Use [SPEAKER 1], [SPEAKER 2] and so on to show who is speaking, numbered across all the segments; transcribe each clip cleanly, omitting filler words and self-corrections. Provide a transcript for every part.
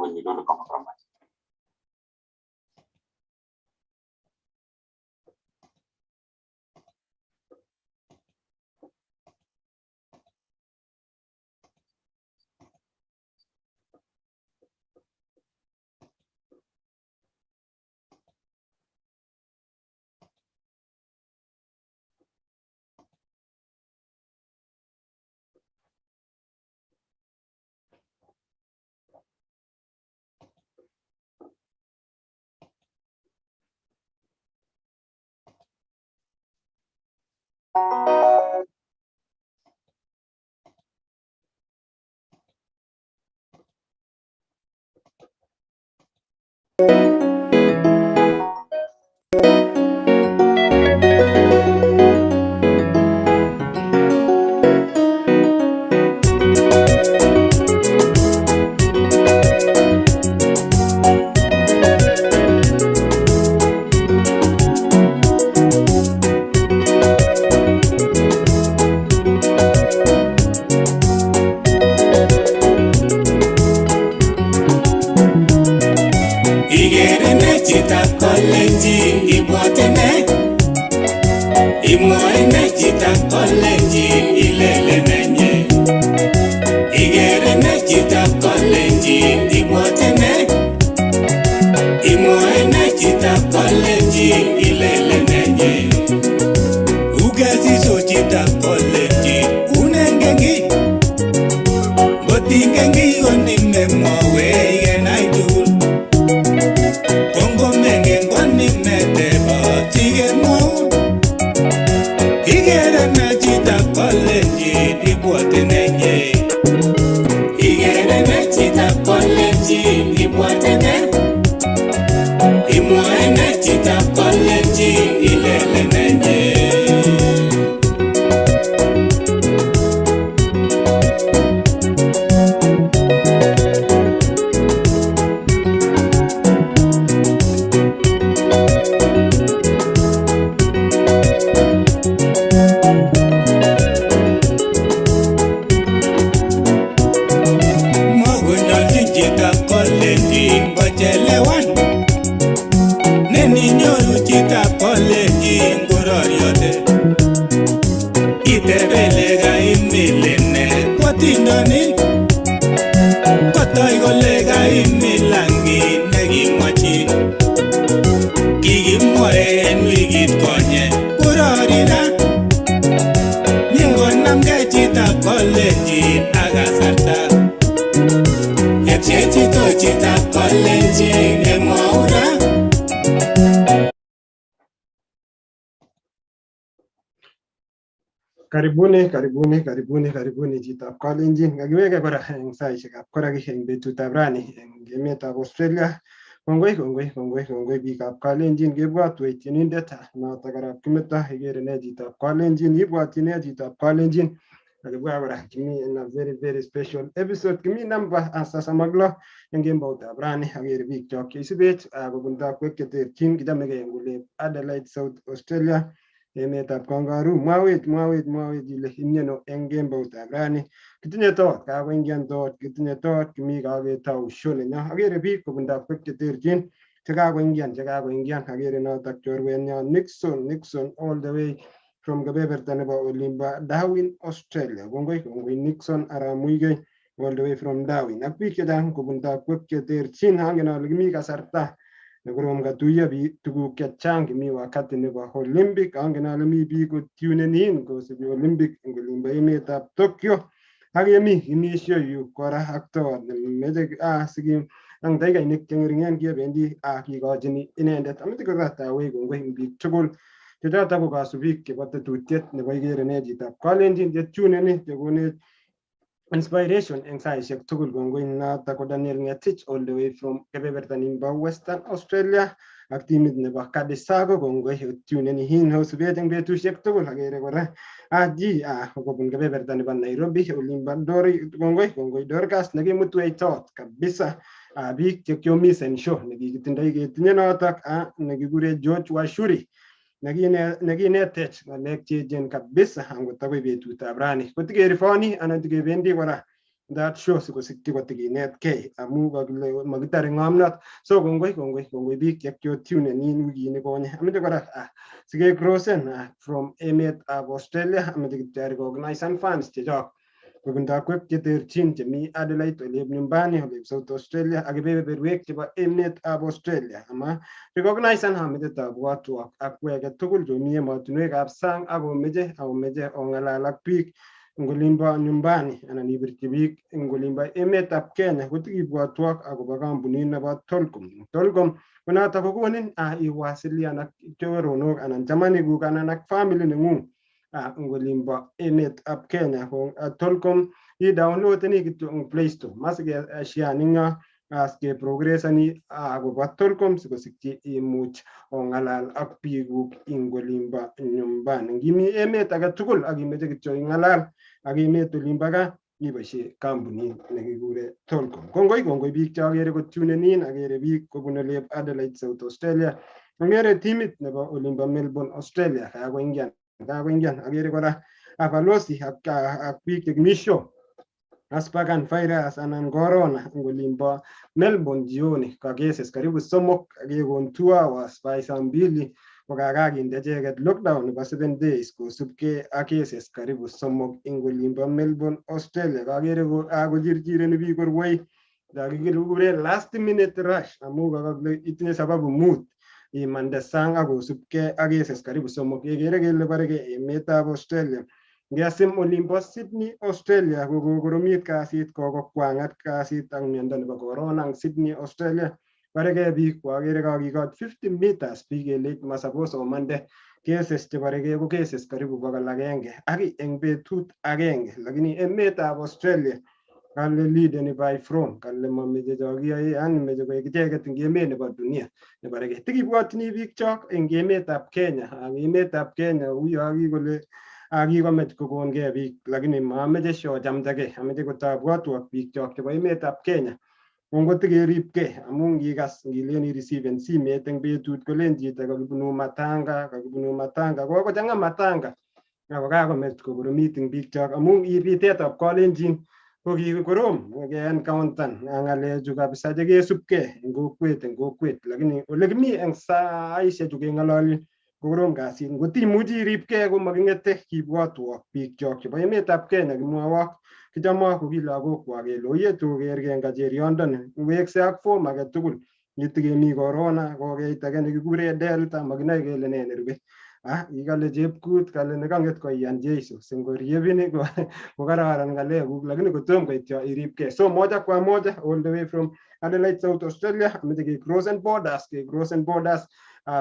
[SPEAKER 1] የሚለውን እቃ።
[SPEAKER 2] Ikere ne chitab kalenjin ibwote ne? Imwoe ne chitab kalenjin ilele nenye? Ikere ne chitab kalenjin ibwote ne? Imwoe ne chitab kalenjin ilele nenye? Ukesiso chitab kalenjin unengen kiy? Ngotingen kiy konimemwowech kenai tugul. Kongomengen konimetebot sikemwoun. Ikere ne chitab kalenjin ibwote nenye? Ikere ne chitab kalenjin ibwote ne? Imwoe ne chitab kalenjin ilele nenye? Mokonyolchin chitab kalenjin kochelewan. Neninyoru chitab kalenjin kororiote. Itebe ile kaimilin ne kotindonik. Kotoi kole kaimilan kit nekimwochin. Kikimwoe en wikit konye korori ra. Mingonamgei chitab kalenjin ak kasarta. Kepchechito chitab kalenjin kemwou ra.
[SPEAKER 3] Karibuni, karibuni, karibuni, karibuni chitab kalenjin. Kakiweke kora eng saishekab koraki eng betutab rani eng emetab Australia. Kongoi, kongoi, kongoi, kongoi biikab kalenjin. Kebwatwech tienindet notok arap Kimeto. Ikere ne chitab kalenjin, ibwatyi ne chitab kalenjin. Kakibwa kora kimi in a very very special episode. Kimi namba 36 eng kemboutab rani. Akere biik chok cheisubech kobun takwek cheterchin. Kichamegei eng olep Adelaide, South Australia, emetab kangaroo. Mwawech, mwawech, mwawech ile imiano eng kemboutab rani. Kitinye tot, kakoingian tot, kitinye tot, kimi kaketou show nenyo. Akere biik kobun takwek cheterchin chekakoingian, chekakoingian. Akere notok chorwenyon Nixon, Nixon all the way from kebeberta nebo olimbo Darwin, Australia. Kongoi, kongoi Nixon arap Muigei all the way from Darwin. Ak biik chechang kobun takwek cheterchin. Angen ale kimi kasarta nekorom katuiyo biik tuguk chechang. Kimi wakati nebo Olympic. Angen ale mi biik kotunen in kosibi Olympic eng olimbo emetab Tokyo. Ak yemi kimi show yu kora ak tot nemeche sikim ang dakikainik cheng'eringen kebendi kikochini inendet. Ameche koratawech kongoi eng biik tugul chechotok ko kasubik chebo tetutiet nebo ikere ne chitab kalenjin chetuneni chekonech inspiration eng saishek tugul. Kongoi notok ko Daniel Ngetich all the way from kebeberta nimbo Western Australia ak timit nebo Kadisago. Kongoi tuneni hin osubech eng betusiek tugul. Akere kora Aji kobun kebeberta nebo Nairobi olimbo Dori. Kongoi, kongoi Dorcas nekimutwech tot kabisa. Biik chekiomis en show nekikitindoi ketinye notok nekikure George Washuri nekinetech ng'alek cheechen kabisa angot akoi betutab rani. Kotikerifoni anan tikebendi kora. That show sikosikyi kotikinetkei amu kakile makitare ng'omnot. So kongoi kongoi kongoi biik che kiotunenin wikini konye. Ameche kora sikecrossen from emetab Australia, ameche kityo recognize fans chechok kobun takwek cheterchin chemi Adelaide, olep nyumbani, olep South Australia ak kebeberwek chebo emetab Australia. Ama recognize ameche tabwatwok ak weke tugul chomi emotinwekab sang ak omeche ong'alal ak biik eng olimbo nyumbani anan ibirchi biik eng olimbo emetab Kenya, kotikibwotwok akobo kampunit nebo Tolcom. Tolcom ko notok kokonin iwasilian ak choronok anan chamanikuk anan ak family neng'ung eng olimbo emetab Kenya. Ko Tolcom i-downloadeni kityo eng Play Store, masikeshian eng yo askeprogressani akobo Tolcom sikosikyi imuch ong'alal ak biikuk eng olimbo nyumbani. Ngimi emet age tugul ak imeche kityo ing'alal ak emet olimbo gaa, iboisie kampunit nekikure Tolcom. Kongoi kongoi biik cheakere kotunenin, akere biik kobun olep Adelaide, South Australia, akere timit nebo olimbo Melbourne, Australia, kakoingian kakoingian. Akere kora balozi ak biik chekimi show Aspagan virus anan corona eng olimbo Melbourne jioni ka cases karibu 3 akekon 2 hours by saa mbili kokakakinde icheket lockdown nebo 7 days kosubkei ak cases karibu 3 eng olimbo Melbourne, Australia. Kakere kakochirchireni biik korwoi kakikure last minute rush amu kakakile itinye sababu 5 imande sang ak kosubkei ak cases karibu 3. Kekere kele borekei emetab Australia. Ngesim olimbo Sydney, Australia, ko kokoromit kasit, kokokwangat kasit ak miondo nebo corona eng Sydney, Australia. Barekei biik koakere kakikot 50 meters biik kelech masapos omande. Cases chebarekei ko cases karibu 100 ak eng betut agenge, lakini emetab Australia kale leadeni by from, kale mameche cho kiyoe, yani meche koek icheket eng emet nebo dunia nebarekei. Tikibwotyini biik chok eng emetab Kenya, ak emetab Kenya uyo kikole kikomech kokonkei biik, lakini mameche shochamdakei, ameche kotabwotwok biik chok chebo emetab Kenya kongotikeribkei amu ngikas ngilen irisiven simet eng betut kolen chito kakibunu matanga, kakibunu matanga, kokochang'a matanga ako kakomech kokoromit eng biik chok amu bitetab Kalenjin ko kikorom keencountan ng'alechu kabisa chekesubkei eng kokwet, lakini ole kimi eng saishechu keng'ololi kokorom kasit. Ngotimuchi iribkei komaking'ete, kibwotwok biik chok chebo emetab Kenya, kimwowok kichomok ko ki lagokwak kele oyetu kekerkei eng kacheriondoni wekse ak form age tugul kitikemi corona, kokeit age nekikure Delta, makinoe kele nee nerube. Kikale chepkut kale nekang'et koiyan Jeiso singoriebin ko kararan ng'alekuk, lakini kotom koit yo iribkei. So moja kwa moja all the way from Adelaide, South Australia, ameche ke crossen borders, ke crossen borders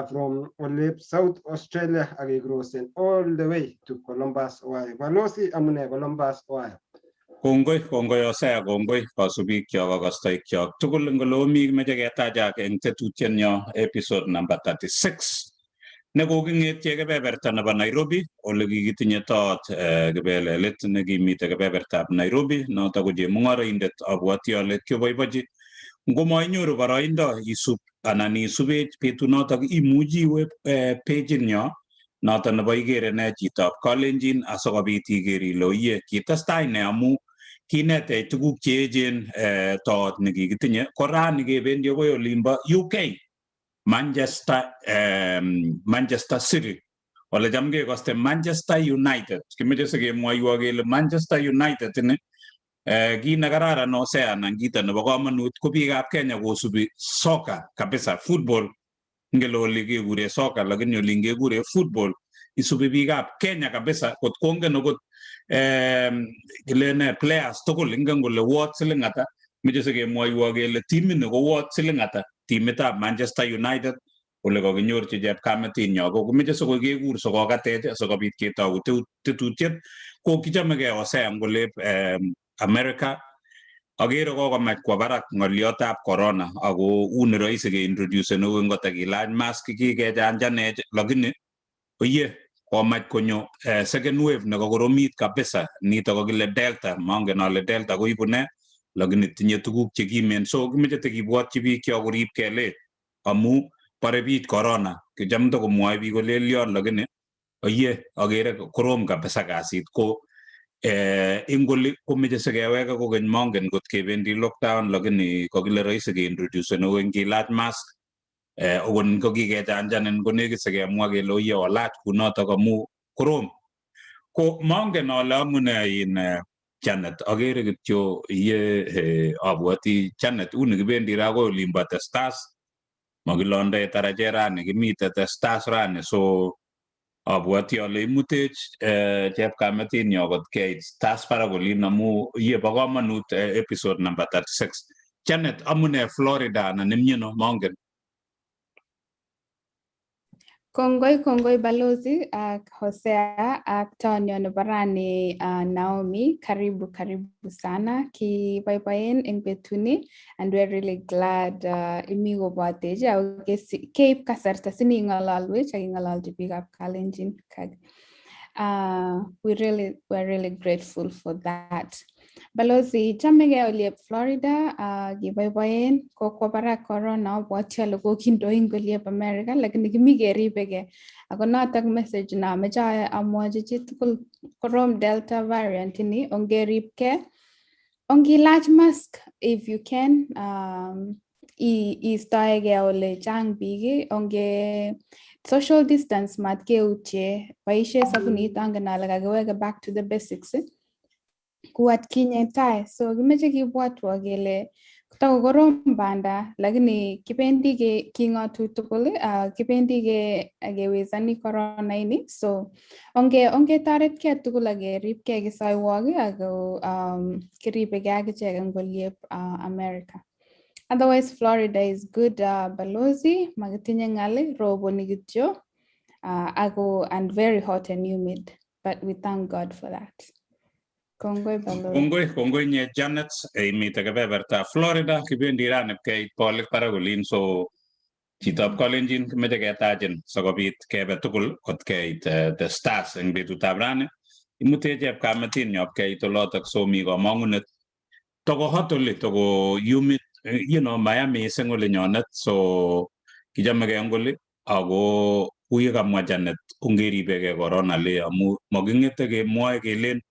[SPEAKER 3] from olep South Australia ak ke crossen all the way to Columbus, Ohio. Balozi, amune Columbus, Ohio?
[SPEAKER 2] Kongoi, kongoi Hosea, kongoi kasubikyok ak kastoikyok tugul eng ole omi. Kimeche ketachak eng tetutienyo episode number 36 nekoking'etye kebeberta nebo Nairobi ole kikitinye toot kibelelit nekimite kebebertab Nairobi, noto ko chemung'oroindet. Abwoti ale kioboibochi. Ngomainyoru boroindo isub anan isubech betunotok, imuchi iwe pejinyo noto nebo Ikere Ne Chitab Kalenjin asikobit iker ile oiye kitestai ne, amu kinetech tuguk cheechen toot nekikitinye. Ko rani kebendi akoi olimbo UK, Manchester, Manchester City, ole cham kekoste Manchester United. Kimeche sikemwoiwo kele Manchester United ini kit nekararan Hosea anan kito nebo komonut ko biikab Kenya kosubi soka kabisa, football. Ngele oli kekure soka lakini olin kekure football. Isubi biikab Kenya kabisa kot kongen okot kilene players tugul, ingen kole worth siling ata. Meche sikemwoiwo kele timini ko worth siling ata, timitab Manchester United ole kakinyorchi chepkametinyo. Ko kimeche sikoi kekur sikokatech sikobit ketou tetutiet. Ko kichomegei Hosea ngolep America akere kokomach kwo barak ng'oliotab corona ako uni rahisi keintroducen kou ngotakilach mask, kikechanjanech, lakini oye komach konyo second wave nekakoromit kabisa, nito kokile Delta. Mongen ale Delta koibu ne, lakini tinye tuguk chekimen, so kimeche tikibwotyi biik kyok korib kelet amu bore biich corona. Kicham tokomwoe biik kolelion, lakini oye akere korom kabisa kasit ko Ing oli komeche sikeweke kokeny, mongen kot kebendi lockdown, lakini kokile rahisi keintroducen okeny kilach mask, okot kokikechanjanin konekit sikemwa kele oye olach kunotok amu korom. Ko mongen ale amune in Janet, akere kityo iye, abwoti Janet uni kibendi ra akoi olimbo The Stars, makilonde tarajet rani, kimite The Stars rani, so abwoti ale imutech chepkametinyo kot keit Stars barak olin amu iye bo komonut episode number 36. Janet, amune Florida anan imyeno, mongen.
[SPEAKER 1] Kongoi, kongoi balozi ak Hosea ak tonyo nebo rani, Naomi, karibu karibu sana. Kiboiboen eng betuni and we're really glad imi kobotech ako keib kasarta sining'ololwech ak ing'ololchi biikab Kalenjin. We're really grateful for that. Balozi, chamegei oliep Florida, kiboiboen kokwo barak corona, abwoti ale kokindoi eng oliep America, lakini kimi keribegei. Ako notok message nameche amwochi chitugul, korom Delta variant ini, ongeribkei, ongilach mask if you can, istoegei ole chang biik, onge social distance, mat keutie, boisie sabunit, angen ale kakiweke back to the basics kou atkinye tai, so kimeche kibwatwo kele takokorom banda, lakini kibendi kingotu tugul, kibendi kewezani corona ini, so ongetoretkei tugul ak keribkei kisoiwok ako kiribegei akichek eng oliep America. Otherwise Florida is good, balozi, makitinye ngali, roboni kityo ako and very hot and humid, but we thank God for that. Kongoi, balozi.
[SPEAKER 2] Kongoi, kongoi nye Janet, imite kebebertab Florida, kibendi rani ipkeit bolik barak olin, so chitab Kalenjin kimeche ketachin sikobit kebe tugul kot keit The Stars eng betutab rani. Imutech chepkametinyo ipkeit olotok, so mi komong'unet. Toko hot oli, toko humid, maya mising olinyonet, so kichomegei eng oli ako kou kamwa Janet, ongeribegei corona le amu making'ete kemwoe kelen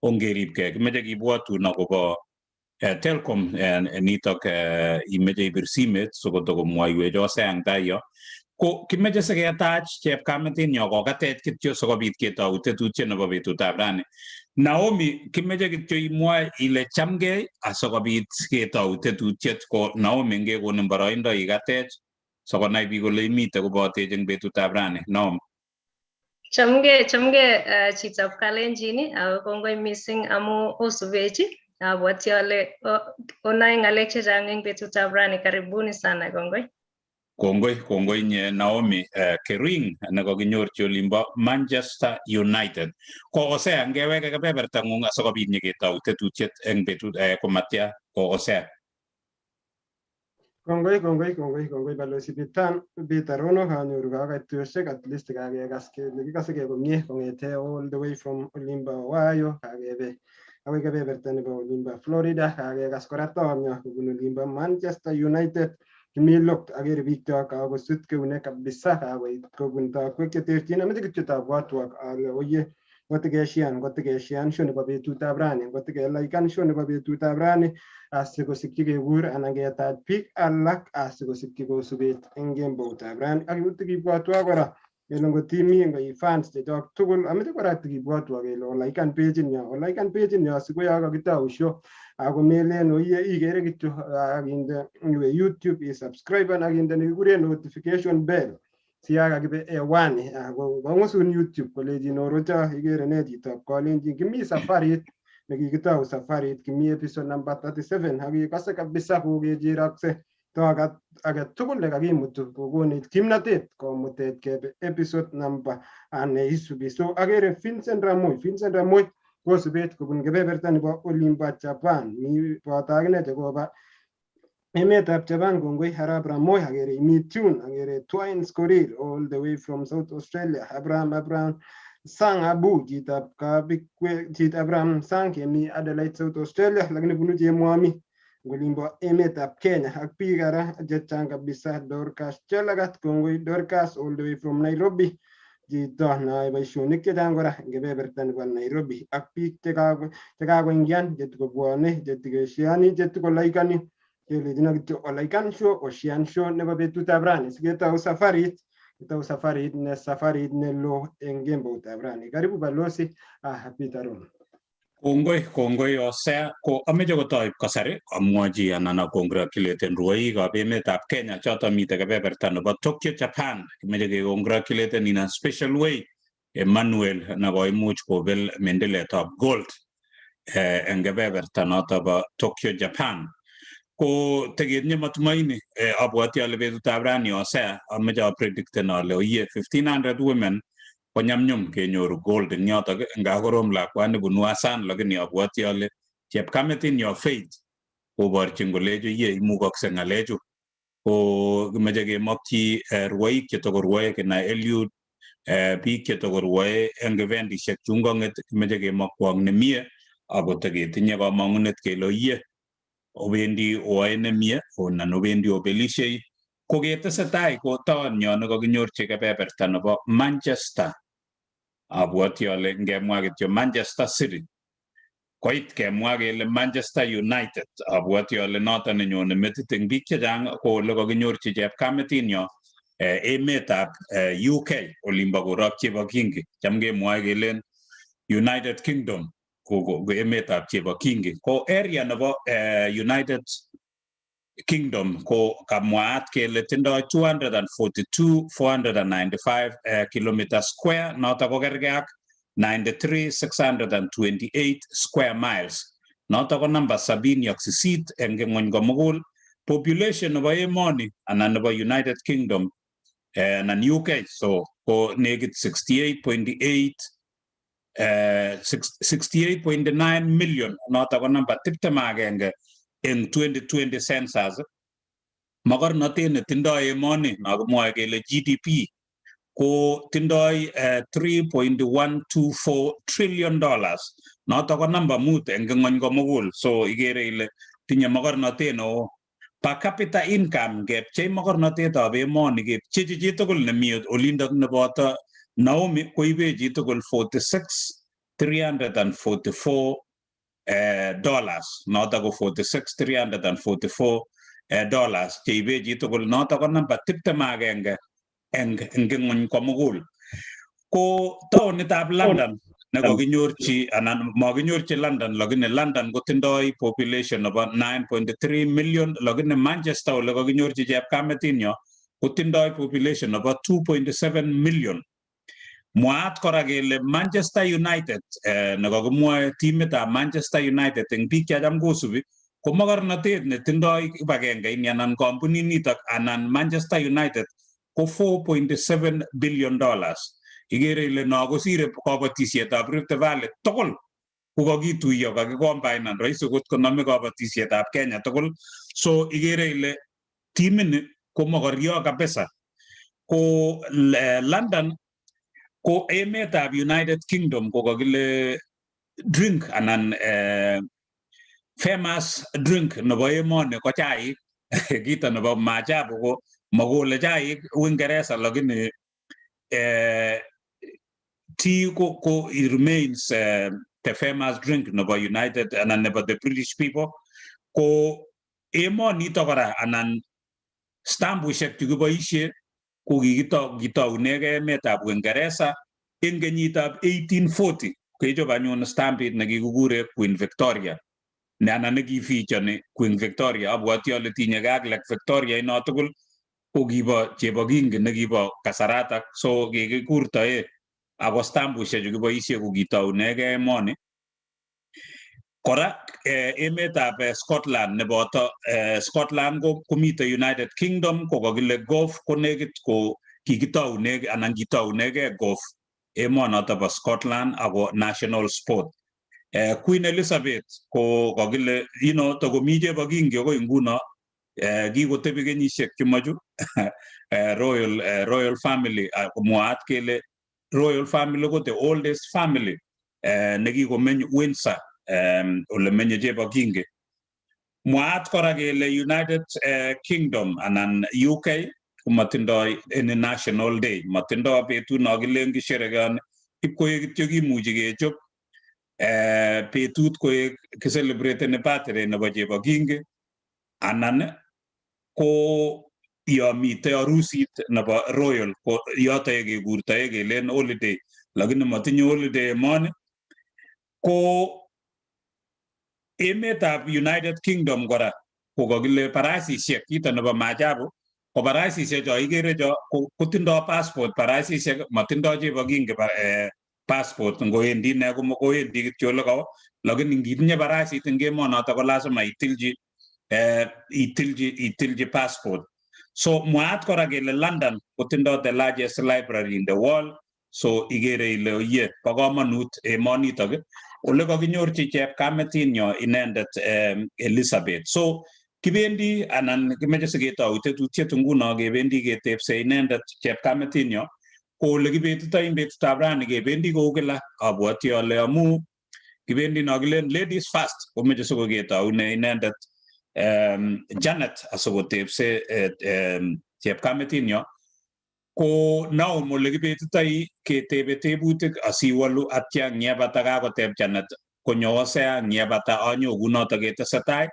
[SPEAKER 2] ongeribgei, kimeche kibwotun akobo Telkom, nitok imeche ibir simet sikotokomwoiwech Hosea eng tai yo. Ko kimeche siketach chepkametinyo kokatech kityo sikobit ketou tetutiet nebo betutab rani. Naomi, kimeche kityo imwoe ile chamgei asikobit ketou tetutiet. Ko Naomi, ngekonin boroindo ikatech sikonai biik kole imite kobotech eng betutab rani. Naomi.
[SPEAKER 4] Chamgei, chamgei chitab Kalenjin, ako kongoi mising amu osubech. Abwati ale onae ng'alek chechang eng betutab rani. Karibuni sana, kongoi.
[SPEAKER 2] Kongoi, kongoi nye Naomi Kering nekakinyorchi olimbo Manchester United. Ko Hosea, ngeweke kebebertang'ung asikobit nyeketou tetutiet eng betut komatya ko Hosea.
[SPEAKER 3] Kongoi, kongoi, kongoi, kongoi balozi Bitan Peter Rono, kanyoru kakaitoshek, at least kakekas kele kikasegei komie kong'ete all the way from olimbo Ohio, kakebe akoi kebeberta nebo olimbo Florida, kakekas kora tonyo kobun olimbo Manchester United. Kimi locked, akere biik chok kakosut keunek kabisa, kakoit kobun tokwek cheterchin. Ameche kityo tabwatwok ale oye ngotikeshian, ngotikeshian show nebo betutab rani, ngotikelaikan show nebo betutab rani asikosikyi kekur anan ketach biik alak asikosikyi kosubet eng kemboutab rani. Ak tikibwotwo kora kele ngotimi ngoi fans chechok tugul, ameche kora tikibwotwo kele olaikan page-inyo, olaikan page-inyo sikoyo kakitou show ako melen oye ikere kityo, akinde iwe YouTube isubscriben akinde nekikuren notification bell si ya kakibe hewani ako kong'usun YouTube kolechin orocho ikere ne chitab Kalenjin. Kimi safarit nekikitou safarit, kimi episode number 37 ak ikose kabisa kokecherokse to age tugul nekakimutu kokonech kimnatet komutech kebe episode number neisubi. So akere Vincent Ramoy, Vincent Ramoy kosubet kobun kebeberta nebo olimbo Japan, mi boto akine chekoba emetab Japan. Kongoi Arap Ramoy, akere imi tune. Akere Twines Korir all the way from South Australia, Abraham, Abraham Sang Abu, chitab Kabikwe, chit Abraham Sang kemi Adelaide, South Australia, lakini bunu Chemwami olimbo emetab Kenya ak biik ara chechang kabisa. Dorcas Chelagat, kongoi Dorcas all the way from Nairobi. Chito neyoe boisionik chechang kora eng kebeberta nebo Nairobi ak biik chekakoingian, chetikobwone, chetikesheani, chetikolaikani, kelechino kityo olaikan show, oshean show nebo betutab rani siketou safarit, ketou safarit ne safarit neloo eng kemboutab rani. Karibu Balozi Peter Rono.
[SPEAKER 2] Kongoi, kongoi Hosea. Ko ameche kotoi kasari amwochi anan acongratulaten rwoikab emetab Kenya choton mitei kebeberta nebo Tokyo, Japan. Kimeche kecongratulaten in a special way Emmanuel nekoimuch kobel mendiletab gold eng kebeberta noto bo Tokyo, Japan. Ko teketinye matumaini, abwoti ale betutab rani Hosea ameche apredicten ale oiye 1500 women konyumnyum kenyoru gold eng yotok, nga korom lakwani bunu Hassan, lakini abwoti ale chepkamet in your faith koborchin kolecho iye imukokse ng'alechu. Ko kimeche kemokyi rwoik chetokorwoe kina Eliud, biik chetokorwoe eng eventishek chun kong'et, kimeche kemokwong nemie ako teketinye komong'unet kele iye obendi oyoe nemie anan obendi obelishei. Ko ketesetai ko taon nyo nekakinyorchi kebeberta nebo Manchester. Abwoti ale ngemwa kityo Manchester City koit kemwa kele Manchester United, abwoti ale noton nenyone metit eng biik chechang ko ole kakinyorchi chepkametinyo, emetab UK, olimbo korok Chebokingi. Cham kemwoe kelen United Kingdom ko emetab Chebokingi. Ko area nebo United Kingdom ko kamwaat kele tindoi 242,495 kilometer square, noto ko kergei ak 93,628 square miles, noto ko namba 78 eng ng'wony komugul. Population nebo emoni anan nebo United Kingdom anan UK so ko nekit 68.8, 68.9 million, noto ko namba 21 eng 2020 census. Mokornotet netindoi emoni nokimwoe kele GDP ko tindoi $3.124 trillion, noto ko namba 5 eng ng'wony komugul. So ikere ile tinye mokornotet neo. Per capita income, ngepchei mokornotetab emoni kepchechi chitugul nemi olindok neboto Naomi, koibe chitugul 46,344 dollars, noto ko 46,344 dollars cheibe chitugul, noto ko namba 21 eng ng'wony komugul. Ko taonitab London nekokinyorchi anan makinyorchi London, lakini London kotindoi population nebo 9.3 million, lakini Manchester ole kakinyorchi chepkametinyo kotindoi population nebo 2.7 million. Mwaat kora kele Manchester United, nekokimwoe timitab Manchester United eng biik checham kosubi, ko mokornotet netindoi kibagengeini anan kampuninitok anan Manchester United ko $4.7 billion. Ikere ile no kosire kabatisietab Rift Valley tugul kokakituiyo, kakicombinen, rahisi kot konome kabatisietab Kenya tugul. So ikere ile timini ko mokoryo kabisa. Ko London ko emetab United Kingdom ko kakile drink anan famous drink nebo emoni ko chaik. Kito nebo maajabu ko makole chaik Uingereza, lakini tea ko it remains the famous drink nebo United anan nebo the British people. Ko emonito kora anan stampushek chekiboisie ko kitounegei emetab Uingereza eng kenyitab 1840, kechop anyun stampit nekikikure Queen Victoria ne anan nekifichoni Queen Victoria. Abwoti ale tinyegei ak Lake Victoria ino tugul ko kibo Chebokingi nekibo kasaratak, so kikikurtoe ako stampushechu kiboisie ko kitounegei emoni. Kora emetab Scotland neboto Scotland ko komito United Kingdom, ko kakile golf ko nekit ko kikitoune anan kitounegei golf emonoto bo Scotland ako national sport. Queen Elizabeth ko kakile tokomi Chebokingi akoi nguno, kikotebi kenyisiek chemochu royal family. Mwaat kele royal family ko the oldest family nekikomeny Windsor, ole menye Chebokingi. Mwaat kora kele United Kingdom anan UK Komotindoi any national day, motindoi betut no kilen kisherekeoni, ipkoek kityo kimuchi kechop betut koek kicelebrate birthday nebo Chebo Kingi anan ko yo mitei harusit nebo royal, ko yoto kekurtoe kelen holiday, lakini motinye holiday emoni. Ko emetab United Kingdom kora ko kakile farasisiek, kito nebo maajabu ko farasisiek cho ikere cho kotindoi passport. Farasisiek matindoi Chebo Kingi passport, ngowendi ine kowendi kityo ole kawo, lakini ngitinye farasit eng emonoto ko lazima itilchi passport. So mwaat kora kele London kotindoi the largest library in the world. So ikere ile oye, bo komonut emonitok ole kakinyorchi chepkametinyo inendet Elizabeth. So kibendi anan kimeche siketou tetutiet nguno, kebendi ketepse inendet chepkametinyo ko ole kibetitoi eng betutab rani. Kebendi kou kila, abwoti ale amu kibendi no kilen ladies first, komeche sikoketoune inendet Janet asikotepse chepkametinyo. Ko Naom, ole kibetitoi ketebe tebutik asiwolu, atya ngyebata kakoteb Janet konyo Hosea, ngyebata anyo, kunoto ketesetai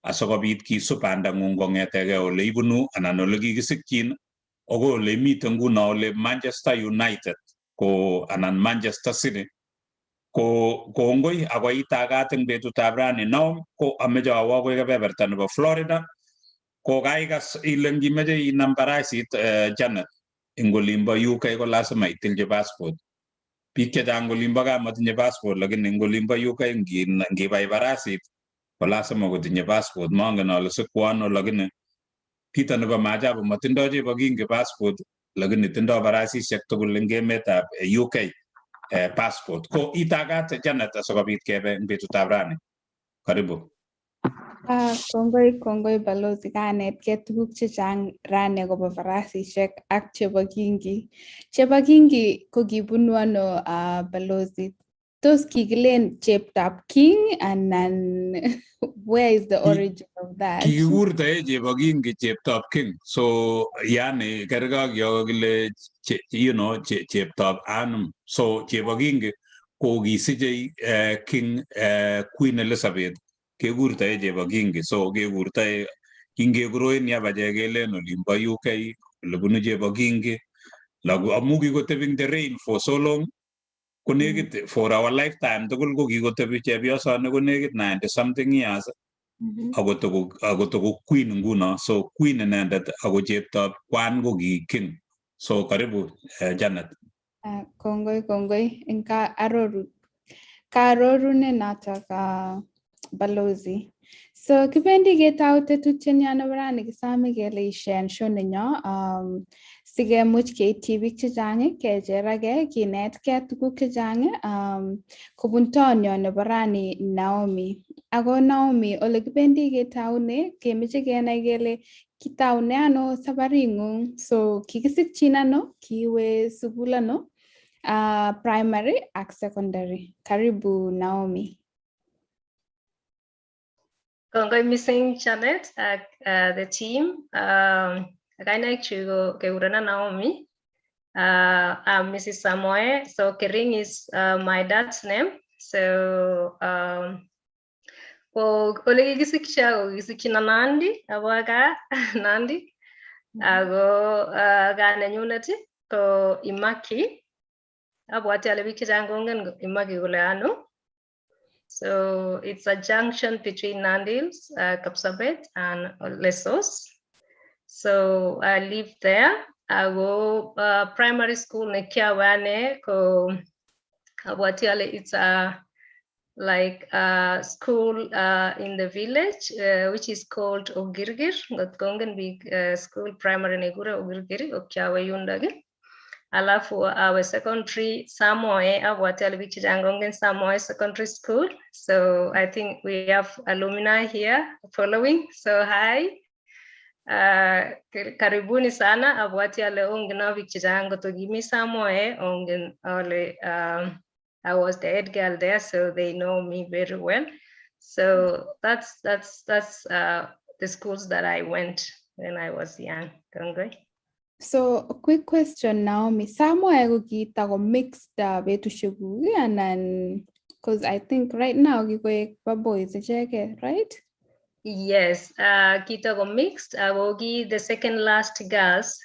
[SPEAKER 2] asikobit kisub bandangung kong'etegei ole ibunu anan ole kikisikyin akoi ole imite nguno, ole Manchester United ko anan Manchester City. Ko kongoi ako itagat eng betutab rani. Naom, ko ameche awo akoi kebeberta nebo Florida. Ko kaikas ile ngimeche inam farasit, Janet, eng olimbo UK ko lazima itilchi passport. Biik chechang olimbo gaa matinye passport, lakini eng olimbo UK ngibai farasit ko lazima kotinye passport. Mongen ale sikwo ano, lakini kito nebo maajabu, matindoi Chebo Kingi passport, lakini tindoi farasisiek tugul eng emetab UK passport. Ko itagat, Janet, asikobit kebe eng betutab rani. Karibu.
[SPEAKER 1] Ah, kongoi, kongoi balozi, kanetkei tuguk chechang rani akobo farasisiek ak Chebo Kingi. Chebo Kingi ko kibunu ano, balozi? Tos kikilen cheptab king anan where is the origin of that?
[SPEAKER 2] Kikikurtoe Chebo Kingi cheptab king, so yani kerkei ak yo kile cheptab anum. So Chebo Kingi ko kisichei king, Queen Elizabeth, kekurtoe Chebo Kingi. So kekurtoe kingekuroen achek kelen olimbo UK ole bunu Chebo Kingi. Amu kikotebi eng the reign for so long, konekit for our lifetime tugul ko kikotebi chepyosoni konekit 90 something years akotoko queen nguno. So queen inendet ako cheptab kwan ko ki king. So karibu, Janet.
[SPEAKER 1] Kongoi, kongoi eng ka aroru kaarorune notok, balozi. So kibendi ketou tetutienyo nebo rani. Kisome kele isharen show nenyo sikemuch keityi biik chechang, kecherake, kinetkei tuguk chechang kobun tonyo nebo rani, Naomi. Ako Naomi, ole kibendi ketoune, kemeche kenai kele kitaune ano sabaring'ung. So kikisikchin ano, kiiwe sukul ano, primary ak secondary? Karibu, Naomi.
[SPEAKER 4] Kongoi missing, Janet ak the team. Kainaik chu ko kekurena Naomi. I'm Mrs. Samoe. So Kering is my dad's name. So ko ole kikisikcha ko kikisikchina Nandi, abo gaa Nandi. Ako gaa nenyunet ko Imaki. Abwati ale biik chechang kongen Imaki kole ano. So it's a junction between Nandi Hills, Kapsabet, and Lesos. So I live there. I go primary school ne kiawe ane ko abwati ale it's a like a school in the village which is called Ogirgir. Ngot kongen biik school primary nekikure Ogirgir, ko kiawe yundok. Alafu our secondary Samoe, abwati ale biik chechang kongen Samoe Secondary School. So I think we have alumni here following. So hi. Karibuni sana. Abwati ale ongen biik chechang koto kimi Samoe, ongen ale I was the head girl there, so they know me very well. So that's the schools that I went when I was young. Kongoi.
[SPEAKER 1] So a quick question, Naomi. Samoa ko kitako mixed betusiek kuk anan, because I think right now kikoek ba boys icheke, right?
[SPEAKER 4] Yes, kitako mixed. Ako ki the second last girls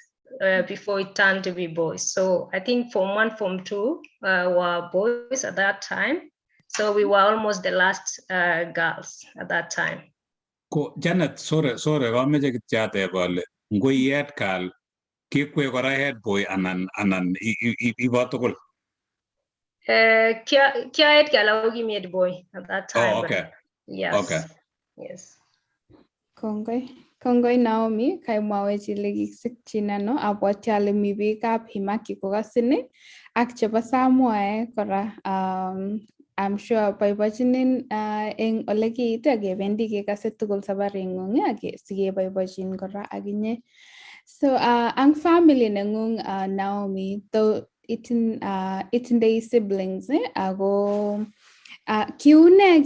[SPEAKER 4] before it turned to be boys. So I think Form 1, Form 2 were boys at that time. So we were almost the last girls at that time.
[SPEAKER 2] Ko Janet, sorry, sorry, kameche kityo ateb ale ngo i head girl kikwe kora head boy anan ibo tugul?
[SPEAKER 4] Kia head girl ako kimi head boy at that time.
[SPEAKER 2] Oh, okay.
[SPEAKER 4] Yes.
[SPEAKER 2] Okay.
[SPEAKER 4] Yes.
[SPEAKER 1] Kongoi. Kongoi, Naomi, kaimwawech ile kikisikchin ano. Abwati ale mi biikab Himaki kokasin ak chebo Samoae kora. I'm sure boibochinin eng ole kiit ak kebendi kekase tugul sabaring'ung ak sikeboiboichin kora akinye. So ang family nengung, Naomi, though itindoi siblings ako kiune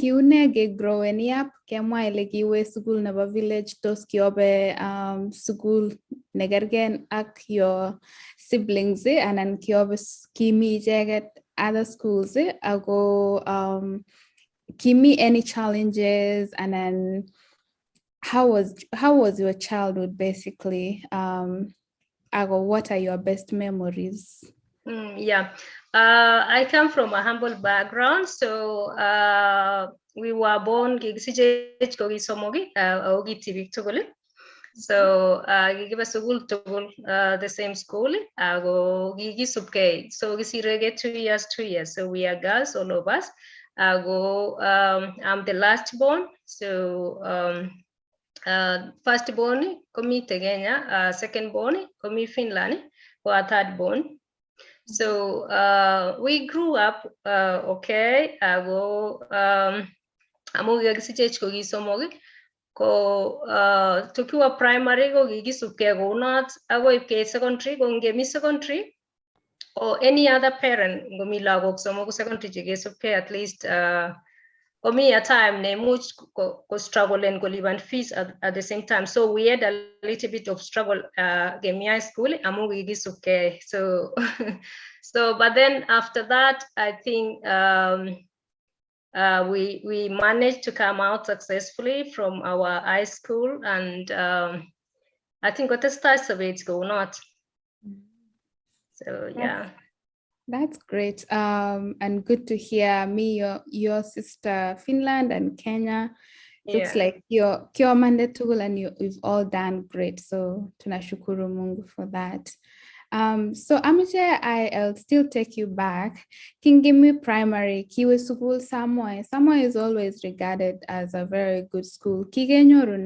[SPEAKER 1] ke growing up? Kemwa ile kiwe sukul nebo village, tos kiobe sukul nekergen ak your siblings anan kiobe kimi icheket other schools ako kimi any challenges anan how was your childhood basically, ako what are your best memories?
[SPEAKER 4] Yeah, I come from a humble background. So we were born kikisichech ko ki somok ako ki tibik tugul. So kikibe sukul tugul, the same school, ako kikisubkei. So kisireke 2 years, 2 years. So we are girls, all of us. Ako I'm the last born. So first born komite Kenya, second born komi Finland, ko a third born. So we grew up okay. Ako amu kikisichech ko ki somok ko tukiwa primary ko kikisubkei kounot akoi ipkeit secondary. Ko ngemi secondary or any other parent ngomi lagok somoku secondary chekesubkei, at least komi a time neimuch ko struggle and kolipan fees at the same time. So we had a little bit of struggle kemi high school amu kikisubkei. So but then after that, I think we managed to come out successfully from our high school, and I think kotestai sobet kounot. So yeah.
[SPEAKER 1] That's great and good to hear. Me, your sister, Finland and Kenya. Looks like you're kiomande tugul and you've all done great. So tunashukuru Mungu for that. So amache, I'll still take you back. Kingimi Primary, kiwe sukul Samoa. Samoa is always regarded as a very good school. Kikenyoru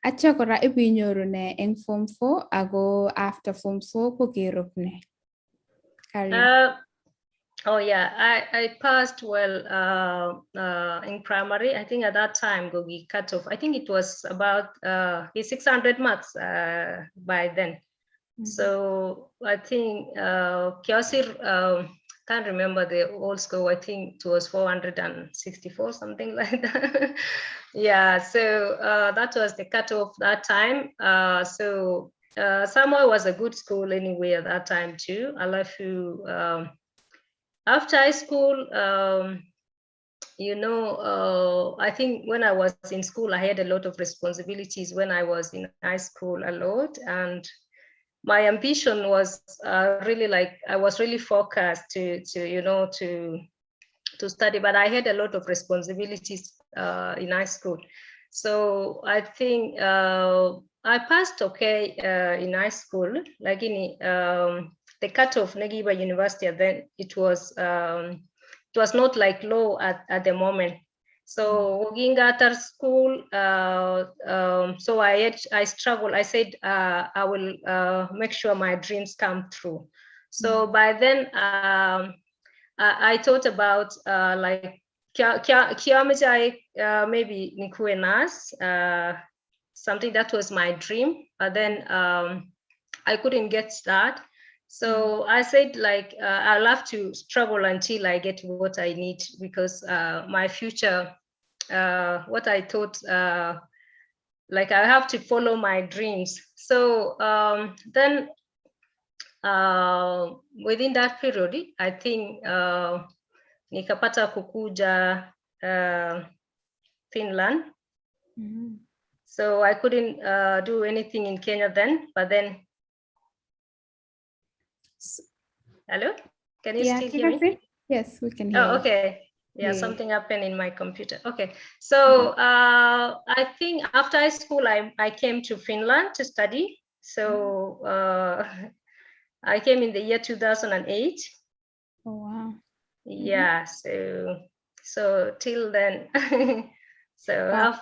[SPEAKER 1] atya kora ibinyoru ne eng Form 4 ago after Form 4 ko kirup ne? Karibu.
[SPEAKER 4] Oh yeah, I passed well in primary. I think at that time, koki cut off. I think it was about 600 marks by then. So I think kiasir, can't remember the old score. I think it was 464, something like that. Yeah, so that was the cutoff that time. So Samoa was a good school anyway at that time too. Alafu, after high school, I think when I was in school, I had a lot of responsibilities when I was in high school, a lot. And my ambition was really like, I was really focused to you know, to study, but I had a lot of responsibilities in high school. So I think I passed okay in high school, like in the cutoff nekibo University, then it was not like low at the moment. So kingatar school, so I struggled. I said I will make sure my dreams come true. So by then I thought about like kiameche maybe nikuwe nurse, something that was my dream. But then I couldn't get that. So I said like, I'll have to struggle until I get what I need because my future, what I thought, like I have to follow my dreams. So then within that period, I think nikapata kukuja Finland. So I couldn't do anything in Kenya then, but then, hello? Can you
[SPEAKER 1] Yeah,
[SPEAKER 4] still
[SPEAKER 1] can
[SPEAKER 4] hear
[SPEAKER 1] I
[SPEAKER 4] me?
[SPEAKER 1] say? Yes, we can hear
[SPEAKER 4] Oh,
[SPEAKER 1] you.
[SPEAKER 4] okay. Yeah,
[SPEAKER 1] Yeah.
[SPEAKER 4] something happened in my computer. Okay. So I think after high school, I came to Finland to study. So I came in the year 2008.
[SPEAKER 1] Oh, wow.
[SPEAKER 4] Yeah, so till then. So
[SPEAKER 1] Wow.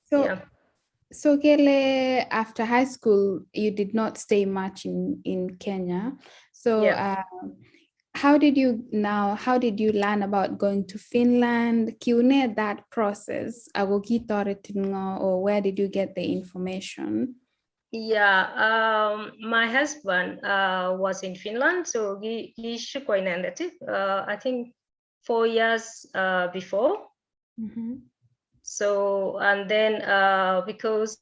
[SPEAKER 1] So,
[SPEAKER 4] yeah.
[SPEAKER 1] So kele, after high school, you did not stay much in Kenya. So
[SPEAKER 4] Yeah.
[SPEAKER 1] how did you learn about going to Finland? Kiune that process, ago kitoretin ngo, or where did you get the information?
[SPEAKER 4] Yeah, my husband was in Finland, so he shuko inendet, I think 4 years before. So, and then because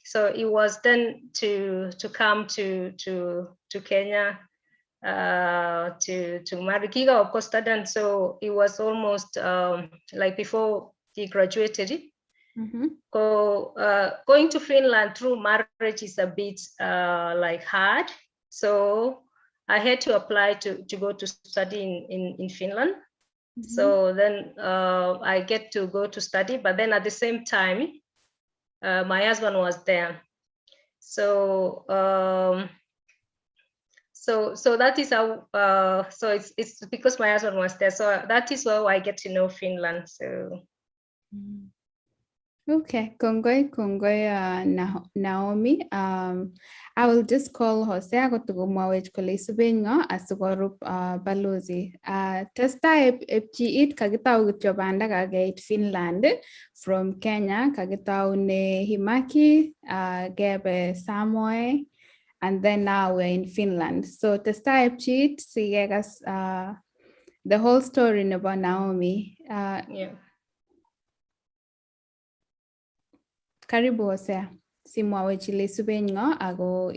[SPEAKER 4] so it was then to come to Kenya to marry Giga, of course, and so it was almost like before he graduated. Going to Finland through marriage is a bit hard. So I had to apply to go to study in Finland. So then I get to go to study, but then at the same time, my husband was there. So that is how, so it's because my husband was there. So that is how I get to know Finland. So.
[SPEAKER 1] Okay, kongoi, kongoi, Naomi. I will just call Hosea kotukomwawech kole isuben ng'o asikorup balozi. Testai epchiit kakitau kityo banda kakeit Finland from Kenya, kakitaune Himaki, kebe Samoei, and then now we're in Finland. So testai epchiit sikekas the whole story nebo Naomi.
[SPEAKER 4] Yeah.
[SPEAKER 1] Karibu Hosea, simwawech ile isuben ng'o ako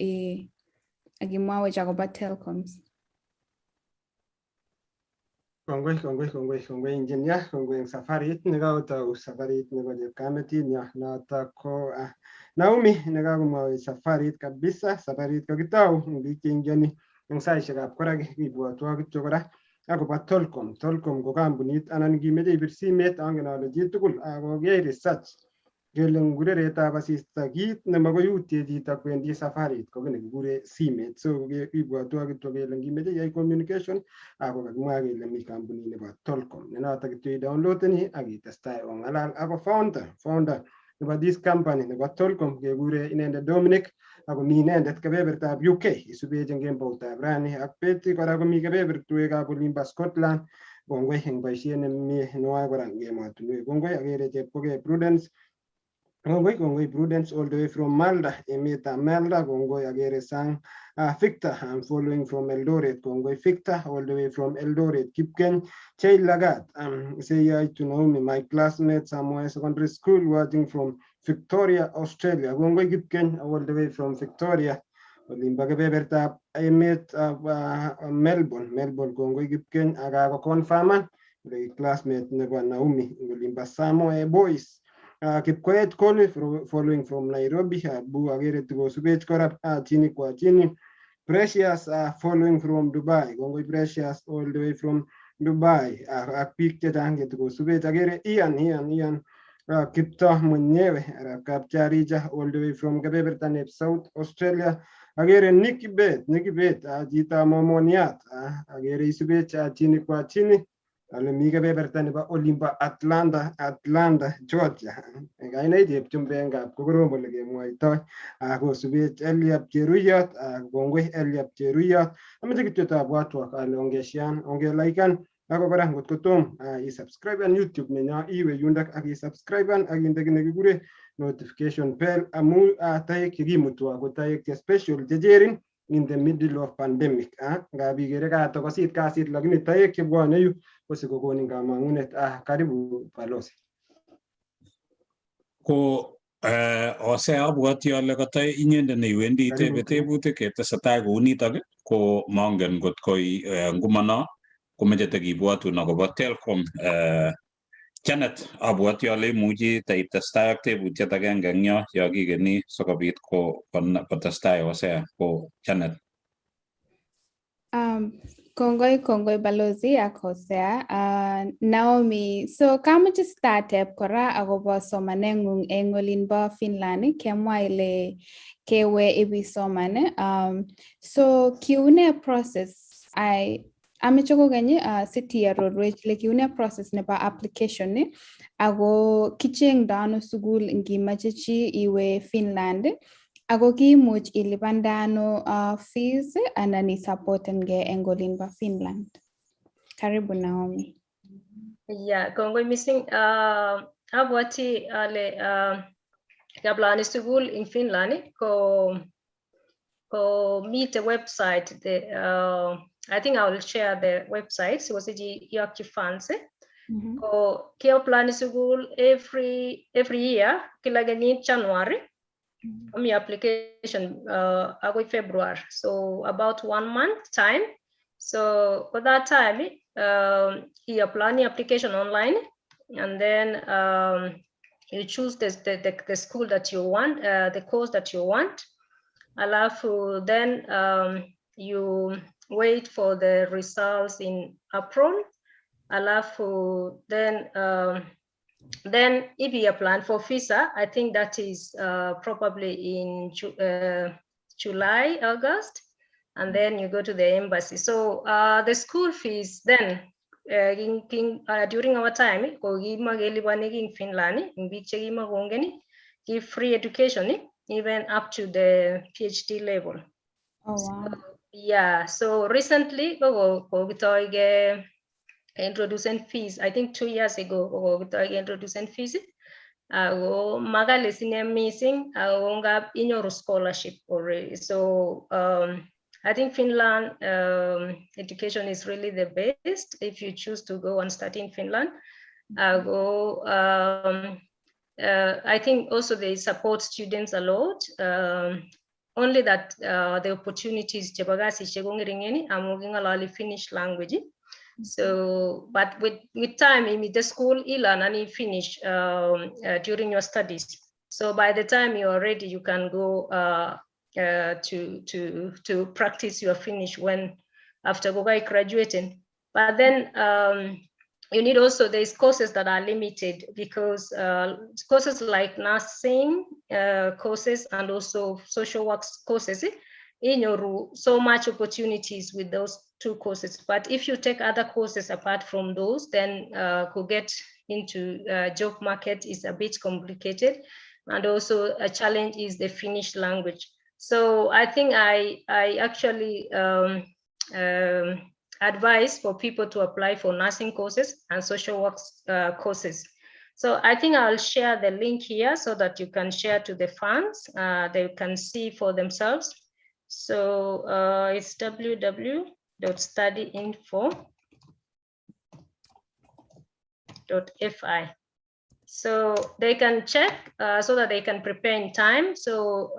[SPEAKER 1] akimwawech akobo Telcoms.
[SPEAKER 3] Kongoi, kongoi, kongoi, kongoi engineer, kongoi eng safarit nekakotou safarit nebo chepkametinyo notok ko Naomi nekakomwawech safarit kabisa, safarit kakitou eng biik cheingioni eng saishekab kora kibwotwo kityo kora akobo Telcom. Telcom ko kampunit anan ngimeche ibir simet angen ale chitugul ako kiyai research kele ngureretab asista kit nemakoi utie chito kwendi safarit ko kiy nekikure simet. So kibwotwo kityo kele ngimeche iyai communication ako kakimwa kele mi kampunit nebo Telcom ne notok kityo idownloadeni ak itestai ong'alal ako founder nebo this company nebo Telcom kekure inendet Dominic ako mi inendet kebebertab UK isubech eng kemboutab rani ak Betty kora komi kebebertwekab olimbo Scotland. Kongoi eng boisiet nemie newae kora eng emotinwek. Kongoi akere chepkokei Prudence. Kongoi, kongoi Prudence all the way from Malda, emetab Malda. Kongoi akere sang Victor, I'm following from Eldoret. Kongoi Victor all the way from Eldoret. Kipkeny Chei Lagat, say hi to Naomi, my classmate Samoei Secondary School, watching from Victoria, Australia. Kongoi Kipkeny all the way from Victoria. Olimbo kebebertab emetab Melbourne, Melbourne. Kongoi Kipkeny ak kakoconfirman kole classmate nebo Naomi olimbo Samoei Boys. Kipkoech Koli following from Nairobi. Bu akere tukosubech kora chini kwa chini. Precious following from Dubai. Kongoi Precious all the way from Dubai. Ak biik chechang chetukosubech akere Ian, Ian, Ian Kipto mwenyewe arap Kapcharija all the way from kebeberta neb South Australia. Akere Nicky Bet, Nicky Bet, chitab Momoniat. Akere isubech chini kwa chini. Ale mi kebeberta nebo olimbo Atlanta, Atlanta, Georgia. Kainai chepchumbengab kokorom ole kemwoitoi. Kosubech Eliab Cheruyot, kongoi Eliab Cheruyot. Ameche kityo tabwatwak ale ongeshian, ongelaikan, ako kora ngot kotom isubscriben YouTube nenyo iwe yundok ak isubscriben ak inde kiy nekikure notification bell amu taek chekimutwa ko taek che special checherin in the middle of pandemic. Ngap ikere katokosit kasit lakini taek chebwone yu kosikokonin kamang'unet. Karibu balozi.
[SPEAKER 2] Ko Hosea abwoti ale kata inyendet neiwendi itebe
[SPEAKER 3] Karibu.
[SPEAKER 2] tebutik ketesetai kounitok ko Ko mongen ngot ko ngumono komeche tekibwotun akobo Telkom. Janet, abwoti ale imuchi taitestai ak tebutiet agenge eng yo yo kikeni sikobit kotestai Hosea. Ko Janet.
[SPEAKER 1] Kongoi, kongoi balozi ak Hosea. Naomi, so kamoche startep kora akobo somaneng'ung eng olinbo Finland. Kemwa ile kewe ibisoman. So kiune process? I ameche kokeny sitiarorwech ile kiune process nebo application ni, ako kichengdo ano sukul ngimache chi iwe Finland, ako kimuch ilipande ano fees anan isupportenge eng olinbo Finland. Karibu, Naomi.
[SPEAKER 4] Yeah, kongoi missing. Abwati ale kabla sukul in Finland ko mite website, the I think I will share the website so siji iyokyi fans. Ko ki-apply sukul every year, kila kenyit January mi application agoi February, so about one month time. So for that time you apply the application online and then you choose the school that you want, the course that you want. Alafu then you wait for the results in April. Alafu then if you apply for visa, I think that is probably in July, August, and then you go to the embassy. So the school fees then during our time, ko kimakeliponi in Finland, eng biik chekimakongen, give free education even up to the PhD level.
[SPEAKER 1] Oh, wow.
[SPEAKER 4] So, yeah, so recently ko kokitoi ke introducing fees, I think 2 years ago kokitoi ke introducing fees. Ako makali sine missing, ako ngap inyoru scholarship already. So I think Finland education is really the best if you choose to go and study in Finland. Go, I think also they support students a lot. Only that the opportunities chebo kasisiek ko ng'ering'en amu king'ololi Finnish language. So, but with time in the school, you learn and you finish during your studies. So by the time you are ready, you can go to practice your Finnish when after graduating. But then you need also, there's courses that are limited because courses like nursing courses and also social work courses, inyoru so much opportunities with those two courses. But if you take other courses apart from those, then could get into job market is a bit complicated. And also a challenge is the Finnish language. So I think I actually advise for people to apply for nursing courses and social work courses. So I think I'll share the link here so that you can share to the fans. They can see for themselves. So it's www.studyinfo.fi. So they can check so that they can prepare in time. So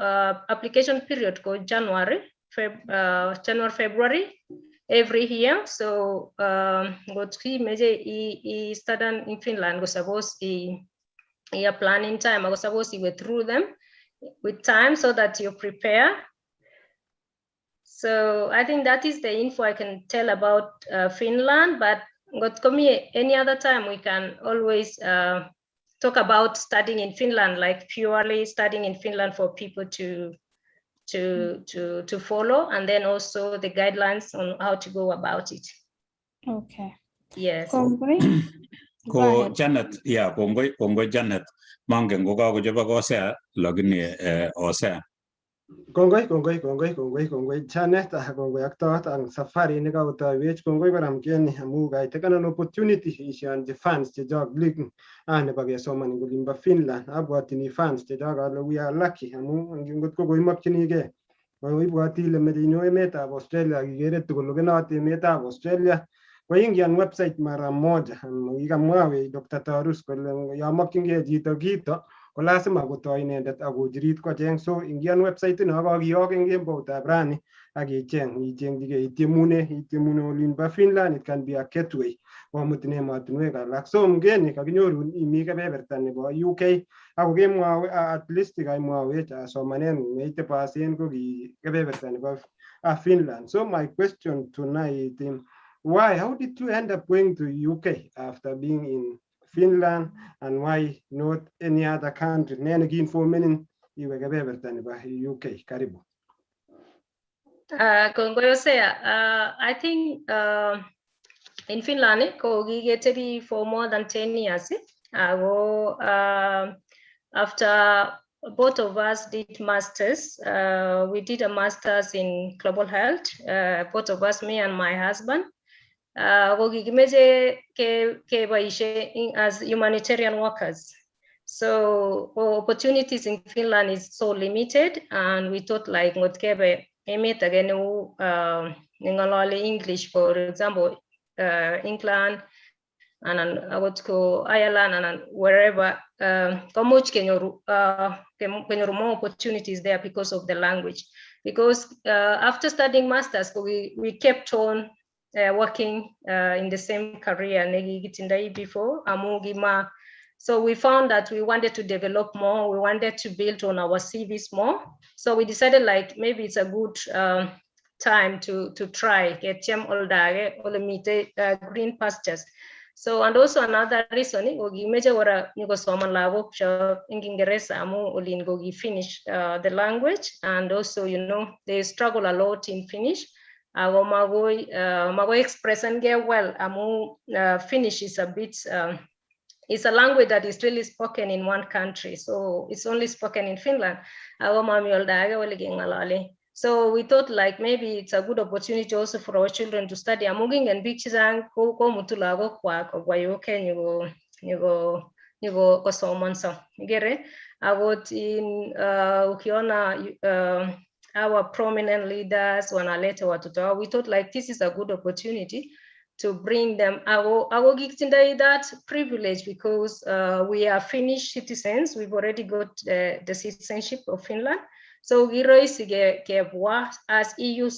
[SPEAKER 4] application period go January, January, February, every year. So ngot imeche i study in Finland ko suppose i apply in time, ako suppose iwe through them with time so that you prepare. So I think that is the info I can tell about Finland, but ngot komi any other time we can always talk about studying in Finland, like purely studying in Finland for people to follow, and then also the guidelines on how to go about it.
[SPEAKER 1] Okay.
[SPEAKER 4] Yes.
[SPEAKER 1] Kongoi. Go
[SPEAKER 2] Ko
[SPEAKER 1] ahead.
[SPEAKER 2] Janet, ya, kongoi, kongoi Janet. Mangen ko kakochobok Hosea, lakini Hosea.
[SPEAKER 3] Kongoi, kongoi, kongoi, kongoi, kongoi Janet, kongoi ak tot ang safari nekakotoiwech. Kongoi kora Mgeni amu kaitekanan opportunity ishanji fans chechok link nebo kesoman eng olimbo Finland. Abwotini fans chechok ale we are lucky amu ngot ko koimokchinigei ibwoti ile meche inyo emetab Australia ak ikere tukul emetab Australia koingian website mara moja. Kikamwawech Dr. Tarus kole yon mokyingei chito kito ko lazima kotoi inendet ak kochirit kocheng. So ingian website ino kakiyok eng kemboutab rani. Ak icheng ichengchigei itiemune olin bo Finland. It can be a gateway komutin emotinwek alak. So mgeni kakinyorun imi kebeberta nebo UK ako kemwawe at least kaimwawech somaneng'ung neite pasen ko ki kebeberta nebo Finland. So my question tonight, why, how did you end up going to UK after being in Finland, and why not any other country? Ne nekiinformenin iwe kebeberta nebo UK? Karibu.
[SPEAKER 4] Kongoi Hosea, I think in Finland ko kiketebi for more than 10 years. Ako after both of us did masters, we did a masters in global health, both of us, me and my husband. Ko kikimeche keboishe as humanitarian workers. So opportunities in Finland is so limited, and we thought like ngot kebe emet age neu neng'ololi English, for example, England, anan akot ko Ireland anan wherever, komuch kenyoru more opportunities there because of the language. Because after studying masters, we kept on working in the same career nekikitindoi before amu kima. So we found that we wanted to develop more, we wanted to build on our CVs more. So we decided like maybe it's a good time to try ketiem olda age ole mite green pastures. So and also another reason ko kimeche kora nyokosoman lagok chok eng Kiingereza amu olin ko ki finish the language, and also they struggle a lot in Finnish. Ako magoi expressengei well amu Finnish is a bit it's a language that is really spoken in one country, so it's only spoken in Finland. Ako mami olda age ole keng'olole. So we thought like maybe it's a good opportunity also for our children to study. Amu kingen biik chechang komutu lagokwak kobwa UK nyoko kosomonso. Ikere akot in ukiona our prominent leaders wanaleta watoto wao, we thought like this is a good opportunity to bring them. Ako kikitindoi that privilege because we are Finnish citizens. We've already got the citizenship of Finland. So kiroisi kebwa as EU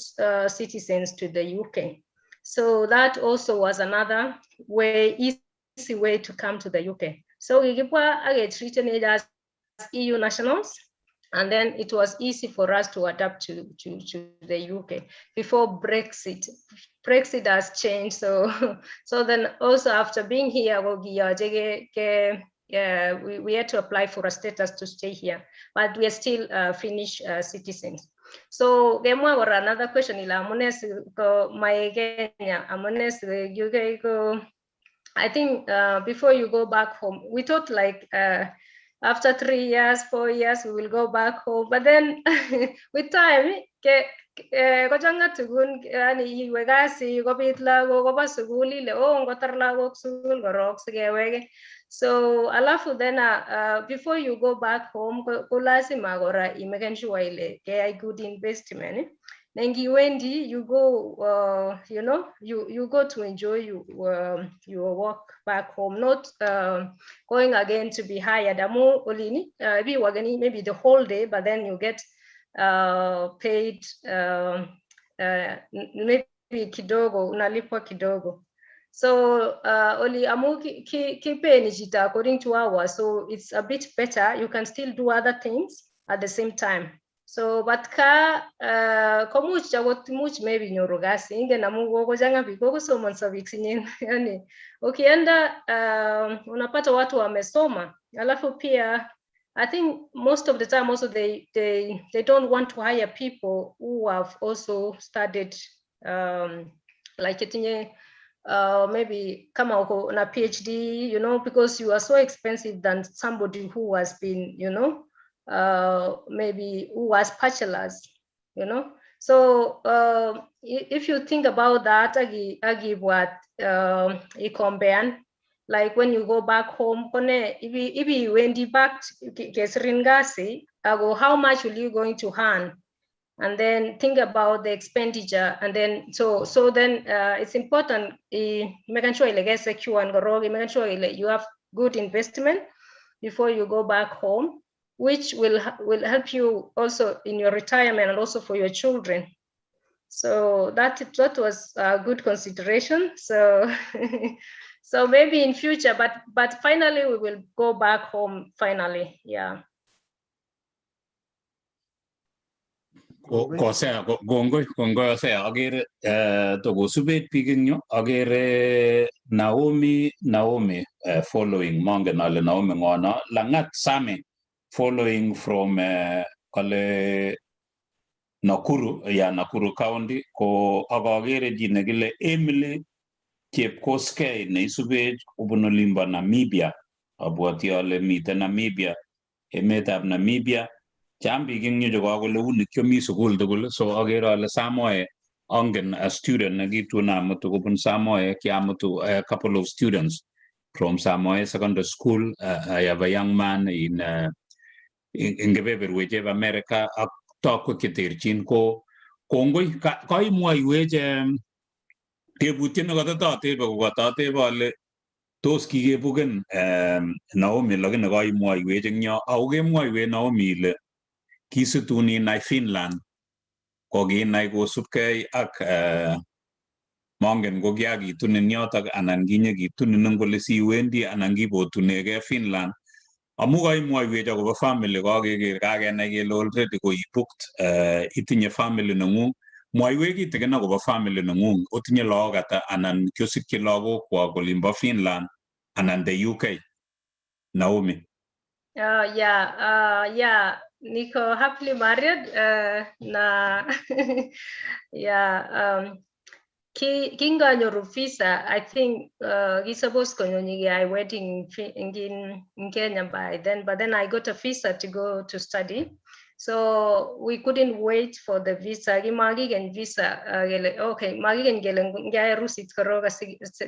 [SPEAKER 4] citizens to the UK. So that also was another way, easy way to come to the UK. So kikibwa aketreaten as EU nationals, and then it was easy for us to adapt to the UK before Brexit. Brexit has changed. So, so then also after being here, we had to apply for a status to stay here, but we are still Finnish citizens. So kemwa kora another question ile amune si ko mae Kenya, amune si UK ko. I think before you go back home, we thought like after 3 years, 4 years, we will go back home. But then with time, kochang'a tugun, yani iwe kasi, kobit lagok, koba sukul ile, oh, ngotar lagok sukul korok sikeweke. So alafu then before you go back home, ko lazima kora imeken sure ile keyai good investment. Nengiwendi, you go, you go to enjoy your work back home, not going again to be hired. Amu olini, bi maybe the whole day, but then you get paid maybe kidogo, unalipwa kidogo. So oli amu kipeni chito according to hours, so it's a bit better. You can still do other things at the same time. So but ka komuch akot imuch maybe nyoru kasi, ingen amu kokochang'a biik kokosomonso biik sinyen. Yani ukienda unapata watu wamesoma, alafu pia I think most of the time also they don't want to hire people who have also studied like chetinye maybe kama uko na PhD, because you are so expensive than somebody who has been, maybe who has bachelors. So if you think about that, agi what ikombean, like when you go back home, kone if you went back kesirin kasi, ago how much will you going to earn? And then think about the expenditure, and then so then it's important making sure ile secure and making sure you have good investment before you go back home, which will help you also in your retirement and also for your children. So that was a good consideration. So so maybe in future, but finally we will go back home finally. Yeah.
[SPEAKER 2] Kosea, kongoi, kongoi Hosea. Akere tokosubech biik eng yu, akere Naomi following, mongen ale Naomi ng'o no, Langat Same following from kale Nakuru, ya Nakuru County, ko akakere chi nekile Emily Chepkoskei neisubech kobun olimbo Namibia. Abwoti ale miten Namibia, emetab Namibia. Chang biik eng yu chekakole uni kiomi sukul tugul, so akere ale Samoe, angen a student nekitun amutu kobun Samoe, kiamutu a couple of students from Samoe Secondary School. I have a young man in kebeberwek chebo America ak tokwek cheterchin ko kongoi kaimwoiwech tebutiet nekototatebe kokotatebe ale tos kikebuken Naomi lakini kaimwoiwech eng yo ako kemwoiwech Naomi ile kisitun inai Finland ko kinai kosubkei ak mongen ko kiakitunin yotok anan kinyekitunin eng kole siwendi anan kibotunegei Finland amu kaimwoiwech akobo family kakeker kakenai kele already ko booked itinye family nengung mwoiwech kitikin akobo family nengung otinye lagok ata anan kiosikyi lagokwak olimbo Finland anan the UK Naomi.
[SPEAKER 4] Yeah, niko happily married na yeah, kinganyoru visa, I think ki supposed konyonyi wedding in Kenya by then, but then I got a visa to go to study. So we couldn't wait for the visa. Kimakiken visa kele okay, makiken kele ngeai arusit korok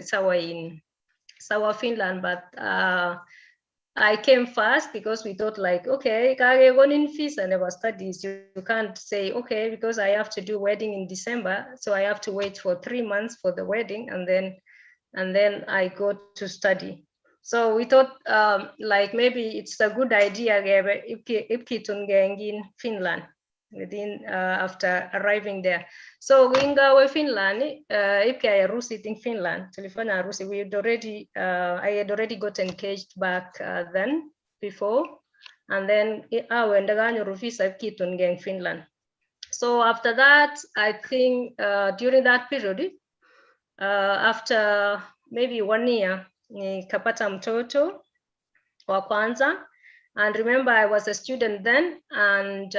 [SPEAKER 4] sawa in sawa Finland, but I came fast because we thought like, okay, kakekonin visa nebo studies. You can't say, okay, because I have to do wedding in December, so I have to wait for 3 months for the wedding and then I go to study. So we thought like maybe it's a good idea ipkitungei in Finland within after arriving there. So kingawe Finland, ipkeai arusit in Finland. Tulifanya harusi. We had already I had already got engaged back then before, and then awe ndakanyoru visa ipkitungei in Finland. So after that, I think during that period, after maybe one year, nikapata mtoto wa kwanza. And remember, I was a student then, and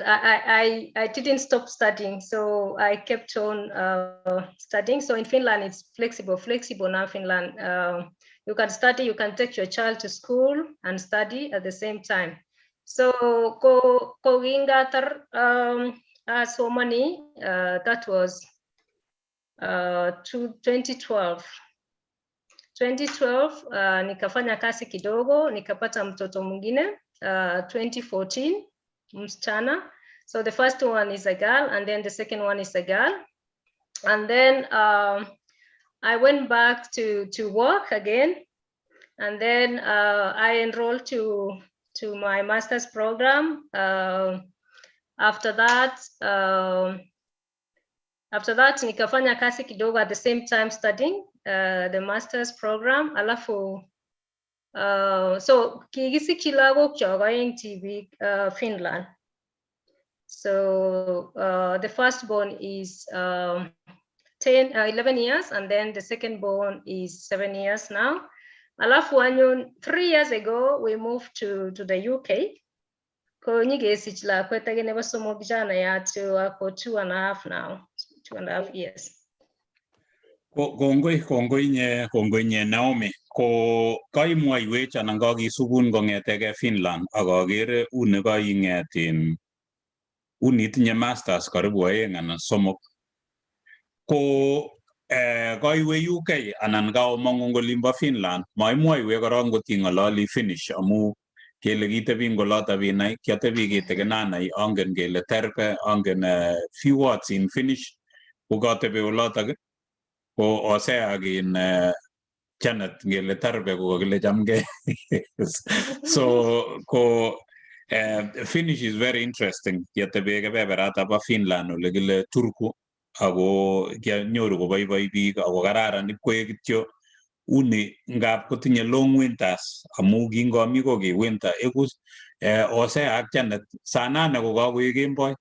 [SPEAKER 4] I didn't stop studying. So I kept on studying. So in Finland, it's flexible now, Finland. You can study, you can take your child to school and study at the same time. So ko kingatar asomani, that was 2012. 2012 nikafanya kazi kidogo, nikapata mtoto mwingine 2014, msichana. So the first one is a girl and then the second one is a girl. And then I went back to work again. And then I enrolled to my master's program. After that nikafanya kazi kidogo at the same time studying the master's program. Alafu so kikisikyi lagok chok aeng tibik Finland. So the first born is 10, 11 years, and then the second born is 7 years now. Alafu anyun, 3 years ago, we moved to the UK. Ko nyikesich lakwet age nebo somok kijana to ako 2.5 now, 2.5 years.
[SPEAKER 2] Kongoi, kongoi nye, kongoi nye Naomi. Ko kaimwoiwech anan kakisubun kong'eteke Finland ak akere uni kaing'et in uni itinye masters karibu aeng anan somok. Ko kaiwe UK anan kaomong'u eng olimbo Finland, maimwoiwech korok ngot ing'ololi Finnish amu kele kitebi eng oloto binai, kiatebi kitikin anai, angen kele terve, angen few words in Finnish, ko katebi olotok ko Hosea ak in Janet ngele terve ko kakile chamgei. So ko Finnish is very interesting. Kiatebe kebeberata bo Finland ole kile Turku ako kianyoru koboiboi biik ako kararan ipkoek kityo uni ngap kotinye long winters amu kingomi ko ki winter eku Hosea ak Janet saa nane ko kakoek kemboi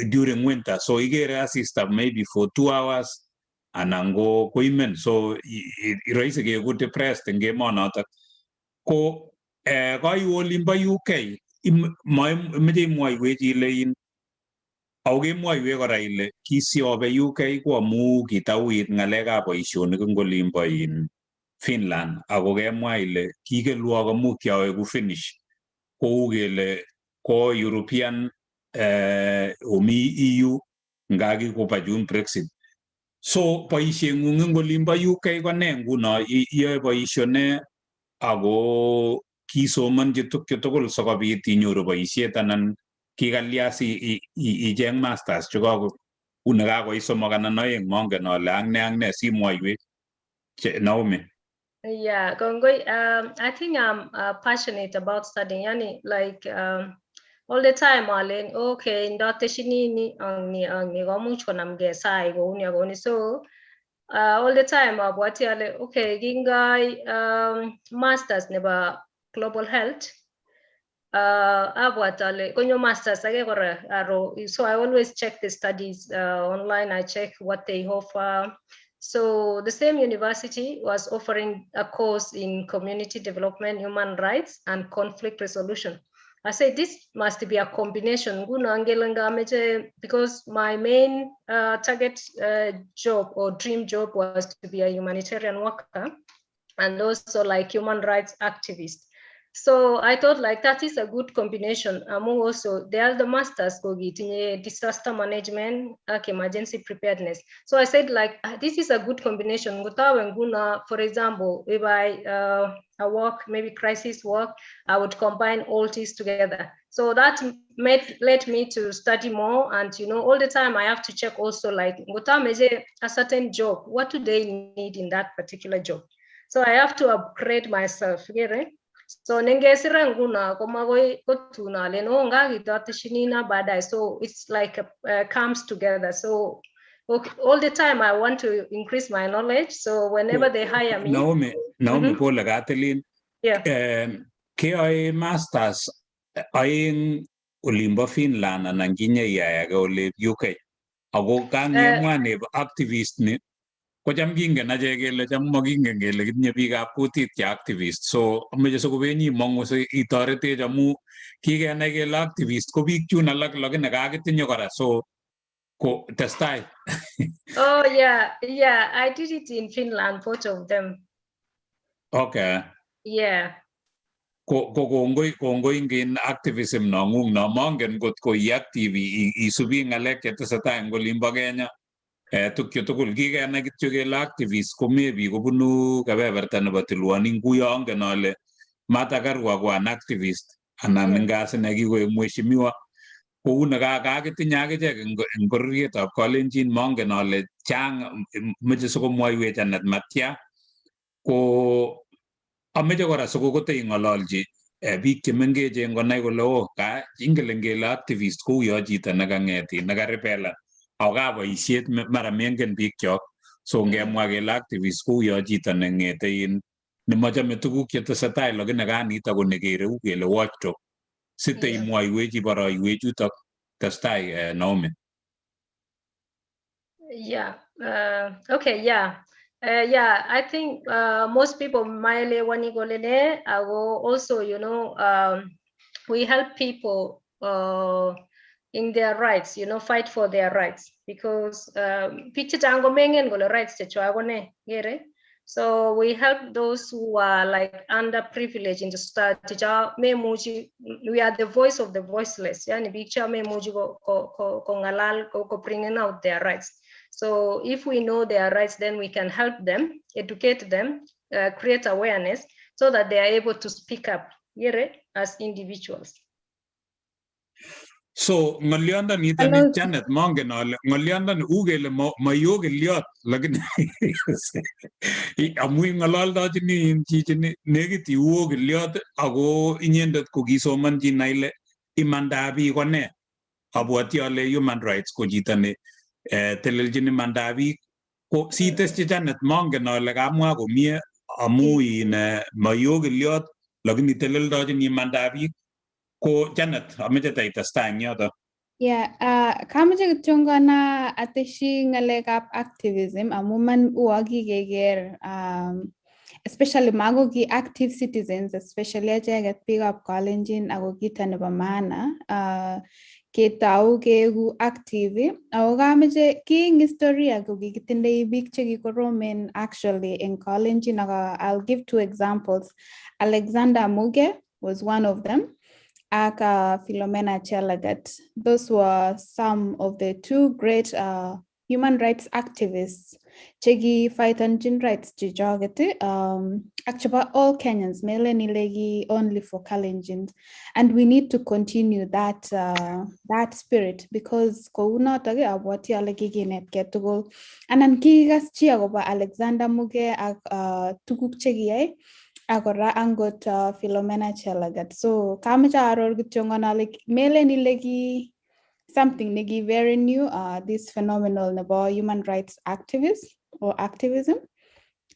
[SPEAKER 2] during winter, so ikere asista maybe for 2 hours anan ko koimen, so roisi keeku depressed eng emonotok. Ko kaiwe olimbo UK, imeche imwoiwech ile in ako kemwoiwech kora ile kisiobe UK ko amu kitauit ng'alekab boisionik eng olimbo in Finland, ako kemwa ile kikelwok amu kiaweku Finnish kou kele ko European omi EU nga kikoba chun Brexit. So boisieng'ung eng olimbo UK ko ne nguno? Iyoe boisio ne ako kisomonchi tukchu tugul sikobit inyoru boisiet anan kikalya si icheng masters chekako uni kakoit somok anan oeng, mongen ale ak ne ak ne, simwoiwech Naomi.
[SPEAKER 4] Yeah, kongoi. I think I'm passionate about studying. Yani, like all the time alen, okay, ndateshini ni ang ni ang ni komuch konamgei sai kouni ak kouni. So all the time abwati ale, okay, kingai masters nebo global health, abwat ale konyo masters age kora aro. So I always check the studies online. I check what they offer. So the same university was offering a course in community development, human rights, and conflict resolution. I say this must be a combination. Nguno angele ngameche, because my main target job or dream job was to be a humanitarian worker and also like human rights activist. So I thought like that is a good combination. Amu also they are the masters kokitinye disaster management ak emergency preparedness. So I said like, "Ah, this is a good combination. Ngotawe nguna, for example, if I work maybe crisis work, I would combine all these together. So that made led me to study more, and all the time I have to check also like ngotameje a certain job, what do they need in that particular job? So I have to upgrade myself. Get So nengesira nguna komakoi kotun alen oh ngakitoteshinina baadaye. So it's like comes together. So okay, all the time I want to increase my knowledge. So whenever they hire me,
[SPEAKER 2] Naomi, Naomi, pole katilin.
[SPEAKER 4] Yeah.
[SPEAKER 2] Keyoe masters oeng olimbo Finland anan kinyeiyai age ole UK? Ako kangemwa nebo activist ni kocham kingen achek kele cham makingen kele kitinye biikab kutit che activist, so ameche sikobenyi imong'u si itoretech amu kikenai kele activist ko biik chun alak lakini kakitinye kora, so ko testai.
[SPEAKER 4] Oh yeah, I did it in Finland, both of them.
[SPEAKER 2] Okay.
[SPEAKER 4] Yeah.
[SPEAKER 2] Ko kongoi, kongoi ing activism nong'ung no mongen ngot ko i active isubi ng'alek chetesetai eng olimbo Kenya, tukchu tugul kikenai kityo kele activist ko maybe kobunu kebeberta nebo tilwonik, nguyo angen ale Martha Karua ko an activist anan nga sine kikoek mheshimiwa kou ne kakitinye akichek eng bororietab Kalenjin, mongen ale chang meche sikomwoiwech anet matya ko ameche kora sikokote ing'ololchi biik chemengechen konai kole o ka ingele ngele activist kou yo chito nekang'et nekaribelan ako ka boisiet mara mengen biik chok, so ngemwa kele activist kou yo chito neng'ete in nemochome tuguk chetesetai lakini kanito ko nekere u kele watchdog site imwoiwech iboroiwech chutok. Testai, Naomi.
[SPEAKER 4] Yeah. Okay. Yeah. Yeah, I think most people maelewani kolene. I will also, we help people in their rights, fight for their rights because biik chechang ko mengen kole rights chechwak ko ne, kere? So we help those who are like underprivileged in the society. Cha memuchi, we are the voice of the voiceless. Yani biik cha memuchi ko kongalal ko bringing out their rights. So if we know their rights, then we can help them, educate them, create awareness so that they are able to speak up, yere, as individuals.
[SPEAKER 2] So ng'olyondonito ni Janet, mongen ale ng'olyondoni u kele mayokelyot, lakini amu ing'ololdochini chichini nekit iu okelyot, ako inyendet ko kisomonchi nai ile imandab biik ko nee. Abwoti ale human rights ko chito ne teleljin imandab biik. Ko sitesyi Janet, mongen ale kamwa komie amu in mayokelyot lakini teleldochin imandab biik. Ko Janet, ameche taitestai eng yoto.
[SPEAKER 1] Yeah, kameche kityongon ateshi ng'alekab activism amu man uo kikeker, especially mako ki active citizens, especially acheket biikab Kalenjin, ako kito nebo maana ketou keeku active. Ako kameche ki eng historia ko kikitindoi biik chekikoromen actually eng Kalenjin, ako I'll give two examples. Alexander Muge was one of them, ak Philomena Chelagat. Those were some of the two great human rights activists cheki fightanjin rights chechoket ak chebo all Kenyans, melen ile ki only for Kalenjins. And we need to continue that spirit because kounotok abwati ale kikinetkei tugul anan kikas chi akobo Alexander Muge ak tuguk chekiyai, ak kora angot Philomena Chelagat. So kameche aaror kityongon ale melen ile ki something negi very new, this phenomenal nebo human rights activists or activism.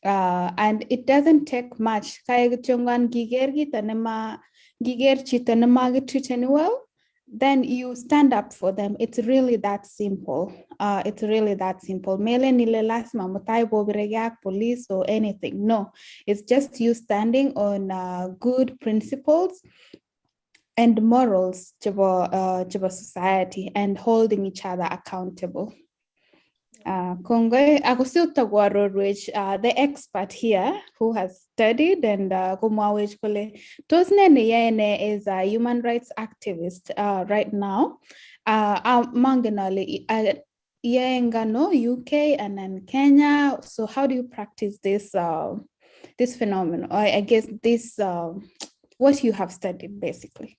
[SPEAKER 1] And it doesn't take much. Kaya kityongon ngiker kito nema, ngiker chito nemakitreateni well, then you stand up for them. It's really that simple. It's really that simple. Melen ile lazima mutai bobiregei ak police or anything. No, it's just you standing on good principles and morals chebo society and holding each other accountable. Kongoi, ako siuto koarorwech the expert here who has studied and komwawech kole tos ne neyae ne is a human rights activist right now. Mangen ale iyae ngano UK and then Kenya. So how do you practice this phenomenon? Or I guess this what you have studied, basically.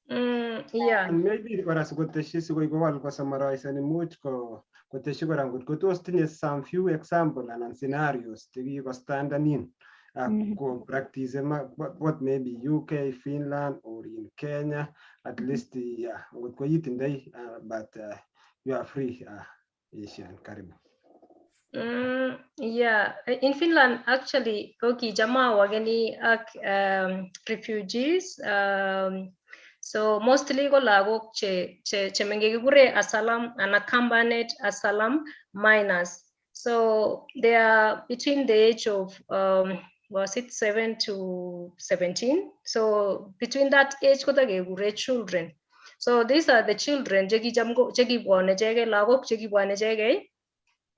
[SPEAKER 4] Yeah.
[SPEAKER 3] And maybe kora sikoteshi, sikoi kowal kosummarizen, imuch ko koteshi kora ngot ko tos tinye some few example anan scenarios chekikostandan in ak ko practice what maybe UK, Finland or in Kenya at least. Yeah, ngot ko itindoi, but you are free, Asian, karibu.
[SPEAKER 4] Yeah, in Finland actually ko kicham awakeni ak refugees. So mostly ko lagok che mengech kikure asylum, unaccompanied asylum minors. So they are between the age of was it 7 to 17? So between that age kotakekure children. So these are the children chekicham ko chekibwone ichegei, lagok chekibwone ichegei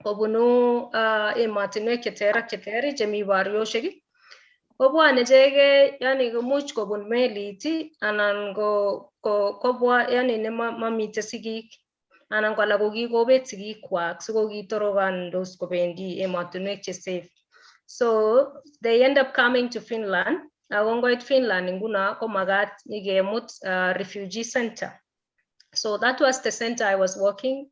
[SPEAKER 4] kobunu emotinwek cheter ak cheter chemi barioshek. Kobwone ichegei, yani komuch kobun melit anan ko kobwa yani nemomiten sigik anan ko alak ko kikobet sigikwak so kitorokandos kobendi emotinwek che safe. So they end up coming to Finland, ako ngoit Finland nguno ko makat nyikemut refugee center. So that was the center I was working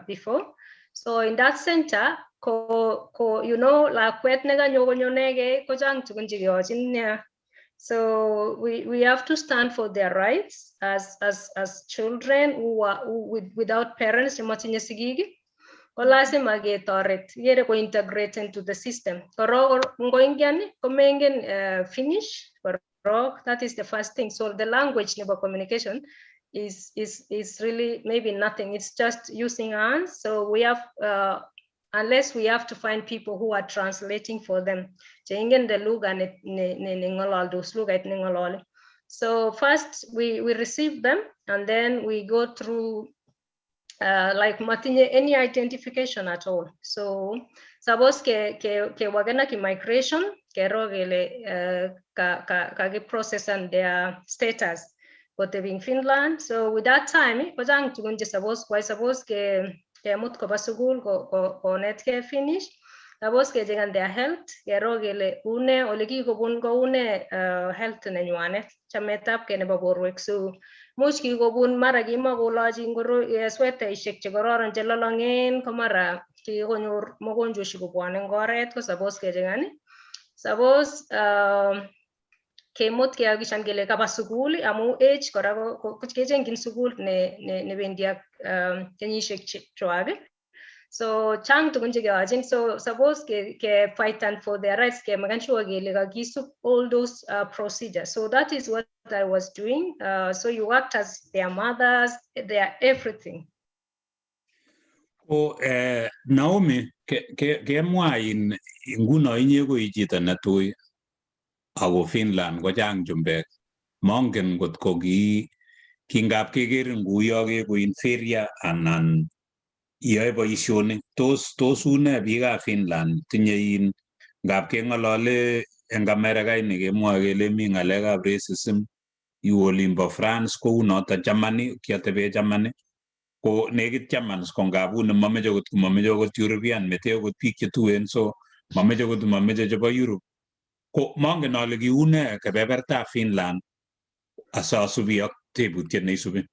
[SPEAKER 4] before. So in that center, ko lakwet nekanyo konyo inegei ko chang tugun chekeyochin nia. So we have to stand for their rights as children who are without parents, chemotinye sigik, ko lazima ketoret, ikere ko integrate into the system. Korok ngoingian komengen Finnish korok, that is the first thing. So the language nebo communication is really maybe nothing. It's just using hands. So we have, unless we have to find people who are translating for them, cheingen the lugha ne ng'ololdos, lugait ne ng'ololi. So first we receive them and then we go through like matinye any identification at all. So suppose ke worken ak immigration kero kele ka process and their status kotebi in Finland. So with that time kochang tugun che suppose kwai, suppose ke kemut koba sukul ko konetkei Finnish, suppose kecheken their health, kero kele une ole kikobun ko une health nenywanet, chametabgei nebo borwek. So Much kikobun mara kimakolochi ngoroik, swetaishek chekororon chelolong'en, ko mara kikonyor mogonjweshek kobwone eng oret, ko suppose kecheng'an, suppose kemut kehakikishan kele kaba sukul, amu age kora ko kechengchin sukul ne nebendi ak kenyisiek chwak. So chang tugun chekeyochin. So suppose ke fightan for their rights, kemakan sure kele kakisub all those procedures. So that is what I was doing. So you worked as their mothers, their everything.
[SPEAKER 2] Ko Naomi, kemwa in nguno inye ko i chito netui ako Finland ko chang chumbek. Mongen kot ko ki kingap kekerin kuyo keku inferior anan iyoe boisionik. Tos une biikab Finland? Tinye in ngap keng'olole eng America ini kemwoe kele mi ng'alekab racism. Iwe olimbo France kou noto, Germany, kiatebe Germany ko nekit Germans ko ngap une momeche kot komomeche okot European, mete okot biik chetuen, so momeche kot momeche chebo Europe. Ko mongen ale kiune kebebertab Finland, asasubi ak tebutiet neisubi.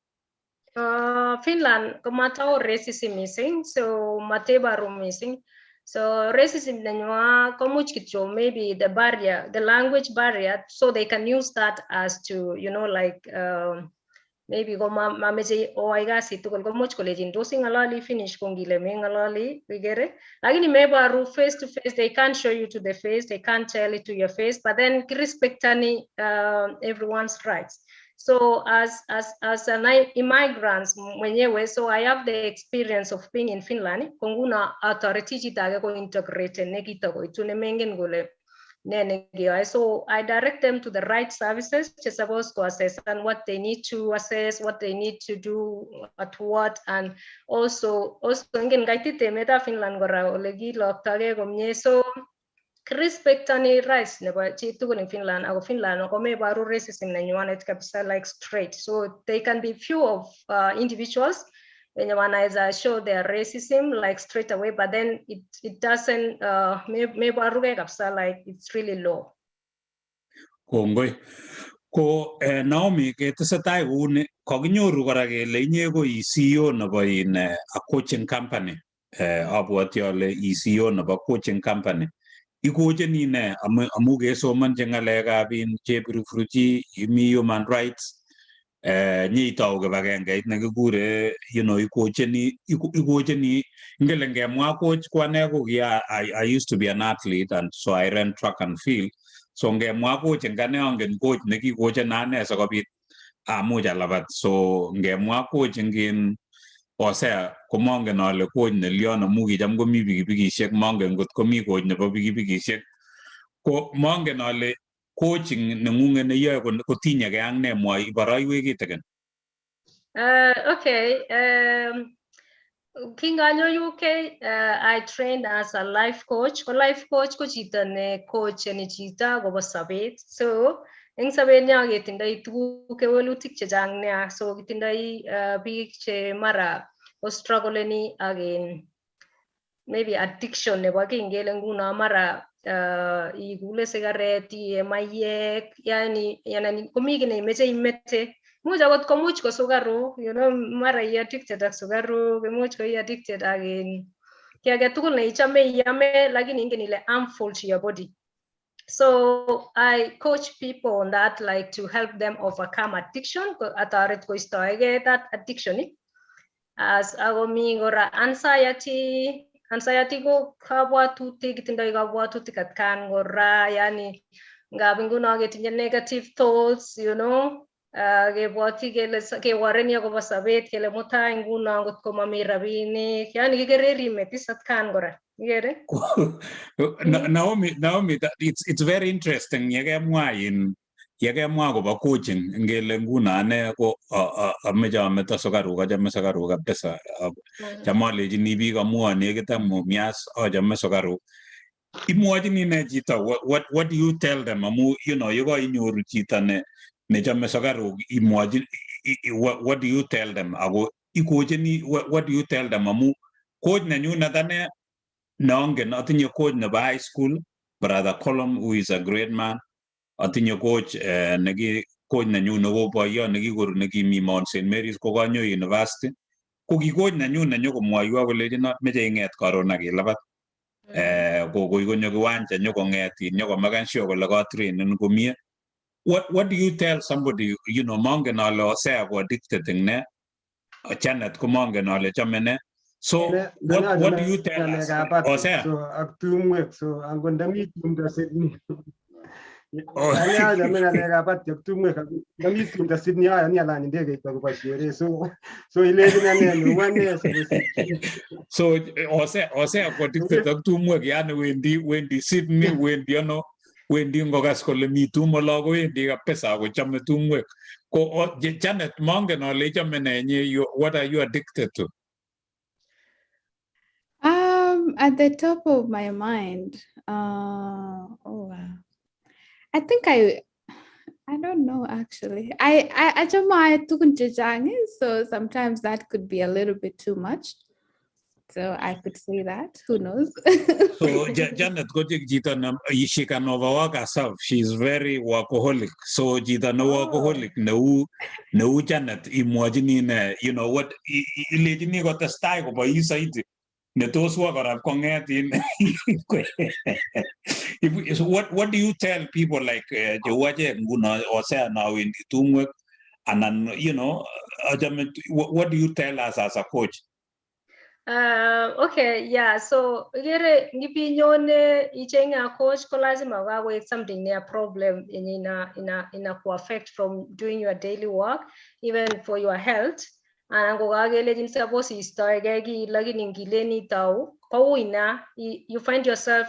[SPEAKER 4] Finland komatao racism missing, so matebaru missing. So racism nenywa komuch kityo maybe the barrier, the language barrier, so they can use that as to, like maybe ko mameche oai kasit tugul, komuch kolechin tos ing'ololi Finnish, ko ngile meng'ololi, ikere, lakini mebaru face to face. They can't show you to the face, they can't tell it to your face, but then respectani everyone's rights. So as an immigrant mwenyewe, so I have the experience of being in Finland. Ko nguno atoreti chito age ko integrate nekitokoitu nemengen kole ne nekeyoe. So I direct them to the right services che supposed to assess and what they need to assess, what they need to do at what, and also ingen kaitit emetab Finland kora ole kiloktogei komie. So respectani rights nebo chitugul in Finland, ako Finland komebaru racism nenywanet kabisa, like straight. So they can be few of individuals wenye wanaweza show their racism like straight away, but then it doesn't mebarugei kabisa, like it's really low.
[SPEAKER 2] Kongoi. Ko Naomi, ketesetai kouni, kokinyoru kora kele inye ko i CEO nebo in a coaching company. Abwoti ale i CEO nebo coaching company. Ikocheni ne amu kesomonchi ng'alekab in chepurupruchi, imi human rights, nyitou kibagengeit nekikure ikocheni. Ngele ngemwa coach, ko ane ko I used to be an athlete and so I ran track and field. So ngemwa coach eng ane angen coach nekikochena ane sikobit amuch alabat. So ngemwa coach eng in Hosea, komongen ale coach nelion, amu kicham komi pikipikishek, mongen ngot komi coach nebo pikipikishek. Ko mongen ale coaching neng'ung'et neyoe kotinyegei ak ne, mwai iboroiwek kitikin.
[SPEAKER 4] Okay. Kinganyo UK, I trained as a life coach. Ko life coach ko chito ne coacheni chito akobo sobet. So eng sobet nyo ketindoi tuguk, kewelutik chechang nea. So kitindoi biik che mara ko struggleni ak in maybe addiction nebo kiy, ngele nguno mara ikule sigaret, iye maiyek, yani yani komi kiy neimeche imete. Much akot komuch ko sukaruk, mara i addicted ak sukaruk, imuch ko i addicted ak in kiy age tugul neichome iame, lakini ingen ile harmful to your body. So I coach people on that, like to help them overcome addiction, atoret koistoegei that addiction. As ako mi kora anxiety. Anxiety ko kabwatutik, kitindoi kabwatutik atkan kora, yani ngap nguno ketinye negative thoughts, kebwoti kele keworeni akobo sobet, kele mutai nguno ngot ko mami rabinik, yani kikereri metis atkan kora, ikere.
[SPEAKER 2] Naomi, it's very interesting yekemwa in yekemwa akobo coaching. Ngele nguno ane ko ameche ameto sukaruk, achame sukaruk kabisa. Cham alechini biik amu anekit ak Mumias, achame sukaruk. Imwochini ne chito? What do you tell them? Amu yekoinyoru chito ne nechome sukaruk, imwochi what do you tell them? Ako ikochini, what do you tell them? Amu coach nenyunet ane neongen, atinye coach nebo high school, Brother Colum, who is a great man. Atinye coach neki Coach nenyu neko boiyot nekikoru nekimi Mount St Mary's kokanyo university, ko ki coach nenyu nenyokomwoiwo kolechino meche ing'et karon ak ilabat. Ko konyo kiwanja nyokong'et nyokomaken sure kole katrainen komie. What do you tell somebody, mongen ale Hosea ko addicted eng ne, Janet ko mongen ale chome ne. So what do you tell us, Hosea?
[SPEAKER 3] So ak tumwek, so angot ndami tumdo Sydney. Ane achame ng'alekab party ak tumwek, ndami tumdo Sydney ayani alany ndegeit akobo sherehe. So ilechin ane neu ane sikosikyi.
[SPEAKER 2] So Hosea ko addicted ak tumwek, yani wendi Sydney, wendi ano, wendi ngokas kole mi tum olo kowendi kabisa kochome tumwek. Ko Janet, mongen ale ichome ne inye, what are you addicted to?
[SPEAKER 1] At the top of my mind, oh wow. I think I don't know actually. I achame tukun chechang, so sometimes that could be a little bit too much. So I could say that, who knows?
[SPEAKER 2] So Janet ko chito na she can overwork herself. She's very workaholic. So chito ne workaholic neu Janet imwochini ne, you know what, ilechini kotestai kobois saiti ne tos wo kora kong'et in. So what do you tell people like cheu achek nguno Hosea nowendi tumwek anan achame, what do you tell us as a coach?
[SPEAKER 4] Okay, yeah. So ikere ngipinyone ichenge a coach ko lazima kakoek something near problem yenye ina ku affect from doing your daily work, even for your health. Anan ko kakelechin suppose istoegei kiy lakini ngilen itou koui na you find yourself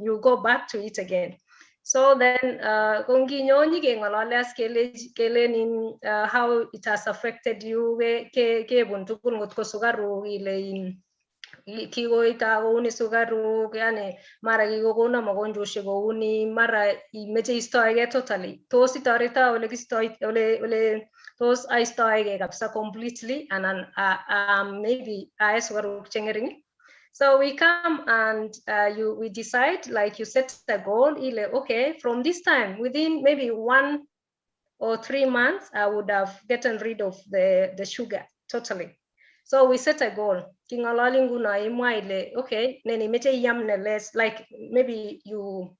[SPEAKER 4] you go back to it again. So then ko nginyo nyikeng'olole as kelen in how it has affected you, kebun tugul ngot ko sukaruk ile in kikoita kouni sukaruk, yani mara kikokono mogonjwoshek kouni, mara imeche istoegei totally. Tos itoreta ole kistoi ole tos aistoegei kabisa completely anan maybe ae sukaruk cheng'ering. So we come and we decide, like you set a goal, ile, okay, from this time, within maybe 1 or 3 months, I would have gotten rid of the sugar totally. So we set a goal. King'ololi nguno imwa ile, okay, neni meche iam ne less, like maybe you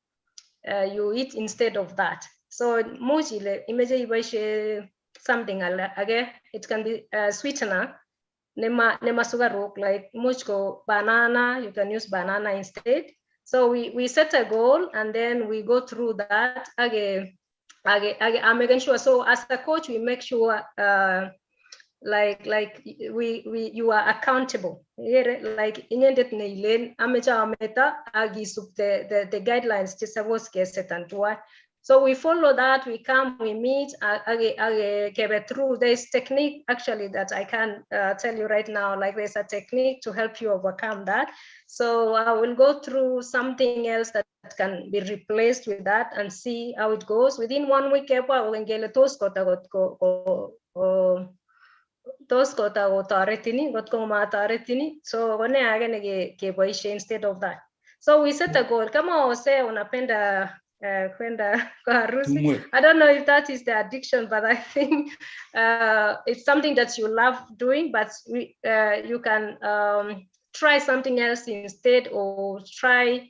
[SPEAKER 4] eat instead of that. So much ile imeche iboishe something age, it can be a sweetener, nema sukaruk, like much ko banana, you can use banana instead. So we set a goal and then we go through that. Age, I'm making sure. So as a coach, we make sure like we you are accountable. Like inyendet ne ilen amecha ameta agisup the guidelines che suppose keset and why. So we follow that, we come, we meet, age kebe through. There's technique actually that I can tell you right now, like there's a technique to help you overcome that. So I will go through something else that can be replaced with that and see how it goes. Within 1 week, tos kota kotoretini, ngot ko matoretini. So kone age ne keboishe instead of that. So we set a goal. Kama Hosea unapenda kwenda kwa harusi. I don't know if that is the addiction, but I think it's something that you love doing, but you can try something else instead, or try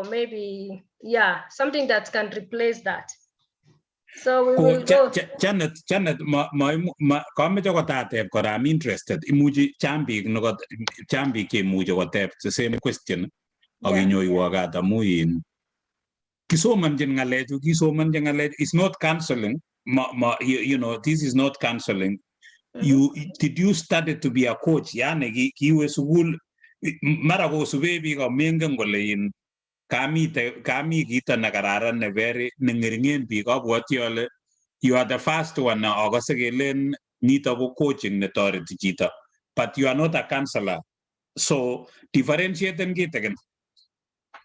[SPEAKER 4] maybe, yeah, something that can replace that. So we will go.
[SPEAKER 2] Janet, kameche kotateb kora, I'm interested. Imuchi chang biik cheimuchi koteb the same question ak inyoiwo kat amu in kisomanchin ng'alechu, kisomanchin ng'alechu. It's not counseling. You know, this is not counseling. You did you study to be a coach? Yani kiwe sukul mara kosube biik amengen kole in kami kito nekararan ne very neng'eringen biik. Abwoti ale you are the first one akose kelen nito ko coaching netoreti chito, but you are not a counselor. So differentiaten kitikin.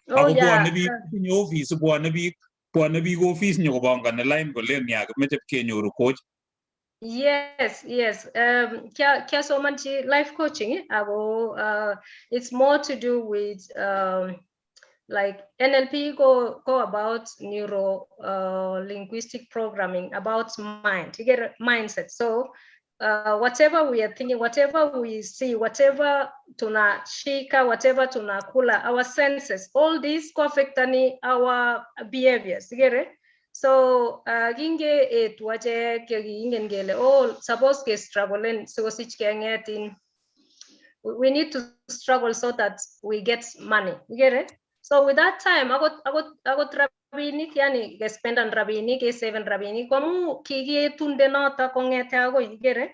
[SPEAKER 4] Oh, yeah.
[SPEAKER 2] Ako bwone biik tinye office, bwone biik office nyokobongoni line kolen ya kimeche kenyoru coach.
[SPEAKER 4] Yes, yes. Kiasomanchi life coaching, ako it's more to do with Like NLP go about neuro linguistic programming, about mind, you get mindset. So whatever we are thinking, whatever we see, whatever tunashika, whatever tunakula, our senses, all these ko-affectani our behaviors. You get it? So kinge etu achek kingen kele, oh, suppose ke struggling sikosich kengetin, we need to struggle so that we get money. You get it? So with that time, akot rabinik, yani kespendan rabinik, keseven rabinik, komu kikietunde notok kong'ete akoi, ikere?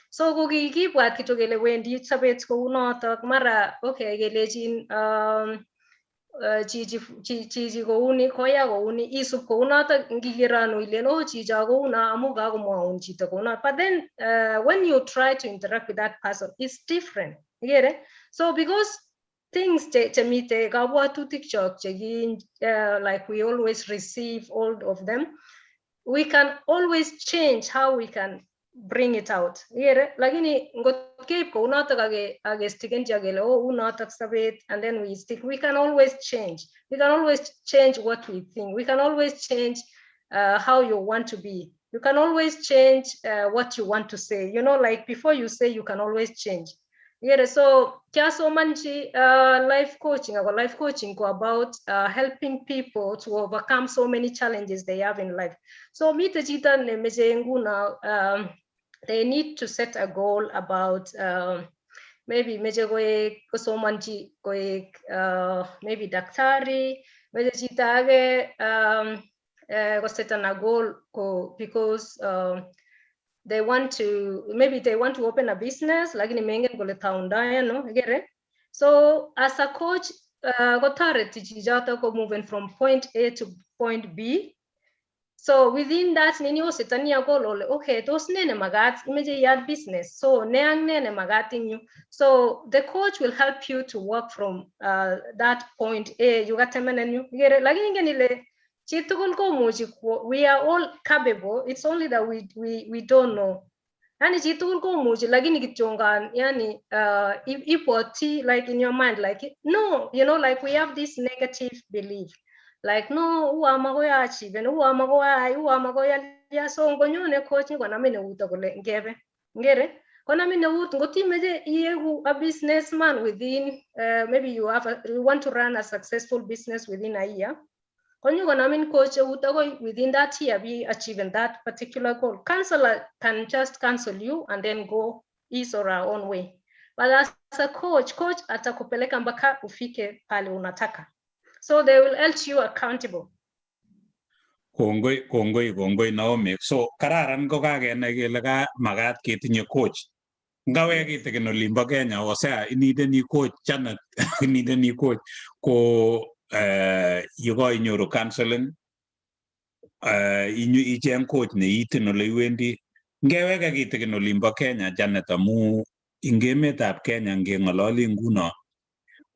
[SPEAKER 4] So ko kikibwat kityo kele wendi sobet kou notok, mara okay kelechin chichi chichi kouni, koya kouni, isub kounotok, ngikeranu ilen, oh, chicho kouno amu kakomwoun chito kouno. But then when you try to interact with that person, it's different. Ikere? So because things chemite kabwatutik chok cheki like we always receive all of them, we can always change how we can bring it out. Ikere? Lakini ngot keib kounotok akestikenchi akele, oh, unotok sobet, and then we stick, we can always change. We can always change what we think. We can always change how you want to be. You can always change what you want to say. Like before you say, you can always change. Yeah, so kiasomanchi life coaching, our life coaching go about helping people to overcome so many challenges they have in life. So mite chito nemeche nguno, they need to set a goal about maybe meche koek kosomanchi koek maybe daktari, meche chito age kosetan a goal ko because they want to, maybe they want to open a business, lakini mengen kole taunda ano, ikere? So as a coach, kotoreti chichoto ko moving from point A to point B. So within that, nini osetani a goal ole, okay, tos ne nemakat, imeche iyat business. So ne ak ne nemakat ing yu. So the coach will help you to work from that point A, yukatemenen yu, ikere? Lakini ingen ile chitugul komuchi, we are all capable. It's only that we don't know. Yani chitugul komuchi, lakini kityongan, yani ibwoti like in your mind, like no, like we have this negative belief, like no, uwa makoi achieve, uwa makoi ayai, uwa makoi alya. So ngonyone coach konamin eut akole ngebe, ngere? Konamin eut, ngot imeche ieku a businessman within, maybe you want to run a successful business within a year. Konyo konamin coach eut akoi within that year be achieving that particular goal. Counselor can just counsel you and then go his or her own way. But as a coach, coach atakupeleka mpaka ufike pale unataka. So they will hold you accountable.
[SPEAKER 2] Kongoi, kongoi, kongoi, Naomi. So kararan ko kakenai kele ka makat ketinye coach. Ngawek kitikin olimbo Kenya, osea inideni coach Janet, inideni coach ko yekoinyoru counseling, icheng coach neitin ole iwendi. Ngeweke kitikin olimbo Kenya, Janet, amu ing emetab Kenya ngeng'ololi nguno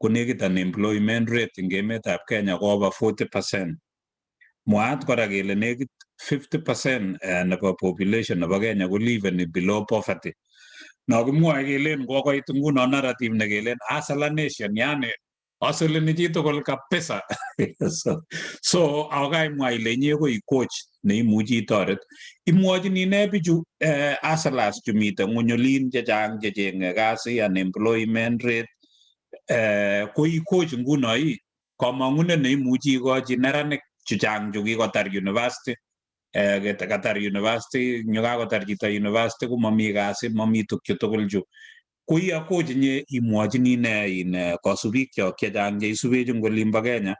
[SPEAKER 2] konekit unemployment rate ing emetab Kenya ko over 40%. Mwaat kora kele nekit 50% nebo population nebo Kenya ko living below poverty. No kimwoe kelen kokoit nguno narrative nekelen hustler nation, yani hustling chitugul kabisa. So ako kaimwa ile inye ko i coach neimuchi itoret. Imwochini nee bichu hustlers chu miten ng'weny olin chechang checheng'e kasi, unemployment rate, ko i coach nguno ii komong'unet neimuchi ikochi neranik chuchang chu kikotar university, katar university, nyokakotar chito university komomi kasi, momi tukchu tugul chu, ko i coach inye imwochini nee in kosubikyok chechang cheisubech eng olimbo Kenya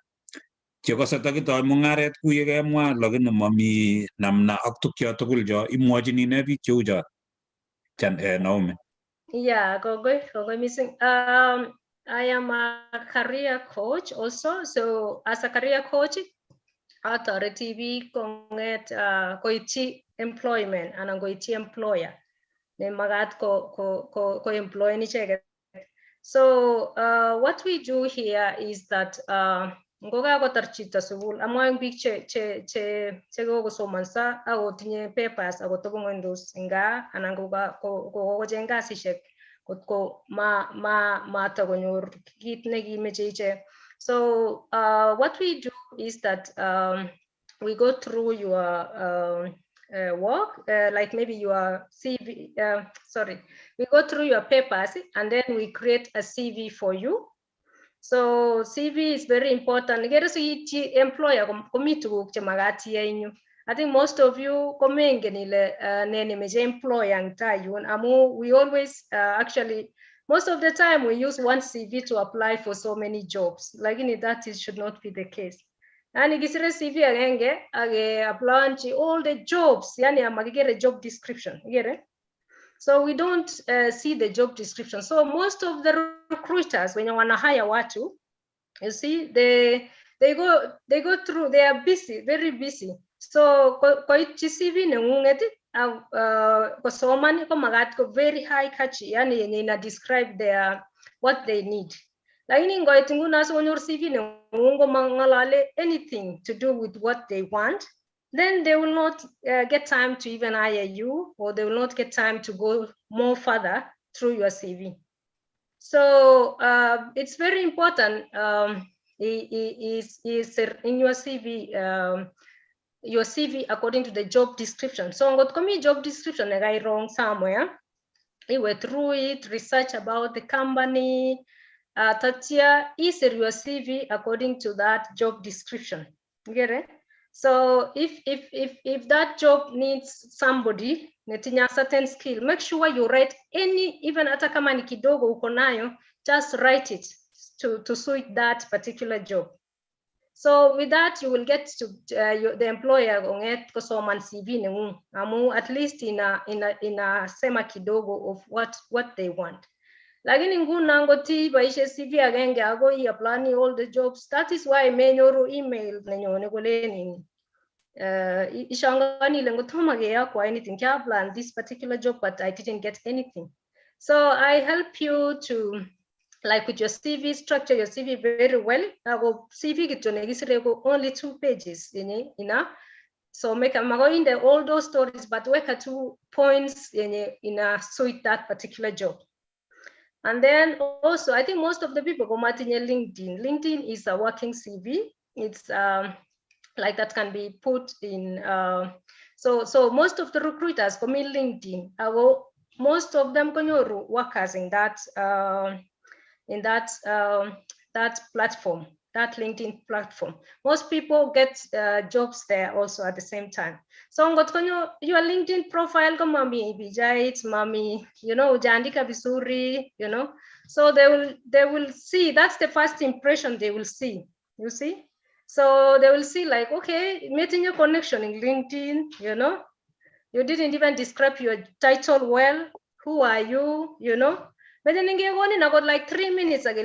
[SPEAKER 2] chekose tokitoi mung'aret ku yekemwa lakini momi namna ak tukcho tugul cho, imwochini nee biik cheu chot, Naomi?
[SPEAKER 4] Yeah, kongoi, kongoi missing. I am a career coach also. So as a career coach, atoreti biik kong'et koityi employment anan koityi employer nemakat ko employen icheket. So what we do here is that ngokakotar chito sukul, amwae biik che kokosomonso akotinye papers akotebong'wendos eng gaa anan kokocheng kasisiek kotko ma matakonyor kit nekimeche ichek. So what we do is that we go through your work, like maybe your CV, sorry, we go through your papers and then we create a CV for you. So CV is very important. Ikere siityi employer komi tuguk chemakat iyai en yu. I think most of you komengen ile ne nemeche employer eng tai yun amu we always actually most of the time we use one CV to apply for so many jobs. Lakini that is, should not be the case. Yani kisire CV agenge ake apply all the jobs, yani amakikere job description. Ikere? So we don't see the job description. So most of the recruiters, when you wanna hire watu, you see, they go through, they are busy, very busy. So koityi CV nengunget ak kosoman komakat ko very high catchy, yani yenye ina describe their what they need. Lakini ngoit nguno sikonyor CV nengung komang'alale anything to do with what they want, then they will not get time to even hire you, or they will not get time to go more further through your CV. So it's very important is in your CV, your CV according to the job description. So ngot komi job description nekai wrong somewhere, iwe through it, research about the company, tatya isir your CV according to that job description. You get it? So if that job needs somebody netinye a certain skill, make sure you write any, even hata kama ni kidogo uko nayo, just write it to suit that particular job. So with that, you will get to the employer konget kosoman CV nengung amu at least ina sema kidogo of what they want. Lakini nguno ngot iboishe CV agenge ako i-apply all the jobs, that is why menyoru email nenyone kolen ishangani ile ngotomo keyokwo anything, kia-apply this particular job but I didn't get anything. So I help you to, like, with your CV, structure your CV very well. Ako CV kityo nekisire ko only two pages yenye ina so make makoinde all those stories, but weka two points yenye ina suit that particular job. And then also, I think most of the people komatinye LinkedIn. LinkedIn is a working CV. It's like that can be put in. So most of the recruiters komi LinkedIn. Ako most of them konyoru workers in that platform, that LinkedIn platform. Most people get jobs there also at the same time. So ngot konyo your LinkedIn profile ko mami pichait, mami, hujaandika vizuri. So they will see, that's the first impression they will see, you see? So they will see like, okay, meeting your connection in LinkedIn. You didn't even describe your title well. Who are you, you know? But then I got like 3 minutes ago,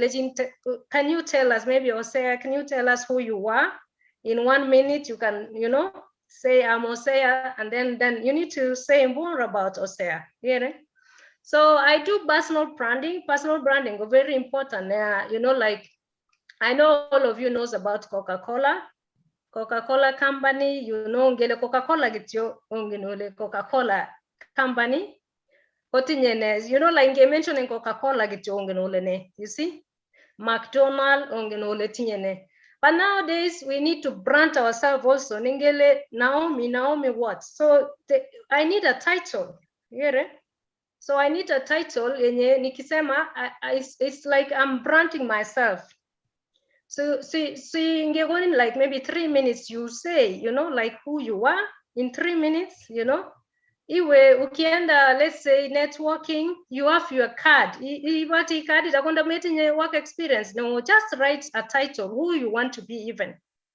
[SPEAKER 4] can you tell us, maybe Hosea, can you tell us who you are? In 1 minute, you can say I'm Hosea, and then you need to say more about Hosea. Yeah. So I do personal branding. Personal branding, very important. Like I know all of you knows about Coca-Cola. Coca-Cola company, ngele Coca-Cola kityo, ongen Coca-Cola company. Kotinye ne, like mentioning Coca-Cola kityo ongen ole ne, you see? McDonald ongen ole tinye ne. But nowadays we need to brand ourselves also. Ningele Naomi, Naomi what? So I need a title. You get it? So I need a title yenye nikisema it's like I'm branding myself. So see ingekonin like maybe 3 minutes you say, like who you are in 3 minutes. Iwe ukienda, let's say, networking, you have your card. Ibati card itakwenda meeting work experience. No, just write a title, who you want to be even.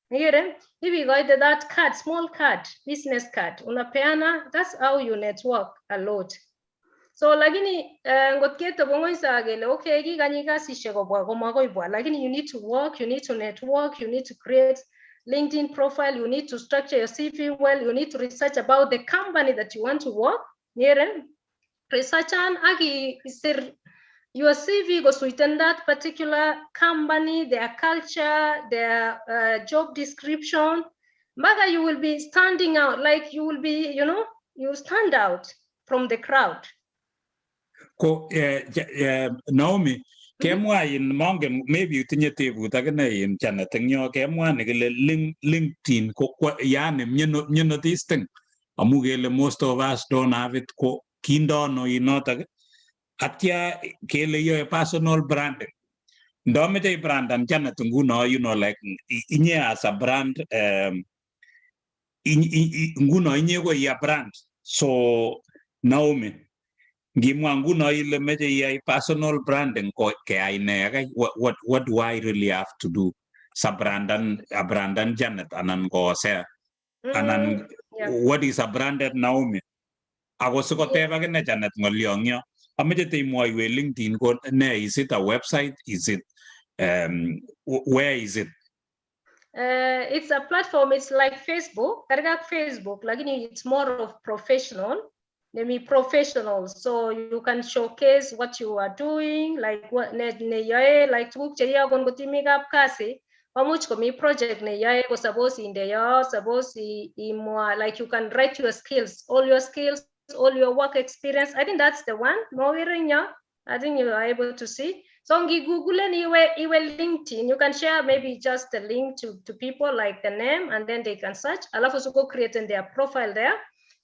[SPEAKER 4] You get it? If you got that card, small card, business card, unapeana, that's how you network a lot. So lakini ngot ketebong'oisa kele okay kikanyi kasisiek kobwa komakoi bwa, lakini you need to work, you need to network, you need to create LinkedIn profile, you need to structure your CV well, you need to research about the company that you want to work. Yere researchan ak isir your CV goes within that particular company, their culture, their job description. Mpaka you will be standing out, like you will be, you stand out from the crowd.
[SPEAKER 2] Ko Naomi, Kemwa in mongen maybe itinye tebut akine in Janet eng yo kemwa nekile LinkedIn ko yani miono this thing amu kele most of us don't have it ko kindo no inotok atya kele yoe personal branding. Ndomeche ibrandan Janet nguno, like inye as a brand, nguno inye ko iya brand. So Naomi, ngimwa nguno ile meche iyai personal branding ko keyai ne kai? What do I really have to do sa brandan a brandan Janet anan ko Hosea anan what is a branded Naomi? Ako sikoteb akine Janet ng'olyong yo, ameche teimwoiwech LinkedIn ko ne? Is it a website? Is it where is it?
[SPEAKER 4] It's a platform. It's like Facebook, karga Facebook, lakini it's more of professional. Nemi professional, so you can showcase what you are doing, like what ne ne yae, like tuguk che yae kon kotimii kasi, komuch komi project ne yae ko suppose inde yo, suppose imwa, like you can write your skills, all your skills, all your work experience. I think that's the one. Mokere eng yo. I think you are able to see. So ngi Google iwe LinkedIn, you can share maybe just the link to people, like the name, and then they can search. Alafu so go create in their profile there.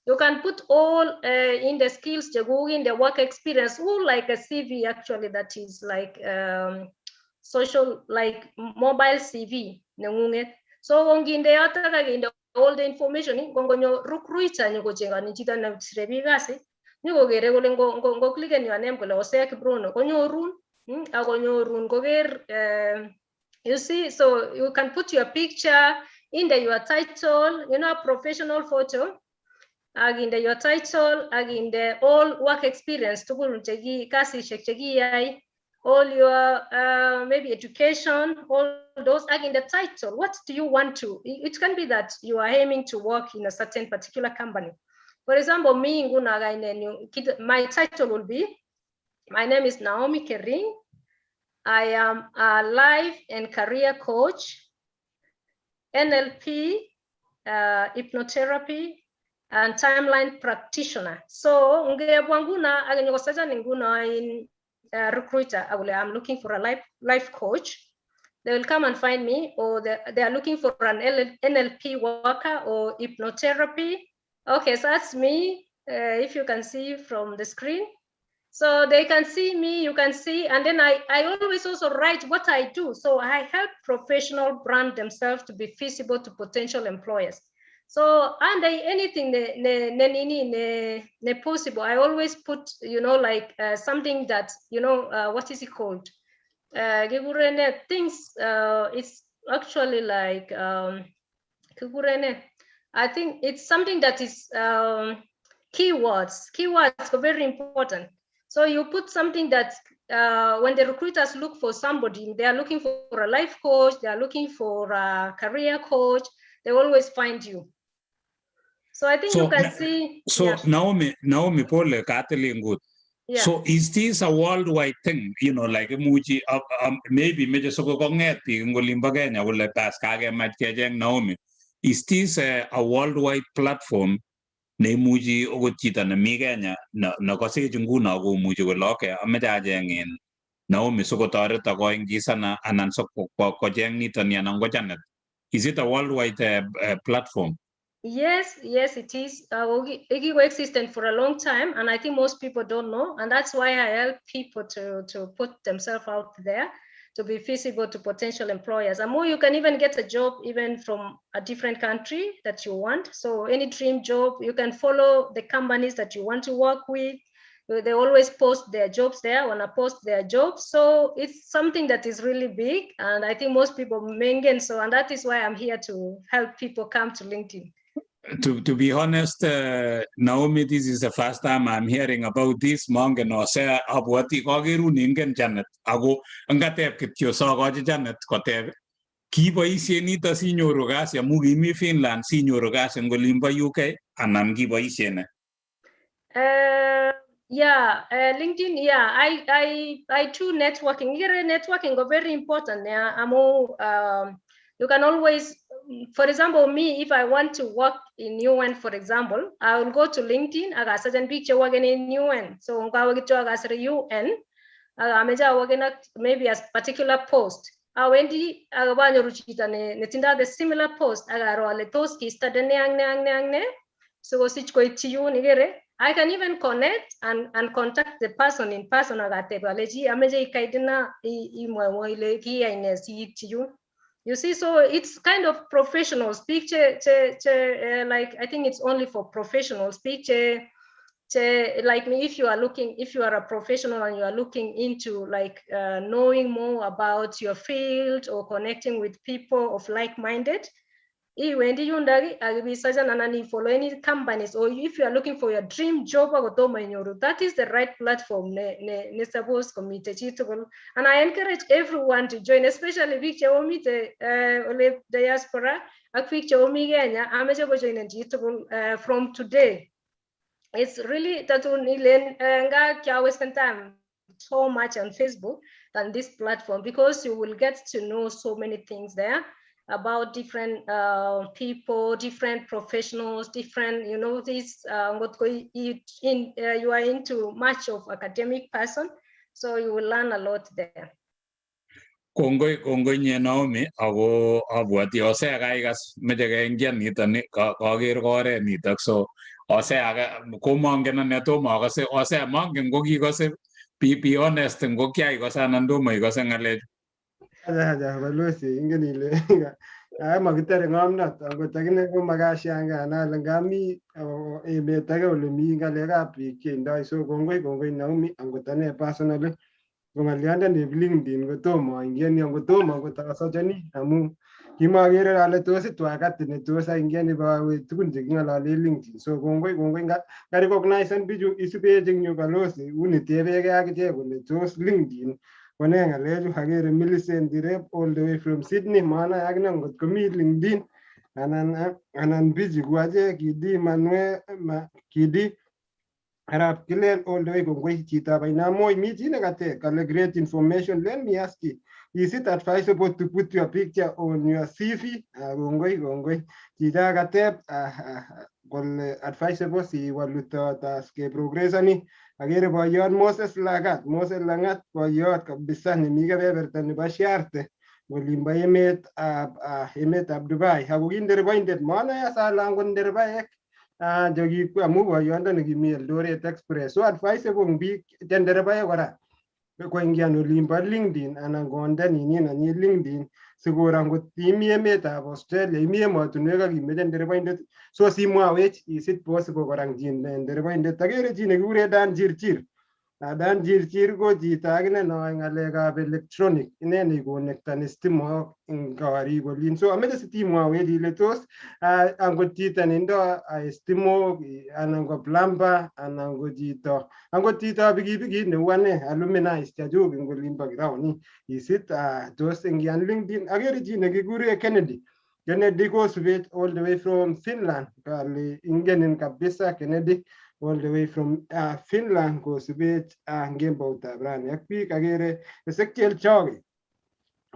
[SPEAKER 4] You can put all in the skills chekuk, in the work experience, all like a CV actually, that is like social, like mobile CV neng'ung'et. So nginde yotok akinde all the information, ko ngonyo recruiter nyokocheng'oni chito nesire biik kasi, nyokokere kole ngo clicken your name kole Hosea Kiprono konyorun, akonyorun koker, you see. So you can put your picture, inde your title, a professional photo, akinde your title, akinde all work experience tugul cheki kasisiek chekiyai, all your maybe education, all those, akinde title. What do you want to? It can be that you are aiming to work in a certain particular company. For example, me nguno kainenyu, my title will be, my name is Naomi Kering. I am a life and career coach, NLP, hypnotherapy, and timeline practitioner. So ngebwa nguno akenyokosearchan nguno in recruiter akole I'm looking for a life coach. They will come and find me, or they are looking for an NLP worker or hypnotherapy. Okay, so that's me, if you can see from the screen. So they can see me, you can see, and then I always also write what I do. So I help professional brand themselves to be visible to potential employers. So, and anything ne, ne, ne, nini, ne, ne possible, I always put, like something that, what is it called? Kikurene things, it's actually like, kikurene. I think it's something that is keywords. Keywords are very important. So you put something that when the recruiters look for somebody, they are looking for a life coach, they are looking for a career coach, they always find you. So I think
[SPEAKER 2] So
[SPEAKER 4] you can see.
[SPEAKER 2] So Naomi, pole katilingut. So is this a worldwide thing? Like imuchi maybe meche siko kong'et biik eng olimbo Kenya kole bas kakemach kecheng Naomi. Is this a worldwide platform neimuchi okot chito nemi Kenya nekosech nguno komuchi kole okay, ameche acheng in Naomi sikotoreto koingisana anan so kocheng nitoni anan ko Janet? Is it a worldwide platform?
[SPEAKER 4] Yes, it is. It existed for a long time, and I think most people don't know. And that's why I help people to put themselves out there to be visible to potential employers. And more, you can even get a job even from a different country that you want. So any dream job, you can follow the companies that you want to work with. They always post their jobs there, want to post their jobs. So it's something that is really big. And I think most people mengen. So, and that is why I'm here to help people come to LinkedIn.
[SPEAKER 2] To be honest, Naomi, this is the first time I'm hearing about this. Mongen Hosea, abwati kokerun ingen Janet. Ako ngateb kityo sokochi Janet koteb. Kiboisien nito sinyoru kasi amu kimi Finland sinyoru kasi eng olimbo UK anan kiboisien ne?
[SPEAKER 4] Yeah, LinkedIn, yeah, I do networking. Here, networking is very important. Yeah, amu, you can always, for example, me, if I want to work in UN, for example, I will go to LinkedIn, akasearch picture working in UN. So ngawe kityo akasir UN, Ak ameche aworken ak maybe a particular post. Awendi ak abanyoru chito ne netindo the similar post ak aro ale tos kistudyen ne ak ne ak ne ak ne sikosich koityi yun, ikere. I can even connect and contact the person in person ak ateb alechi ameche iguidena, imwowo ile kiyai ne siityi yun. You see, so it's kind of professionals. Biik che like, I think it's only for professionals. Biik che like me, if you are looking, if you are a professional and you are looking into like knowing more about your field or connecting with people of like-minded, iwendi yundak ak ibisearchen anan i-follow any companies, or if you are looking for your dream job akotomo inyoru, that is the right platform ne suppose komite chitugul. And I encourage everyone to join, especially biik cheomite ole diaspora ak biik cheomi Kenya. Ameche kojoinen chitugul from today. It's really tatun ilen nga kiawasten time so much on Facebook than this platform, because you will get to know so many things there about different people, different professionals, different, this, ngot ko you are into much of academic person, so you will learn a lot there.
[SPEAKER 2] Kongoi, kongoi nye Naomi, ako abwati Hosea kaikas meche keingian nitoni, kaker ko oret nitok. So Hosea komongen ane, tomo akase. Hosea, mongen ko kikose, be honest, ngo kiaikose anan tomo ikose ng'alechu?
[SPEAKER 3] Aja, aja, balozi, ingen ile makitare ng'omnot, angot akine ko makashangaan ale ngami emet age ole mi ng'alekab biik cheindoi. So kongoi, kongoi Naomi. Angot ane personally ko ng'olyondonib LinkedIn kotomo aingiani, angot tomo angot asochoni, amu kimakere ale tos it wakati netos aingiani bawe tugun cheking'ololen LinkedIn. So kongoi, kongoi, karecognisan bichu isubech eng yu balozi, uni tebekee akichek kole tos LinkedIn kone ng'alechu. Akere Millicent Tirep all the way from Sydney, manai akine ngot komi LinkedIn anan bichu ku achek Kidi Manuel Kidi Arap Kilel all the way. Kongoi chitab Ainamoi. Mi chi nekate kale, "Great information. Let me ask you, is it advisable to put your picture on your CV?" Kongoi, kongoi chito kateb kole advisable siwalu tas keprogressani. Akere boyot Moses Lagat, Moses Langat, boyot kabisa nemi kebeberta nebo Sharte olimbo emetab Dubai, ako ki ndereboindet, manai as ale angot ndereboek cheki amu boyondoni kimi Eldoret Express. So advisable eng biik che ndereboek kora koingian olimbo LinkedIn anan konde nini nanyi LinkedIn, sikor angot imi emetab Australia, imi emotinwek ak imeche ndereboindet, so simwawech, is it possible kora chi ndereboindet? Akere chi nekikure Dan Chirchir. Dan Chirchir ko chito akine noe ng'alekab electronic, ine neikonektani stimok eng korik olin. So ameche sitimwawech ile tos angot chito neindo stimok anan ko plumber anan ko chito angot chitoab pikipikit neu ane, alumni chechuk eng olimbo Kiraoni, is it tos ingian LinkedIn? Akere chi nekikure Kennedy. Kennedy kosubech all the way from Finland, kale ingenin kabisa. Kennedy all the way from Finland kosubech ngemboutab rani ak biik. Akere Ezekiel Choge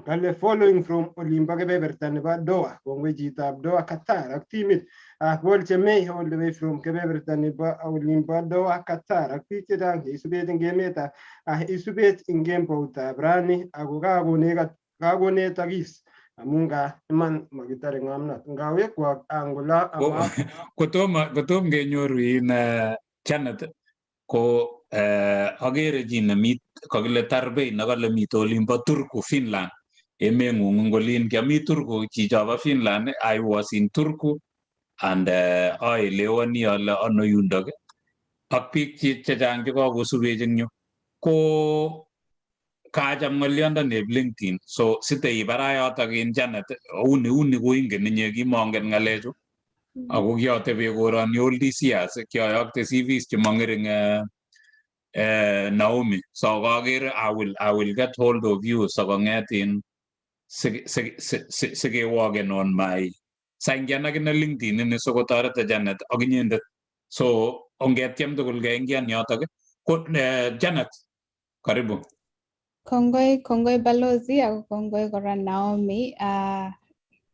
[SPEAKER 3] kale following from olimbo kebeberta nebo Doha. Kongoi chitab Doha, Qatar ak timit. Paul Chemei all the way from kebeberta nebo olimbo Doha, Qatar ak biik chechang cheisubech eng emetab isubech eng kemboutab rani ako kakonetokis amun ka iman makitare ng'omnot ngawekwok angola.
[SPEAKER 2] Kotom kenyoru in Janet ko akere chi nemi kakile Tarbei nekale mite olimbo Turku, Finland, emeng'ung eng olin. Kiami Turku, chichobo Finland. I was in Turku and aelewani ale ano yundok ak biik chechang chekakosubech eng yu ko kacham ng'olyondoneb LinkedIn. So siteibaraa yotok in Janet, uni koingen inye kimongen ng'alechu ako kiatebe koroni all these years, kiayokte CVs chemong'ering. Naomi, so kaker I will get hold of you sokong'et in sikewoken on my saingian akine LinkedIn ini sikotoreto Janet ak inyendet. So ongetyem tugul keingian yotok ko Janet, karibu.
[SPEAKER 1] Kongoi, kongoi balozi, ako kongoi kora Naomi.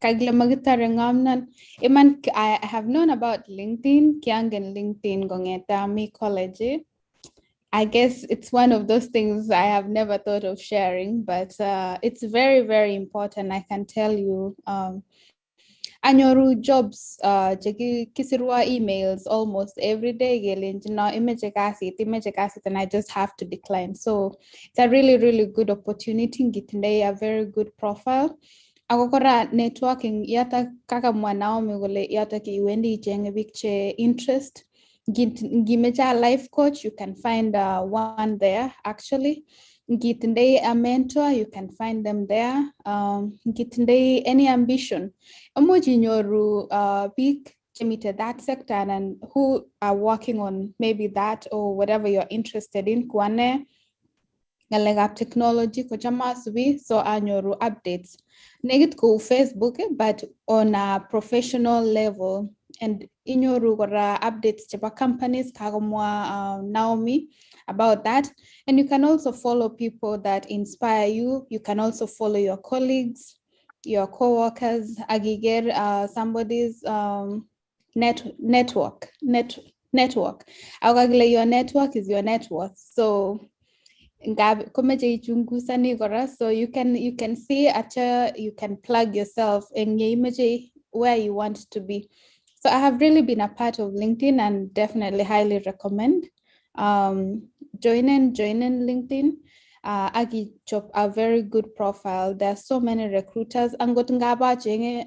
[SPEAKER 1] Kagile makitare ng'omnon. Iman, I have known about LinkedIn, kiangen LinkedIn kong'ete ami college. I guess it's one of those things I have never thought of sharing, but it's very, very important. I can tell you. Anyoru jobs chekikisirwa emails almost every day kelenjino imeche kasit, imeche kasit, and I just have to decline. So it's a really, really good opportunity ngitindoi a very good profile. Ako kora networking, yotok kakamwa Naomi kole yotok iwendi ichenge biik che interest. Ngimeche a life coach, you can find one there, actually. Ngitindoi a mentor, you can find them there. Ngitindoi any ambition, imuch inyoru biik chemite that sector and who are working on maybe that or whatever you're interested in. Ku ane ng'alekab technology kocham asubi, so anyoru updates. Nekit kou Facebook, but on a professional level. And inyoru kora updates chebo companies, kakomwa Naomi about that. And you can also follow people that inspire you. You can also follow your colleagues, your co-workers, akiker somebody's network. Ako kakile your network is your net worth. So ngap komeche ichungusani kora, so you can see acha you can plug yourself eng yeimeche, where you want to be. So I have really been a part of LinkedIn and definitely highly recommend join in LinkedIn akichop a very good profile. There are so many recruiters. Angot ngap achenge,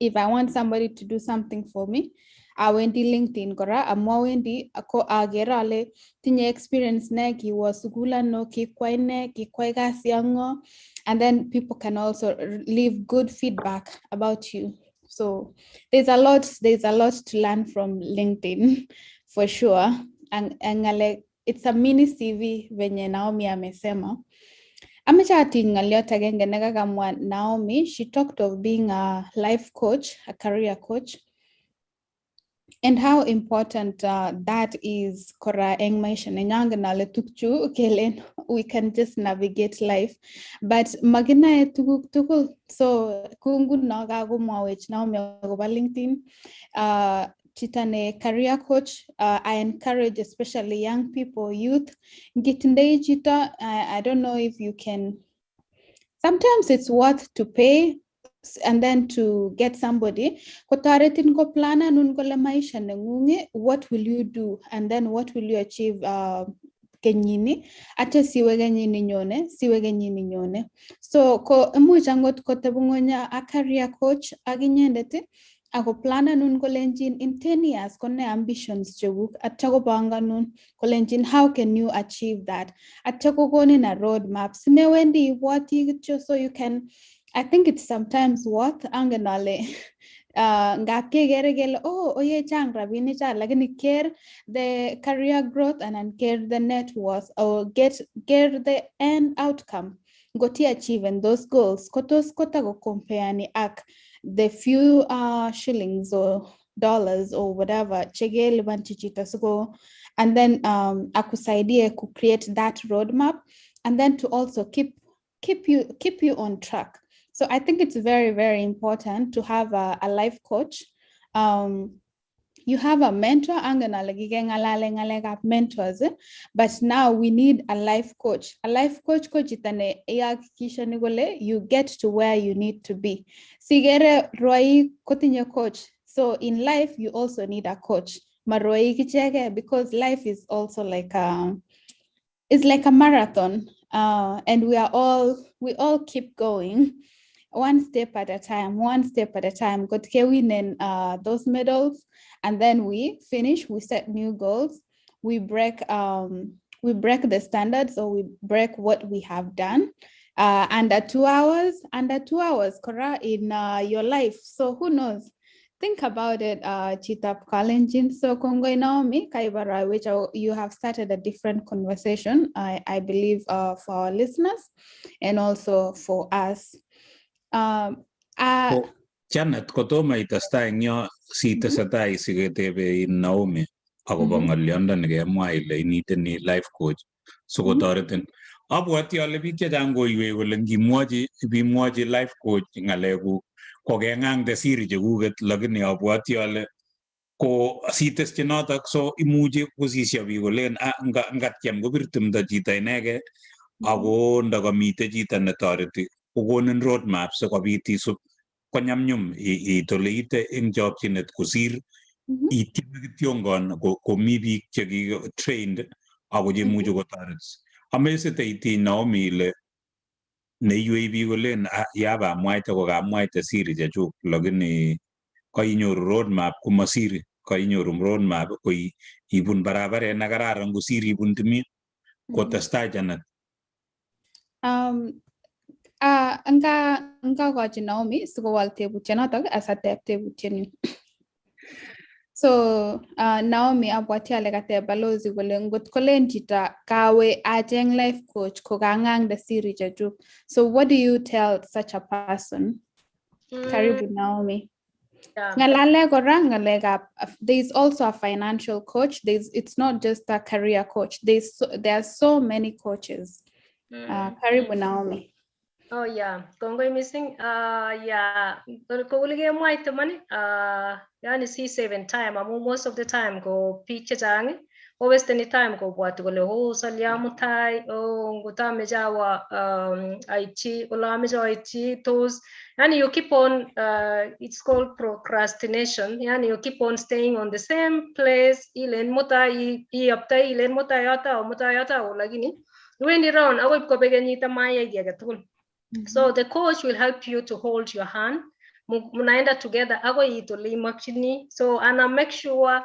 [SPEAKER 1] if I want somebody to do something for me, awendi LinkedIn kora amu awendi ko akere ale tinye experience ne, kiwo sukul ano, kikwai ne, kikwai kasi ak ng'o, and then people can also leave good feedback about you. So there's a lot to learn from LinkedIn for sure. And ng'alek, it's a mini CV venye Naomi amesema. Ameche atiny ng'oliot agenge nekakamwa Naomi. She talked of being a life coach, a career coach, and how important that is kora eng maisha nenyo. Angen ale tukchu kelen we can just navigate life, but makinae tuguk tugul. So kou nguno kakomwowech Naomi akobo LinkedIn, chito ne career coach. I encourage especially young people, youth, ngitindoi chito, I don't know if you can, sometimes it's worth to pay and then to get somebody kotoretin koplananun kole maisha nengung, what will you do and then what will you achieve kenyini, ate siwe kenyini nyone, siwe kenyini nyone. So ko imuch angot kotebung'ony ak career coach ak inyendet ako plananun kolenjin in 10 years ko ne ambitions chekuk, atya kopanganun kolenjin how can you achieve that, atya kokonin a road map simewendi ibwoti kityo. So you can, I think it's sometimes worth. Angen ale ngap kekere kele, oh, oye, chang rabinicha, lakini ker the career growth anan ker the net worth or get the end outcome. Ngoti achieve those goals, kotos kotakocompareani ak the few shillings or dollars or whatever chekelipanchi chito siko and then akusaidie ku create that roadmap and then to also keep you on track. So I think it's very, very important to have a life coach. You have a mentor, angen ale kikengalale ngalekab mentors, but now we need a life coach. A life coach ko chito ne ihakikishoni kole you get to where you need to be. Sikere rwoik kotinye coach. So in life, you also need a coach. Marwoik icheke, because life is also it's like a marathon, and we all keep going one step at a time, one step at a time. Got kewinen those medals, and then we finish, we set new goals, we break the standards or we break what we have done. Under 2 hours, under 2 hours, kora in your life. So who knows? Think about it, chitab Kalenjin. So kongoi Naomi, Kaibara, which you have started a different conversation, I believe, for our listeners and also for us.
[SPEAKER 2] Janet, kotomo itestai eng yo, sitesetai siketebe in Naomi akobo ng'oliondo nekemwa ile initeni life coach sikotoretin. Abwoti ale biik chechang koiwei kole ngimwochi ibimwochi life coach ng'alekuk kokeng'angte siri chekuket, lakini abwoti ale Ko siteschi notok, so imuchi kosisyo biik kolen ngatyem kobir tumdo chito inegei ako ndakamite chito netoreti kokonin roadmap sikobit isub konyumnyum iit ole iite eng chokchinet kosir ityeme kityongon komi biik cheki trained ako chemuchi kotoret. Amesite itiny Naomi ile neiywei biik kolen yabamwaite kokamwaite siri chechuk, lakini kainyoru roadmap komasiri, kainyoru roadmap ko ibun barabaret nekararan kosir ibun timin. Kotestai Janet.
[SPEAKER 1] Nga kochi Naomi sikowal tebutyonotok asateb tebutyenyu. So Naomi, abwati ale kateb balozi kole ngot kolen chito kawe acheng life coach kokang'angde siri chechuk. So what do you tell such a person? Karibu Naomi.
[SPEAKER 4] Yeah.
[SPEAKER 1] Ng'alale kora ng'alekab, there is also a financial coach. There's it's not just a career coach. There are so many coaches. Karibu Naomi.
[SPEAKER 4] Oh yeah, kongoi missing. Yeah, kou lekemwaite man, yani si saving time amu most of the time ko biik chechang ko wasteni time kobwati kole, "Oh, salya mutai, oh, ngotameche awa aityi ole ameche aityi." Tos yani you keep on, it's called procrastination, yani you keep on staying on the same place, ilen mutai iyaptai, ilen mutai atau, mutai atau, lakini iwendi round akoi kobek kenyit amayai kiy agetugul. So the coach will help you to hold your hand. Mnaenda together akoi iit ole imokyini. So ana make sure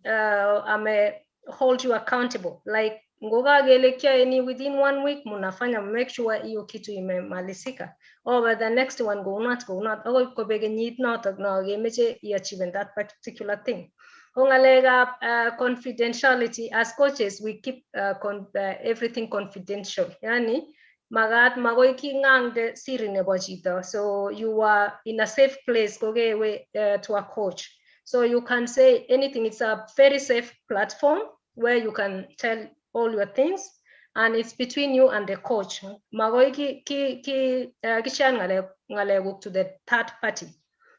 [SPEAKER 4] ame hold you accountable. Like ngokakele kiyoe ni within one week, munafanya make sure hiyo kitu imemalizika. Or the next one kounot kounot akoi kobek kenyit notok no kemeche iachieve that particular thing. Ko ng'alekab confidentiality, as coaches we keep everything confidential. Yani makat makoi king'angde siri nebo chito, so you are in a safe place kokewe to a coach, so you can say anything. It's a very safe platform where you can tell all your things and it's between you and the coach. Makoi ki share ng'alekuk to the third party.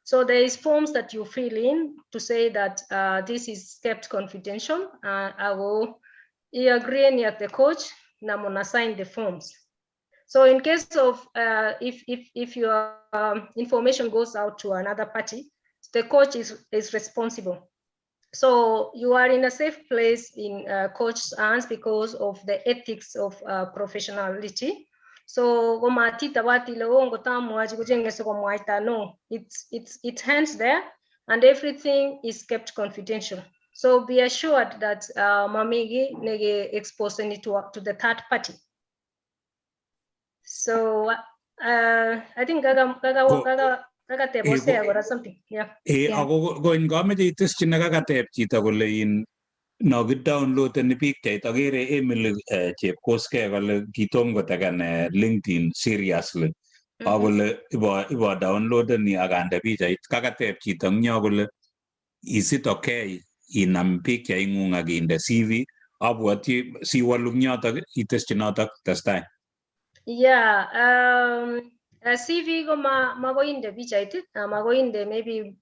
[SPEAKER 4] So there is forms that you fill in to say that this is kept confidential. Ako i agree at the coach na muna sign the forms. So in case of if your information goes out to another party, the coach is responsible. So you are in a safe place in coach's hands because of the ethics of professionality. So komatitawat ile, "Oh, ngotamwachi kochenge sikomwaita." No, it hands there and everything is kept confidential. So be assured that mami kiy neke expose to the third party. So I think kakateb Hosea kora something. Yeah.
[SPEAKER 2] Ako ko ngameche itesyi nekakateb chito kole in no kidownloadeni picture, akere Emily Chepkoskei kole kitom koteken LinkedIn seriously akole ibo downloadeni akande pichait. Kakateb chito eng yo kole is it okay inam picture-ing'ung akinde CV? Abwoti siwolu eng yotok, itesyi notok, testai.
[SPEAKER 4] Yeah, CV ko ma makoi inde pichait, makoi inde maybe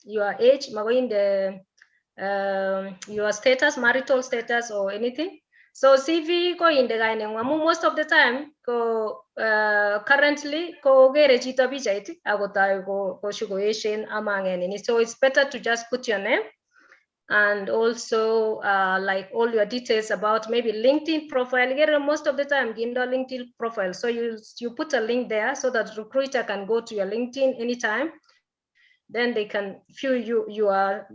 [SPEAKER 4] your age, makoi inde your status, marital status or anything. So CV ko inde kaineng'ung amu most of the time ko currently ko kere chito pichait akotoi ko koshukoeshen ama nini. So it's better to just put your name and also like all your details about maybe LinkedIn profile. Ikere most of the time kindo LinkedIn profile. So you put a link there so that recruiter can go to your LinkedIn anytime. Then they can view your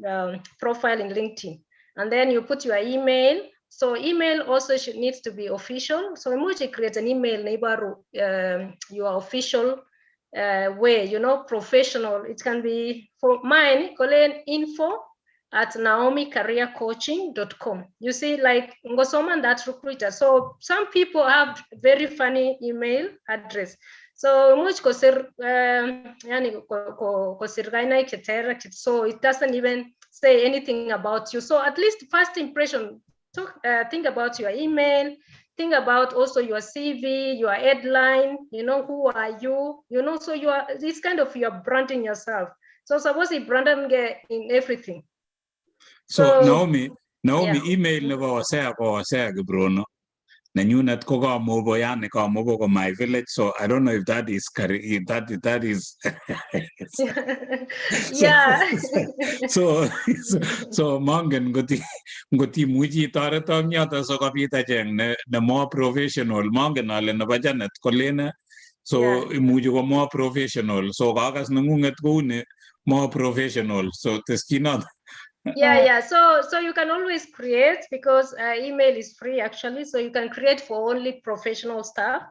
[SPEAKER 4] profile in LinkedIn. And then you put your email. So email also should needs to be official. So imuch create an email neiboru your official way, professional. It can be, for mine, kolen info@naomicareercoaching.com. You see, like ngosoman that recruiter. So some people have very funny email address. So imuch kosir yani kosir kainaik cheter, so it doesn't even say anything about you. So at least first impression, think about your email, think about also your CV, your headline, who are you, so you are, it's kind of you're branding yourself. So suppose i brandenge in everything.
[SPEAKER 2] So,
[SPEAKER 4] So-
[SPEAKER 2] Naomi,
[SPEAKER 4] Yeah.
[SPEAKER 2] email nebo Hosea ko Hosea Kiprono. Nenyunet ko Kamobo, yani Kamobo ko my village. So I don't know if that is if that is so mongen ngot imuchi itoreton yoto sikobit acheng ne more professional. Mongen ale nebo Janet kolene. So imuchi ko more professional. So kakas nengunget kouni more professional. So teschinot.
[SPEAKER 4] Yeah. So you can always create, because email is free actually. So you can create for only professional staff.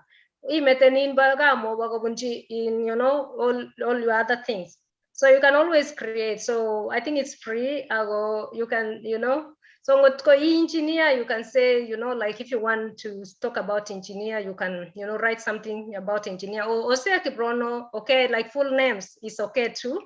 [SPEAKER 4] Imeten in Bergamo, Bagobunji, in all your other things. So you can always create. So I think it's free. Ago you can, you know. So ngotko engineer, you can say, like if you want to talk about engineer, you can, write something about engineer. Or Hosea Kiprono, okay, like full names is okay too.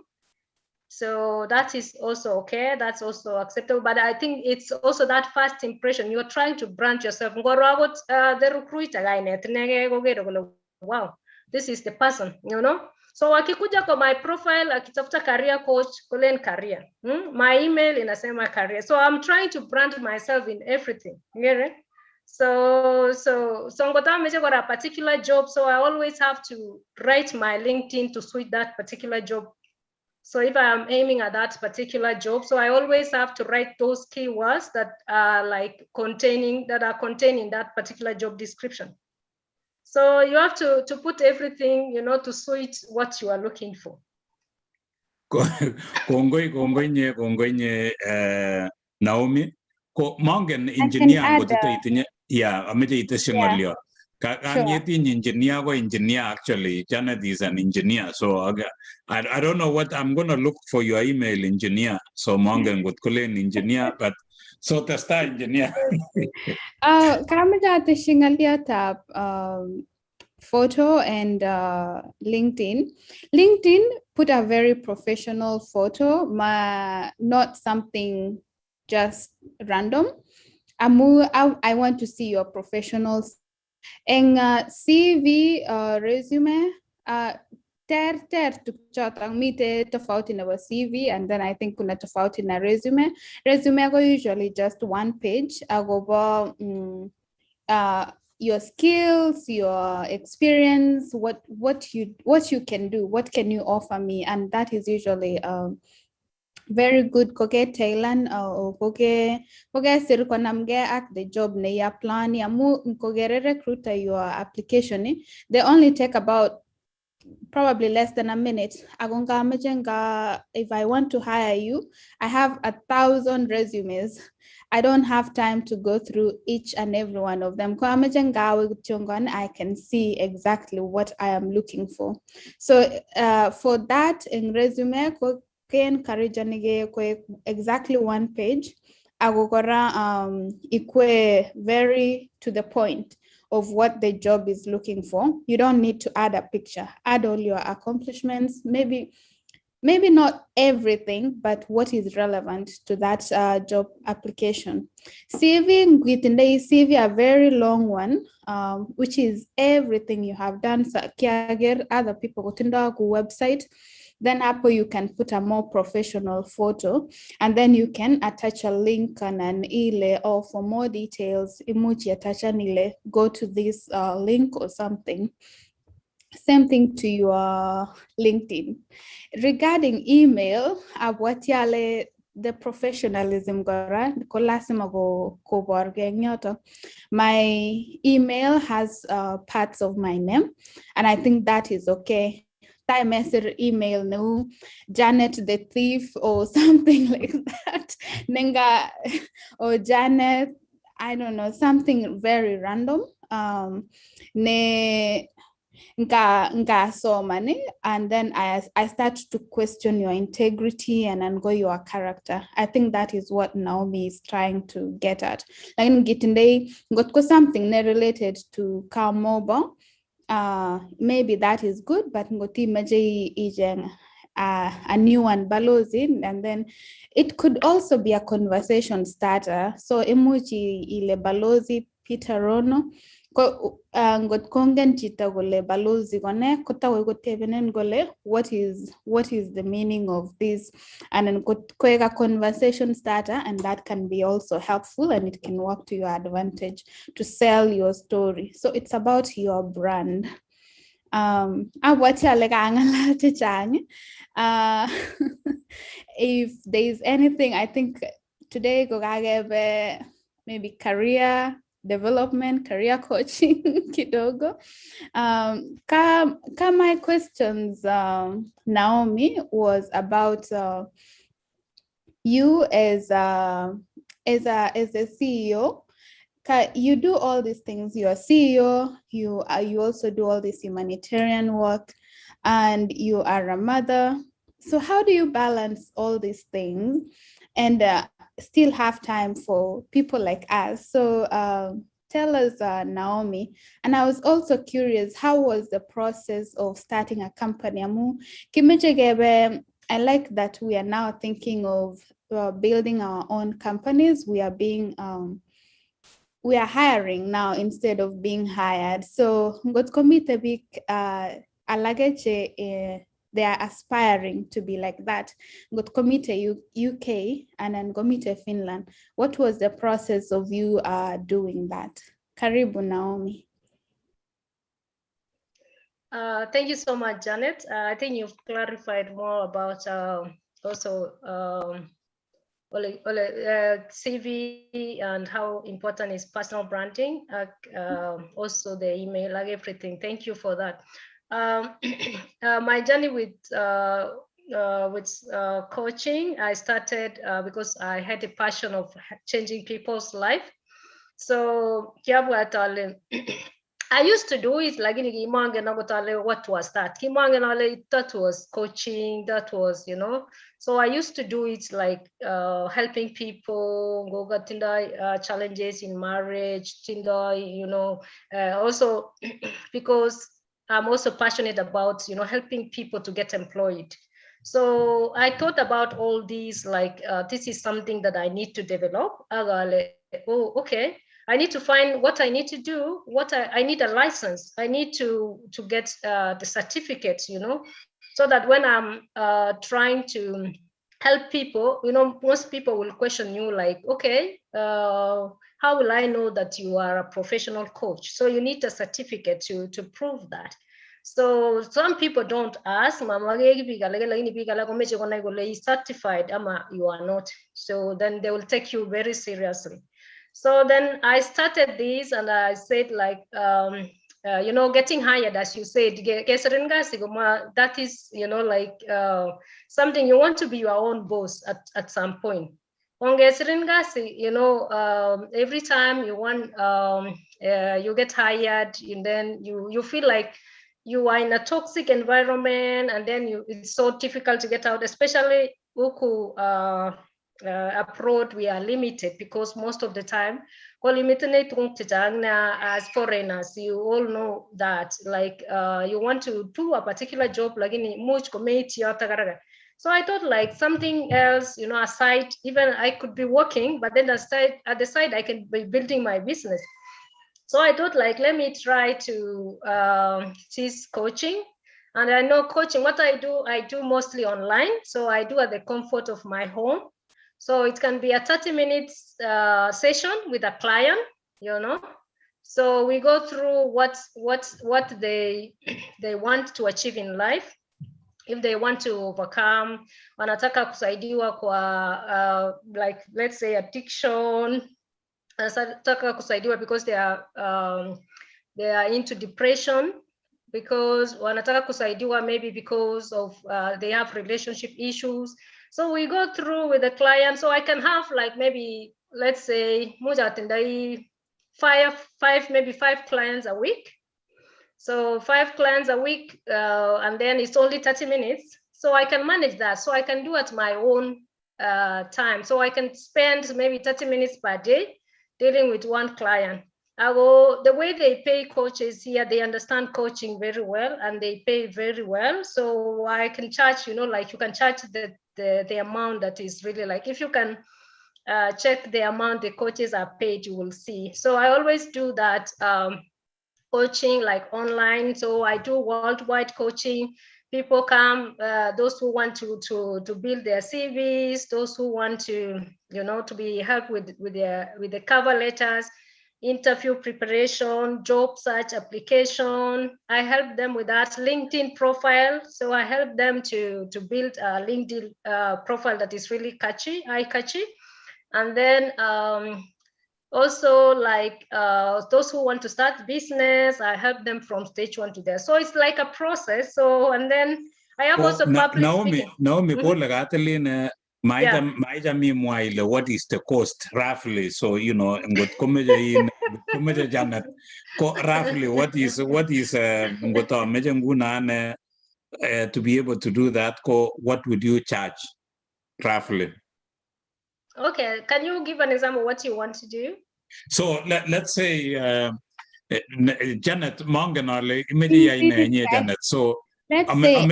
[SPEAKER 4] So that is also okay. That's also acceptable. But I think it's also that first impression. You're trying to brand yourself. Ngoro akot, the recruiter kainet inegei kokere kole, wow, this is the person. So akikuja kwa my profile, akitafuta career coach, kolen career. My email inasema career. So I'm trying to brand myself in everything. You get it? So ngot ameche kora a particular job. So I always have to write my LinkedIn to suit that particular job. So if I'm aiming at that particular job, so I always have to write those keywords that are like containing, that are contained in that particular job description. So you have to put everything to suit what you are looking for.
[SPEAKER 2] Kongoi, kongoi nye, Naomi. Ko mongen engineer
[SPEAKER 1] add,
[SPEAKER 2] ngot itinye, yeah, ameche itesyi ng'oliot. Kang'etin engineer ko engineer actually. Janet is an engineer. So I don't know what I'm gonna look for your email, engineer. So mongen ngot kolen engineer, but so testa, engineer.
[SPEAKER 1] Kamache atesyi ng'oliotab photo and LinkedIn. LinkedIn, put a very professional photo, ma, not something just random. Amu, I want to see your professionals. Eng CV, resume, ter tukchotok mite tofauti nebo CV, and then I think kuna tofauti na resume. Resume ko usually just one page akobo your skills, your experience, what you can do, what can you offer me, and that is usually very good koke tailan or kokesir konamge ak the job ne apply amu nkogere recruiter your application, they only take about probably less than a minute. Ako ngameche nga if I want to hire you, I have 1,000 resumes. I don't have time to go through each and every one of them. Ko ameche ngawe kityongon, I can see exactly what I am looking for. So for that in resume, ko ke encourage koek exactly one page. Ako kora ikwe very to the point of what the job is looking for. You don't need to add a picture. Add all your accomplishments, maybe not everything, but what is relevant to that job application. CV, ngitindoi CV, a very long one, which is everything you have done. So kiager other people kotindo ku website, then hapo you can put a more professional photo, and then you can attach a link and an ile, or for more details, imuchi attach an ile, go to this link or something. Same thing to your LinkedIn. Regarding email, abwati ale the professionalism kora, ko lazima ko koborgei eng yoto. My email has parts of my name, and I think that is okay. Tai mesir email neu Janet the thief or something like that. Nenga or Janet, I don't know, something very random. Ne nga somani, and then I start to question your integrity and go your character. I think that is what Naomi is trying to get at. Like ngitindei ngotko something ne related to Kamobo, maybe that is good, but ngoti meche icheng a new one balozi, and then it could also be a conversation starter. So imuchi ile balozi Peter Rono, Ko ngot kongen chito kole balozi ko ne kotakoi kotebenen kole what is the meaning of this, and then koek a conversation starter, and that can be also helpful and it can work to your advantage to sell your story. So it's about your brand. Abwati ale kaangalal chechang. If there is anything, I think today kokakebe maybe career development, career coaching kidogo. Ka my questions, Naomi, was about you as a CEO. You do all these things. You are CEO. You also do all this humanitarian work, and you are a mother. So how do you balance all these things and still have time for people like us? So tell us, Naomi. And I was also curious, how was the process of starting a company? Amu kimeche kebe, I like that we are now thinking of building our own companies. We are hiring now instead of being hired. So ngot komite biik alake che they are aspiring to be like that. Ngot komite UK and then komite Finland. What was the process of you doing that? Karibu, Naomi.
[SPEAKER 4] Thank you so much, Janet. I think you've clarified more about also CV and how important is personal branding, also the email, like everything. Thank you for that. My journey with coaching, I started because I had a passion of changing people's life. So kiabwat ale I used to do it, lakini kimangen akot ale what was that. Kimangen ale that was coaching, that was. So I used to do it like helping people, ngokatindoi challenges in marriage, tindoi, also because I'm also passionate about helping people to get employed. So I thought about all these, like this is something that I need to develop. Ak ale, oh, okay. I need to find what I need to do, I need a license. I need to get the certificate, so that when I'm trying to help people, most people will question you like, okay, how will I know that you are a professional coach? So you need a certificate to prove that. So some people don't ask, mamake biik alak, lakini biik alak komeche konai kole is certified ama you are not. So then they will take you very seriously. So then I started this and I said like, getting hired, as you said, kesirin kasi that is, like something you want to be your own boss at some point. Kongesirin kasi, every time you want, you get hired and then you feel like you are in a toxic environment and then it's so difficult to get out, especially huku abroad, we are limited because most of the time, as foreigners, you all know that like you want to do a particular job, like in much. So I thought like something else, aside, even I could be working, but then aside, at the side, I can be building my business. So I thought like, let me try to this coaching. And I know coaching, what I do mostly online. So I do at the comfort of my home. So it can be a 30 minutes session with a client. So we go through what they want to achieve in life. If they want to overcome, wanataka kusaidiwa kwa like let's say addiction, wanataka kusaidiwa because they are into depression, because wanataka kusaidiwa maybe because of they have relationship issues. So we go through with the client. So I can have like maybe, let's say, much atindoi five, maybe five clients a week. So five clients a week, and then it's only 30 minutes. So I can manage that. So I can do at my own time. So I can spend maybe 30 minutes per day dealing with one client. The way they pay coaches here, they understand coaching very well and they pay very well. So I can charge, like you can charge the amount that is really like, if you can check the amount the coaches are paid, you will see. So I always do that. coaching like online. So I do worldwide coaching. People come, those who want to build their CVs, those who want to, you know, to be helped with the cover letters, interview preparation, job search application. I help them with that LinkedIn profile. So I help them to build a LinkedIn profile that is really catchy, eye-catchy. And then also like those who want to start business, I help them from stage one to there. So it's like a process. So, and then I have also public
[SPEAKER 2] Naomi, Naomi,
[SPEAKER 4] mm-hmm.
[SPEAKER 2] What is the cost roughly? So, you know, roughly what is to be able to do that, what would you charge roughly?
[SPEAKER 4] Okay, can you give an example what you want to do?
[SPEAKER 2] So let's say Janet Monganale, Janet. So let's say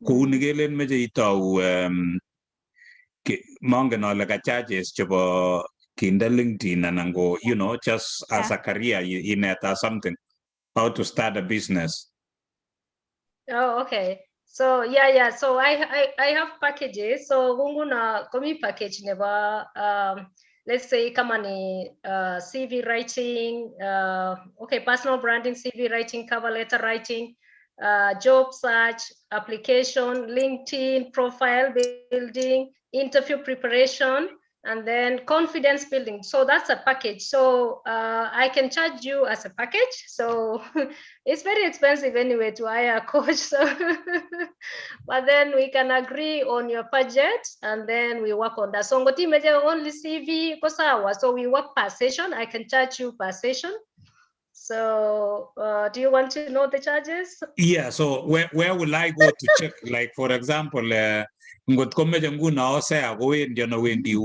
[SPEAKER 2] Kouni meche itou mongen ale ka charges chebo kinde LinkedIn anan go, you know, just as a career inet or something, how to start a business.
[SPEAKER 4] Oh, okay. So yeah. So I have packages. So nguna komi package nebo let's say kama ni CV writing, okay, personal branding, CV writing, cover letter writing, job search, application, LinkedIn profile building, interview preparation, and then confidence building. So that's a package. So I can charge you as a package. So it's very expensive anyway to hire a coach. So but then we can agree on your budget and then we work on that. So ngoti meje only CV kosawa. So we work per session. I can charge you per session. So do you want to know the charges?
[SPEAKER 2] Yeah, so where will I go to check? Like, for example, ngot komeche nguno Hosea kowendi ano wendi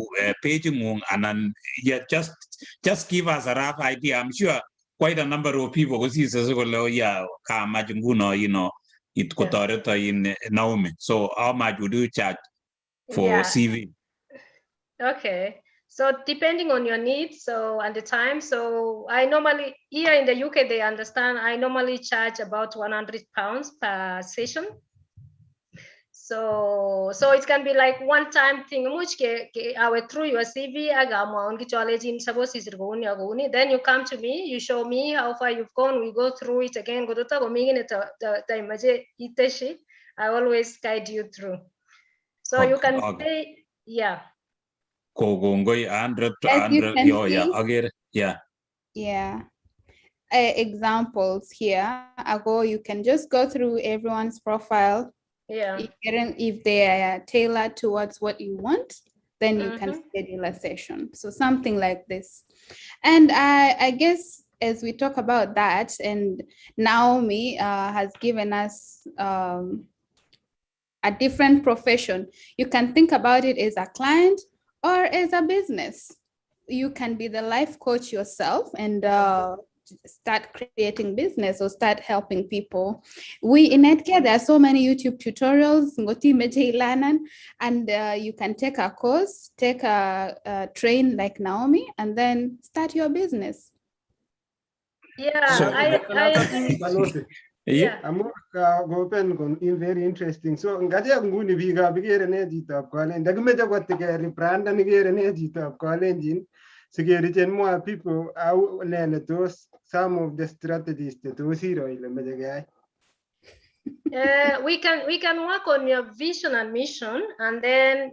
[SPEAKER 2] page ngung anan yeah, just give us a rough idea. I'm sure quite a number of people kosise sikole yeah kamach nguno, you know, it kotoreto in Naomi. So how much would you charge for CV?
[SPEAKER 4] Okay. So depending on your needs, so and the time, so I normally, here in the UK, they understand, I normally charge about £100 per session. So it can be like one time thing. I will through your CV, then you come to me, you show me how far you've gone, we go through it again. I always guide you through. So you can say, yeah.
[SPEAKER 1] Yeah. Examples here. Ago, you can just go through everyone's profile.
[SPEAKER 4] Yeah.
[SPEAKER 1] If they are tailored towards what you want, then you can schedule a session. So something like this. And I guess as we talk about that, and Naomi has given us a different profession. You can think about it as a client or as a business. You can be the life coach yourself and start creating business or start helping people. We in Netcare, there are so many YouTube tutorials, and you can take a course, take a train like Naomi, and then start your business.
[SPEAKER 4] Yeah,
[SPEAKER 2] so,
[SPEAKER 4] yeah.
[SPEAKER 3] Very interesting. So ngaje nguni biga bigere ne jitab Kalenjin ndakimeche kotige rebrand nikere ne jitab Kalenjin sikerichen more people au ne ne tos some of the strategies that tos iro ile meche keyai.
[SPEAKER 4] We can work on your vision and mission, and then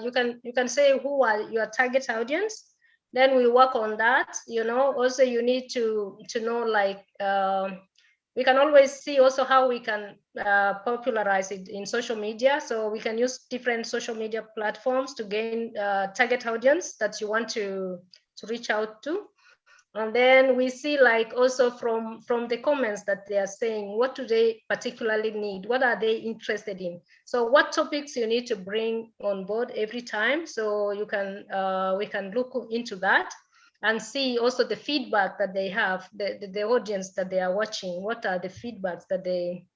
[SPEAKER 4] you can say who are your target audience. Then we work on that. You know, also you need to know like. We can always see also how we can popularize it in social media. So we can use different social media platforms to gain target audience that you want to reach out to. And then we see like also from the comments that they are saying, what do they particularly need? What are they interested in? So what topics you need to bring on board every time. So you can we can look into that and see also the feedback that they have, the audience that they are watching, what are the feedbacks that they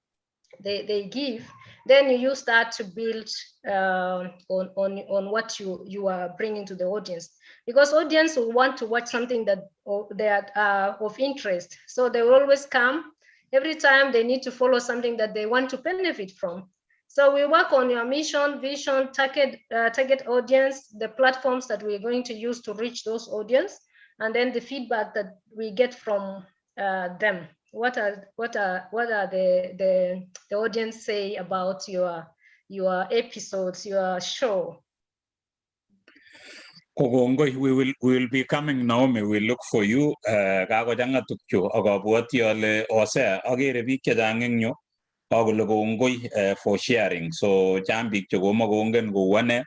[SPEAKER 4] they give, then you use that to build on what you are bringing to the audience. Because audience will want to watch something that they are of interest. So they will always come. Every time they need to follow something that they want to benefit from. So we work on your mission, vision, target audience, the platforms that we're going to use to reach those audience, and then the feedback that we get from them. What are the audience say about your episodes, your show?
[SPEAKER 2] Kongoi, we will be coming, Naomi. We look for you. Kakochang'a tukchu ak abwoti ale Hosea akere biik chechang eng yu akole kongoi for sharing. So chang biik chekomakongen kou ane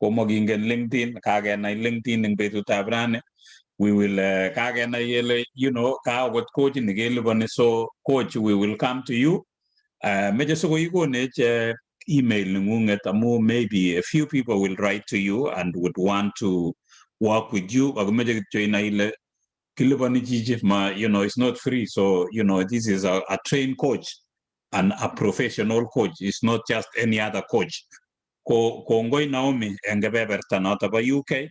[SPEAKER 2] komakingen LinkedIn, kakenai LinkedIn eng betutab rani. We will kakenai kele ka akot coach ni keliponi, so coach, we will come to you. Meche sikoikonech email nengunget amu maybe a few people will write to you and would want to work with you, ako meche kityo inai ile kiliponi chichi ma it's not free. So this is a trained coach and a professional coach. It's not just any other coach. Ko kongoi, Naomi, eng kebeberta noto bo UK.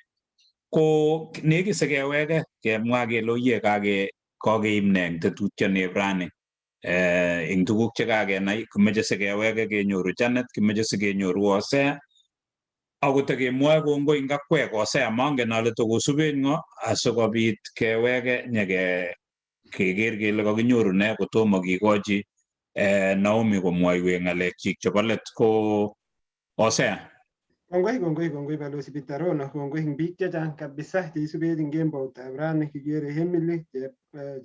[SPEAKER 2] Ko nekit sikeweke kemwa kele oye kake kakeim ne eng tetutioni rani eng tuguk chekakenai, kimeche sikeweke kenyoru Janet, kimeche sikenyoru Hosea, akot kemwoe kongoi eng akwek. Hosea, mongen ale tokosubech ng'o asikobit keweke nyeke keker kele kakinyoru ne kotomo kikochi Naomi komwoiwech ng'alekchik chebo let. Ko Hosea.
[SPEAKER 3] Kongoi, kongoi, kongoi, Balozi Peter Rono, kongoi eng biik chechang kabisa cheisubech eng kemboutab rani. Kikere Emily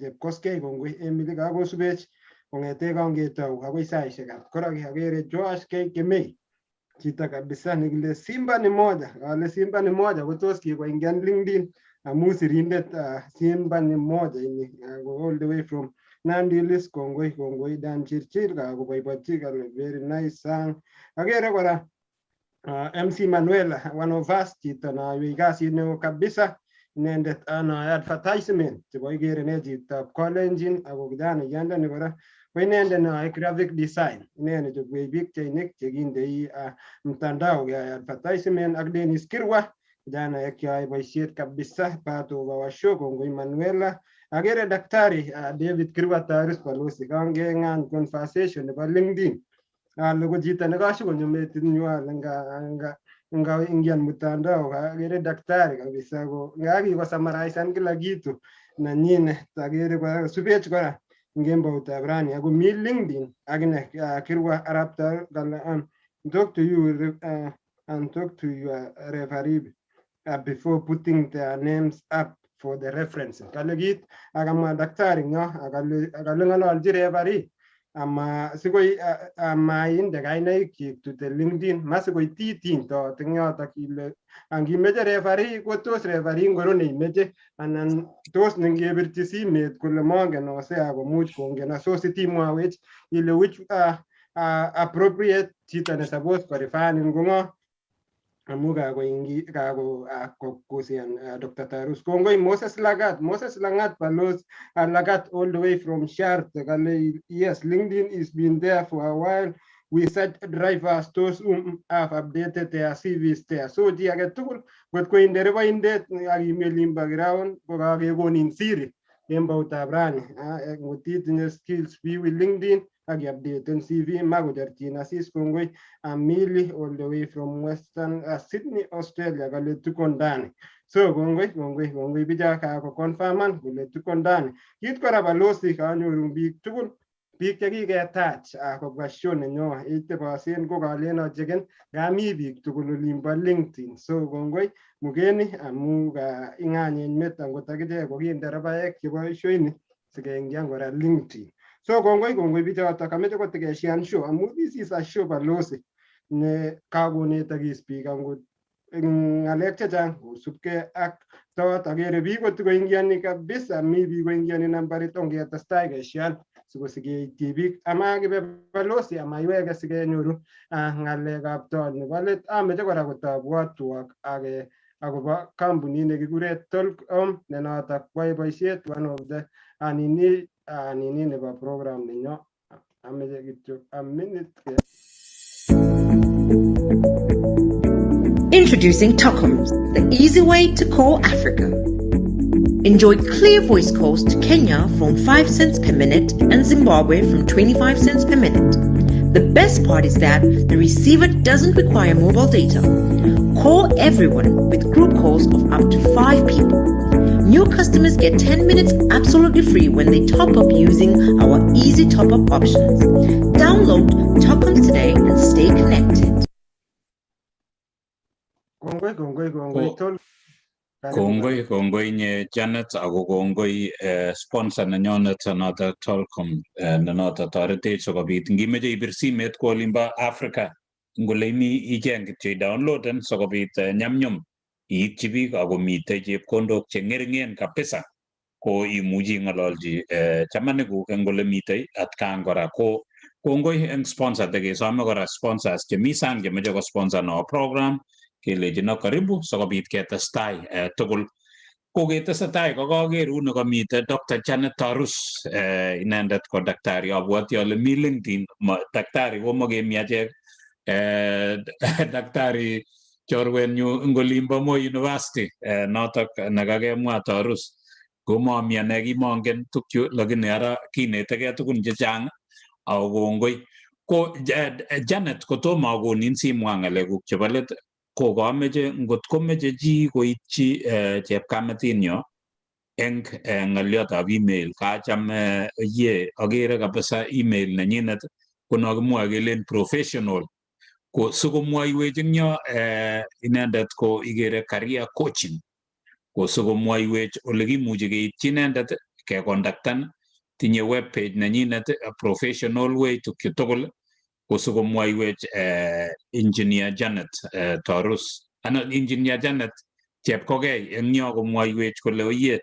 [SPEAKER 3] Chepkoskei, kongoi Emily, kakosubech kong'ete kongetou akoi saishekab koraki. Akere Joash K Kemei, chito kabisa nekile Simba ni moja, kale Simba ni moja kotos kikoingian LinkedIn amu sirindet Simba ni moja ini go all the way from Nandi Hills. Kongoi, kongoi Dan Chirchir, kakoboibochi, kale very nice song. Akere kora MC Manuela, one of us, chito nayai kasit neo kabisa inendet ana advertisement chebo ikere ne chitab Kalenjin, ako kijanaiyandani kora ko inendet neyoe graphic design, inendet nechobwech pikchainik chekindei mtandao keyai advertisement, ak Dennis Kirwa, kijanaek cheyoe boisiet kabisa, part of our show. Kongoi Manuela. Akere Daktari David Kirwa Tarus Balozi, kangeng'an conversation nebo LinkedIn, ale ko chito nekashukonyo metinyu ale nga nga ingian mtandao. Akere daktari kabisa ko ngakikosummarisan kila kitu nanyinet. Akere kora subech kora eng kemboutab rani ako mi LinkedIn akine Kirwa Arap kale talk to you and talk to your referee before putting their names up for the reference. Kale kit akamwa daktari ngyo akale ng'ololchi referee ama sikoi amainde kainaikyik to the LinkedIn, masikoi titiny tot eng yotok ile angimeche referee ko tos referee ngoro neimeche anan tos nengebirchi simet kole mongen Hosea komuch kongen, so sitimwawech ile which appropriate chito ne suppose korefanin ko ng'o amu kakoingi kako kokusian Dr. Tarus. Kongoi Moses Lagat, Moses Langat Balos Lagat all the way from Shart. Kale yes, LinkedIn is been there for a while. We search drivers, those who have updated their CVs there. So chi age tugul ngot ko nderebaindet ak emailin background ko kakekonin siri kemboutab rani, ngot itinye skills biwi LinkedIn ak updaten CV makochorchin asis. Kongoi Amili all the way from Western Sydney, Australia, kale tuko ndani. So kongoi, kongoi, kongoi bicha kakoconfirman kole tuko ndani. Kit kora balosi kanyoru biik tugul, biik chekiketach kobwa show nenyo itebosen ko kalen ocheken ngami biik tugul olimbo LinkedIn. So kongoi Mugeni amu ka ing'anyeny met angot akichek kokinde chebo show ini sikeingian kora LinkedIn. So kongoi, kongoi bichotok. Ameche kotikeshian show amu this is a show, balosi, ne kakonetakis biik angot eng ng'alek chechang kosubkei ak tot. Akere biik kotikoingiani kabisa, mi biik koingiani nambarit, ongetestai keshian sikosikeityi biik amakibe balosi amaiweke sikenyoru ng'alekab tot nebo let. Ameche kora kotabwotwok ak akobo kampunit nekikure Telkom ne notok koyoe boisiet one of the nini nini nebo program nenyo. Ameche kityo a minute.
[SPEAKER 5] Introducing Tokoms, the easy way to call Africa. Enjoy clear voice calls to Kenya from 5 cents per minute and Zimbabwe from 25 cents per minute. The best part is that the receiver doesn't require mobile data. Call everyone with group calls of up to 5 people. New customers get 10 minutes absolutely free when they top up using our easy top up options. Download Tokoms today and stay connected.
[SPEAKER 3] Kongoi, kongoi, kongoi tol.
[SPEAKER 2] Kongoi, kongoi inye Janet, ako kongoi sponsor nenyonet noto Telkom, ne noto toretech sikobit ngimeche ibir simet kwo olimbo Africa ngole imi icheng kityo idownloaden sikobit nyamnyum iityi biik akomitei chepkondok che ng'ering'en kabisa ko imuchi ing'ololchi chamanikuk eng ole mitei atkan kora. Ko kongoi eng sponsor, tekesome kora sponsors chemi sang chemeche kosponsor no program kelechino karibu sikobit ketestai tugul. Ko ketesetai ko kakerun kamite Dr. Janet Tarus, inendet ko daktari, abwati ale mi LinkedIn. Daktari komokemi achek, daktari chorwenyu eng olimbo Moi University, notok nekakemwa Tarus komami ane kimongen tukchu, lakini ara kinetegei tugun chechang ako kongoi. Ko Janet, kotomo akonin simwa ng'alekuk chebo let, ko kameche ngot komeche chi koityi chepkametinyo eng ng'oliotab email, kacham ye akere kabisa email nenyinet ko nokimwoe kelen professional, ko sikomwoiwech eng yo inendet ko ikere career coaching, ko sikomwoiwech ole kimuchi keityi inendet kekontaktan, tinye web page nenyinet, professional way tukchu tugul, ko sikomwoiwech Engineer Janet Tarus anan Engineer Janet Chepkogei eng yo komwoiwech kole oye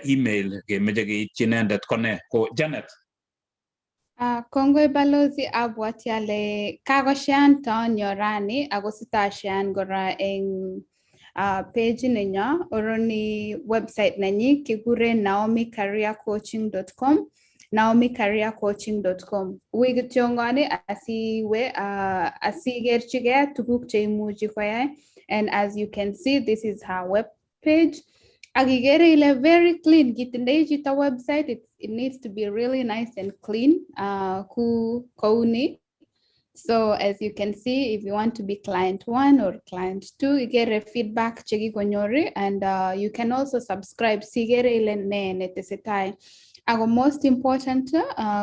[SPEAKER 2] email kemeche keityi inendet ko ne? Ko Janet.
[SPEAKER 1] Kongoi balozi, abwati ale kakoshean taonyo rani ako sitashean kora eng page nenyo oroni website nenyi kikure naomicareercoaching.com, naomicareercoaching.com. Ui kityongoni asiwe asikerchigei tuguk cheimuchi koyai, and as you can see, this is her web page ak ikere ile very clean. Kitindoi chito website, it needs to be really nice and clean ku kouni. So as you can see, if you want to be client one or client two, you get a feedback chekikonyori, and you can also subscribe sikere ile ne netesetai. Ako most important,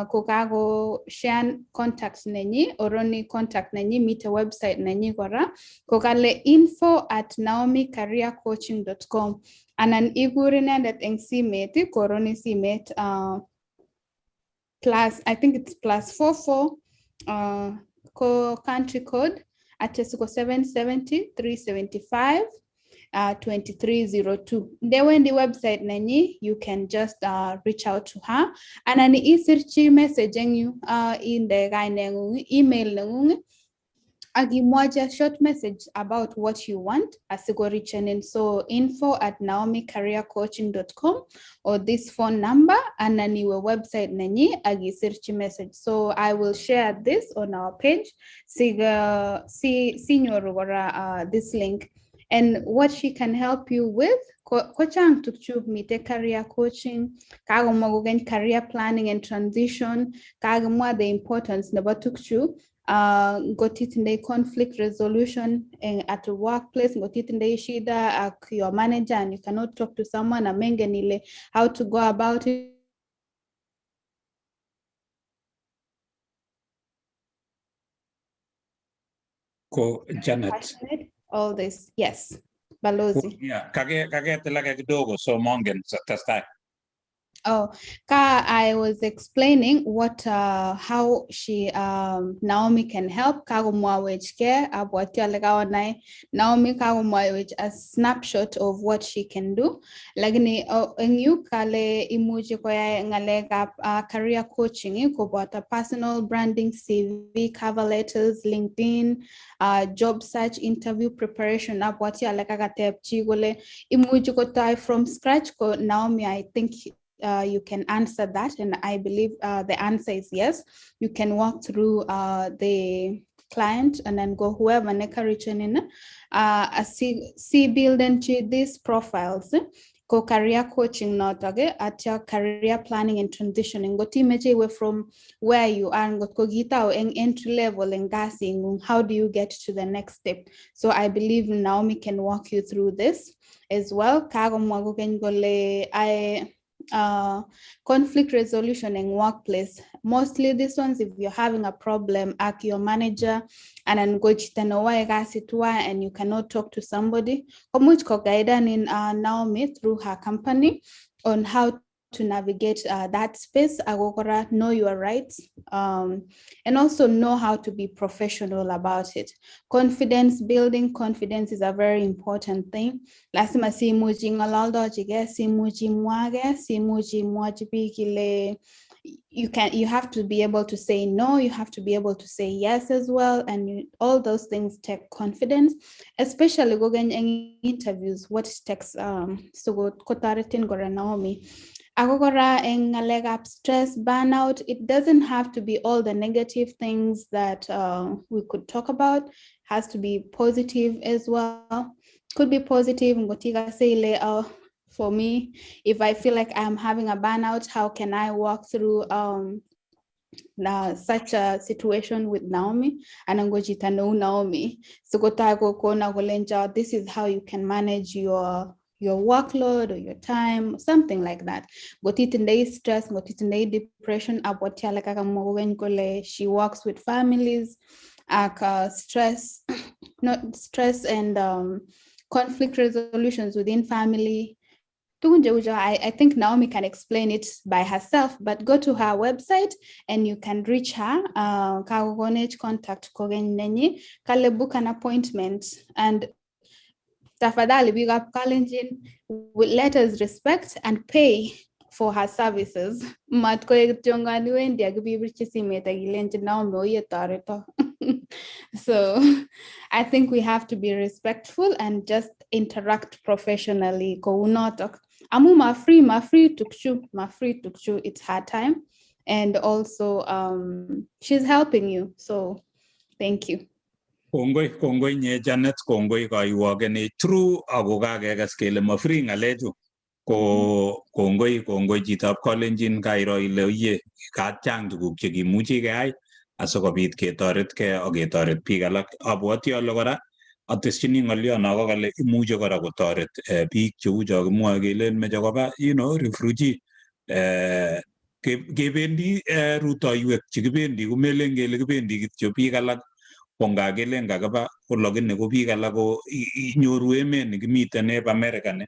[SPEAKER 1] ko kako share contact nenyi, oroni contact nenyi mite website nenyi kora ko kale info@naomicareercoaching.com, anan ikur inendet eng simet koroni simet plus, I think it's +44, ko country code atya siko 770 375 2302. Ndewendi website nenyi, you can just reach out to her anan isirchi message eng yu, inde kaineng'ung, email neng'ung ak imwachi a short message about what you want asikorichenin. So info@naomicareercoaching.com or this phone number anan iwe website nenyi ak isirchi message. So I will share this on our page siga si sinyoru kora this link and what she can help you with. Ko chang tukchu mite career coaching, kakomwa kokeny career planning and transition, kakimwa the importance nebo tukchu, ngot itindoi conflict resolution at the workplace, ngot itindoi shida ak your manager and you cannot talk to someone, amengen ile how to go about it.
[SPEAKER 2] Ko Janet.
[SPEAKER 1] Passionate, all this. Yes, balozi.
[SPEAKER 2] Yeah, kaketilake kidogo so mongen testai.
[SPEAKER 1] Oh, ka I was explaining what how she Naomi can help. Kakomwawechke, abwati ale kaonai Naomi kakomwawech a snapshot of what she can do. Lakini eng yu kale imuchi koyai ng'alekab career coaching, koboto personal branding, CV, cover letters, LinkedIn, job search, interview preparation. Abwati ale kakateb chi kole imuchi kotoi from scratch, ko Naomi, I think You can answer that, and I believe the answer is yes. You can walk through the client and then go whoever nekarichenin si build into these profiles ko career coaching notok atya career planning and transitioning. Ngot imeche iwe from where you are, ngot ko kitau eng entry level eng kasingung, how do you get to the next step? So I believe Naomi can walk you through this as well. Kakomwa kokeny kole I conflict resolution in workplace. Mostly these ones, if you're having a problem ak your manager anan ko chito newoe kasit tuwai and you cannot talk to somebody, komuch ko-guiden Naomi through her company on how to navigate that space. Ako kora know your rights and also know how to be professional about it. Confidence building, confidence is a very important thing. Lazima simuch ing'ololdochigei, simuch imwagei, simuch imwochi biik ile you have to be able to say no, you have to be able to say yes as well, and all those things take confidence, especially kokeny eng interviews, what it takes. So kotoretin kora Naomi. Ako kora eng ng'alekab stress, burnout, it doesn't have to be all the negative things that we could talk about. Has to be positive as well. Could be positive. Ngotikase ile for me, if I feel like I'm having a burnout, how can I walk through such a situation with Naomi? Anan ko chito neu Naomi. So kotai kokona kolenjo, this is how you can manage your workload or your time, something like that. Ngotitindoi stress, ngotitindoi depression, abwati ale kakamwa kokeny kole she works with families, ak stress, not stress and conflict resolutions within family. Tugun cheu cho, I think Naomi can explain it by herself, but go to her website and you can reach her. Kakokonech contact kokeny nenyi, kale book an appointment, and tafadhali biikab Kalenjin, let us respect and pay for her services. Mat koek kityongan iwendi ak ibirchi simet ak ilenchi Naomi oye toreto. So I think we have to be respectful and just interact professionally kounotok. Amu ma free tukchu, ma free tukchu, it's her time. And also she's helping you. So thank you.
[SPEAKER 2] Kongoi, kongoi nye Janet, kongoi kaiwokenech true ako kakekas kele ma free ng'alechu. Ko kongoi, kongoi chitab Kalenjin, kairo ile oye kachang tuguk chekimuchi keyai asikobit ketoretkei ak ketoret biik alak. Abwoti ale kora ateschini ng'oliono ko kale imuche kora kotoret biik cheu cho kimwoe kelen meche koba refugee kebendi rutoiwek chekibendi komelen kele kibendi kityo. Biik alak ko nga kelen kakiba ko lakini ko biik alak ko inyoru emet nikimiten eb America ni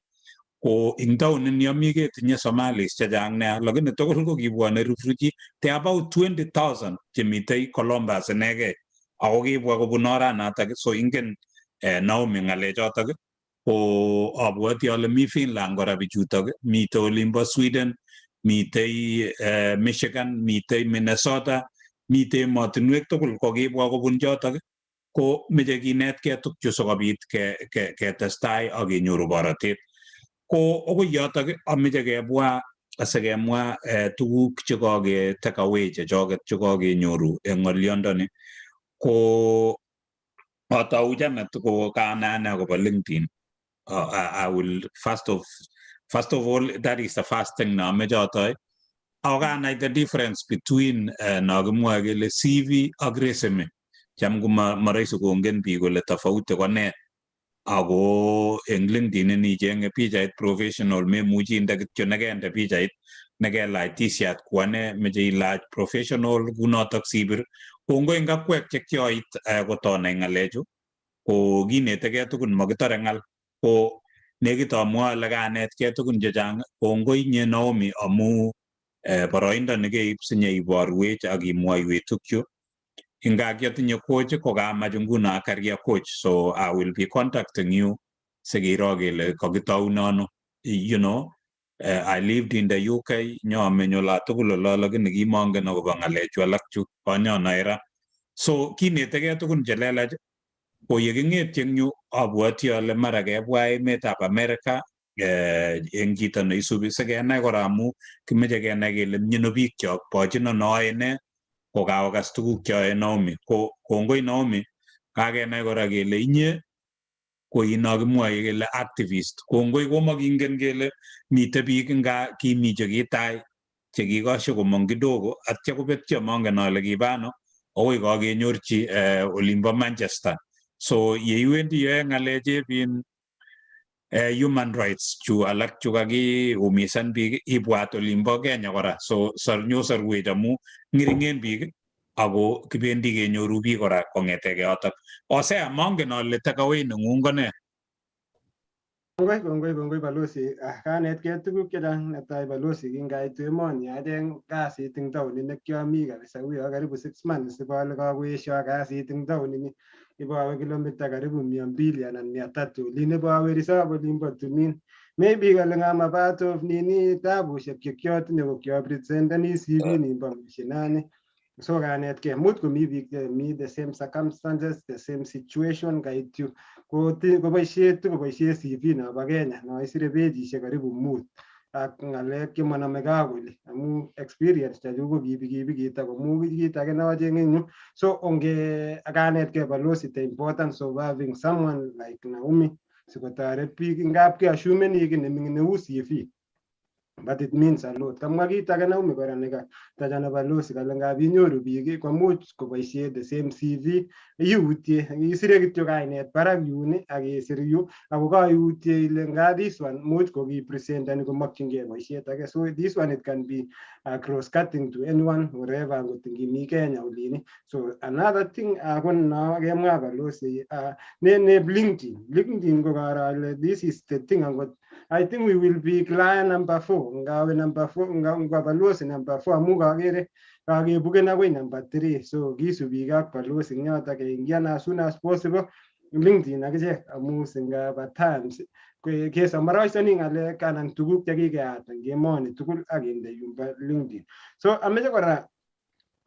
[SPEAKER 2] ko ing taonit ni ami ketinye Somalis chechang nea, lakini tugul ko kibwone refugee. They about 20,000 chemitei Columbus inegei ako kibwa kobun oranatak. So ingen Naomi ng'alechotok. Ko abwoti ale mi Finland kora bichutok, mitei olimbo Sweden, mitei Michigan, mitei Minnesota, mitei emotinwek tugul ko kibwa kobun chotok. Ko meche kinetkei tukchu sikobit ketestai ak kenyoru borotet. Ko akoi yotok ameche kebwa asikemwa tuguk chekake take away chechoket chekakenyoru eng ng'olyondoni. Ko atou Janet ko kanai ane akobo LinkedIn. I will first of all, that is the first thing neameche atoi. Ako kanai the difference between no kimwoe kele CV ak resume. Cham ko marahisi kongen biik kole tofauti ko nee. Ako eng LinkedIn ini ichenge pichait professional, memuchi inde kityo nekende pichait nekelach T-shirt ku ane, meche ilach professional kunotok sibir. Kongoi eng akwek che kioit kotonai ng'alechu ko kinetekei tugun, makitore ng'al. Ko nekit amwoe ale kanetkei tugun chechang. Kongoi inye Naomi amu boroindo nekeib sinyeiborwech ak imwoiwech tukchu. Inga kiotinye coach ko kamach nguno career coach, so I will be contacting you sikiro kele kakitouno ano. I lived in the UK, nyameny ola tugul olo, lakini kimongen akobo ng'alechu alak chu konyonoe ra. So kinetekei tugun chelelach. Ko yeking'etyi eng yu abwoti ale mara kebwa emetab America. Eng chito neisubi sikenai kora amu kimeche kenai kele mieno biikchok bochino noe ne kokakokas tuguk cheyoe Naomi. Ko kongoi Naomi, kakenai kora kele inye ko ino kimwoe kele activist. Kongoi komakingen kele mite biik nga kimi chekitai chekikoshe komong kidogo atya kobetyo, mongen ale kibano akoi kakenyorchi olimbo Manchester. So yeiwendi yoe ng'alechep in human rights chu alak chu kakiumisan biik, ibwat olimbo Kenya kora. So nyosorwech amu ng'eringen biik ako kibendi kenyoru biik kora kong'eteke yotok. Hosea, mongen ale takeaway neng'ung ko nee?
[SPEAKER 3] Kongoi, kongoi, kongoi balozi. Kanetkei tuguk chechang. Netai balozi, kingaitu emoni acheng kasit eng taonit nekiami kabisa, uyo karibu 6 months ibole kakoesho kasit eng taonini. Ibowe kilomita karibu 200 anan 300 olin ibowe reserve olimbo tumin. Maybe kale ngama part of nini tabushek chekiotinye ko kiopresenteni CV nimbo mashinani. So kanetkei much komi biik chemi the same circumstances, the same situation, kait yu koboisie tukoboisie CV nobo Kenya no isire pejishek karibu 5 ak ng'alek chemonomegei ak oli amu experience chechuk ko kipikipikit ako mu kit age neachenge eng yu. So onge kanetkei balozi the importance of having someone like Naomi sikotoret biik, ngap keassumeni kiy neming'in neu CV, but it means a lot. Kamwa kit age Naomi kora nekatachana balozi, kale ngap inyoru biik komuch koboisie the same CV, iutie isire kityo kainet barak yun ak isir yu ako kaiutie ile nga this one much kokipresentani komokyingei boisiet age. So this one, it can be cross cutting to anyone wherever, angot ngimi Kenya olini. So another thing ko no kemwa balozi ne LinkedIn. LinkedIn ko karo ale this is the thing. Angot I think we will be client number four. Ngawe number four, ngwa balozi number four amu kakere kakebuken akoi number three. So kisubi ak balozi eng yotok keingian as soon as possible LinkedIn akichek amu singaba times kesummariseoni ng'alek anan tuguk chekikeat eng emoni tugul ak kinde yumbo LinkedIn. So ameche kora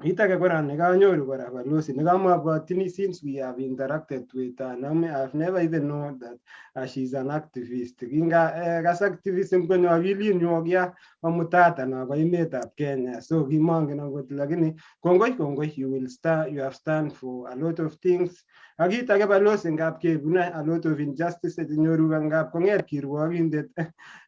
[SPEAKER 3] kit age kora nekanyoru kora balozi nekamabwatyini, since we have interacted with Naomi, I've never even known that she's an activist. Kinga kas activism konyo akilinyu kia amutata nobo emetab Kenya, so kimongen akot, lakini kongoi, kongoi, you will start, you have stand for a lot of things. Ak kit age balozi, ngap kebune a lot of injustices, inyoru ngap kong'et kirwokindet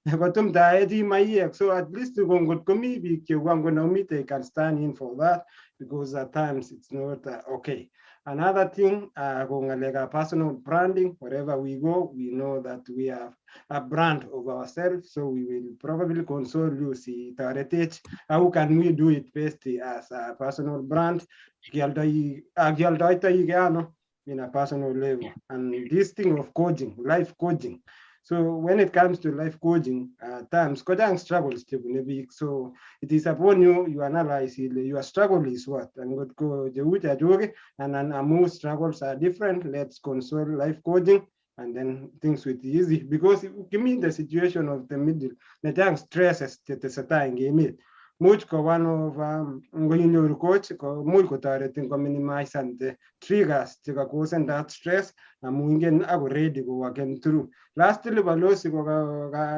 [SPEAKER 3] kotumtae chi maiywek, so at least ngot komi biik cheu angot Naomi, they can stand in for that because at times it's not okay. Another thing, ko ng'alekab personal branding. Wherever we go, we know that we have a brand of ourselves, so we will probably console you si toretech how can we do it best as a personal brand, kialdoitoi ano in a personal level. And this thing of coaching, life coaching. So when it comes to life coaching, times kochang struggles chebune biik. So it is upon you, you analyze ile your struggle is what. And ngot ko cheu chechuk anan amu struggles are different, let's console life coaching and then things will be easy, because kimi the situation of the middle nechang stresses chetesetai eng emet, much ko one of ngoinyoru coach ko much kotoretin kominimize the triggers chekakosen that stress amu ingen ako ready kowaken through. Lastly balozi, ko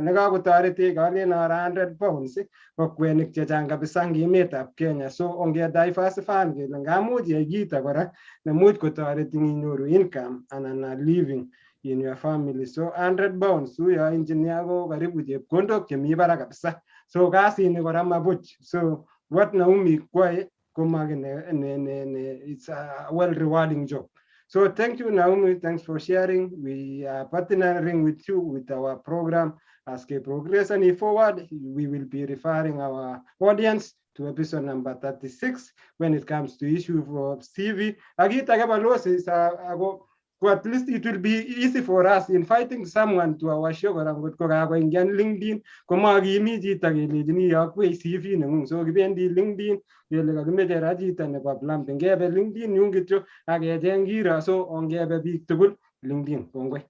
[SPEAKER 3] nekakotoretech kalen ara £100 ko kwenik chechang kabisa eng emetab Kenya. So onge diversify kele ngamuch iyai kito kora nemuch kotoretin inyoru income anan a living in your family. So £100 uyo engineer ko karibu chepkondok chemi barak kabisa. So kasini kora mabuch. So what Naomi kwoe komaki ne, it's a well rewarding job. So thank you, Naomi. Thanks for sharing. We are partnering with you with our program. As we progress and forward, we will be referring our audience to episode number 36 when it comes to issue of CV. Akit age balozi ako ko at least it will be easy for us inviting someone to our show kora ngot ko kakoingian LinkedIn komakimi chito kelechini iyokwech CV nengung. So kibendi LinkedIn kele kakimeche ra chito nebo plumbing, kebe LinkedIn yun kityo ak kecheng kiro. So ongebe biik tugul LinkedIn. Kongoi.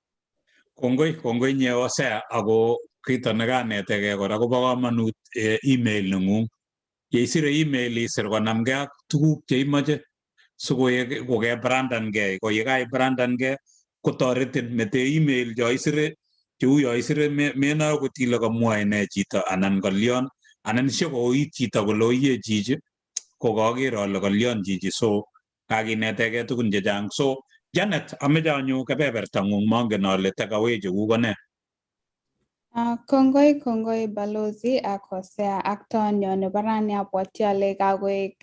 [SPEAKER 2] Kongoi, kongoi nye Hosea. Ako kito nekanetegei kora kobo komonut email nengung. Yeisire email isir konamgei ak tuguk cheimoche sikoek kokebrandangei, ko yekaibrandangei kotoretin mete email cho isire. Cheu yo isire menoe akot ile kamwoe nee chito anan kalyon anan shikouit chito kole oye chichi ko kaker ale kalyon chichi, so kakinetegei tugun chechang. So Janet, ameche anyo kebebertang'ung, mongen ale takeaway chekuk ko nee.
[SPEAKER 1] Kongoi kongoi balozi ak Hosea ak tonyo nebo rani. Abwati ale kakoek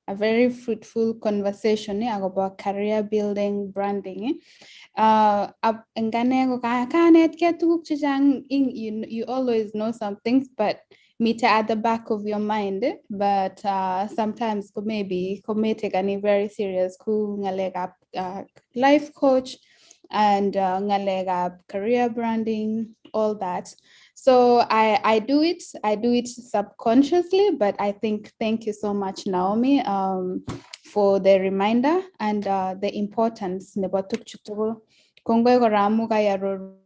[SPEAKER 1] a very fruitful conversation akobo career building, branding. Eng ane ko kanetkei tuguk chechang. You always know some things, but mite at the back of your mind, but sometimes ko maybe kometekani very serious ku ngalekab life coach and ngalekab career branding, all that. So I do it subconsciously, but I think thank you so much, Naomi, for the reminder and the importance nebo tukchu tugul. Kongoi kora amu kaiaror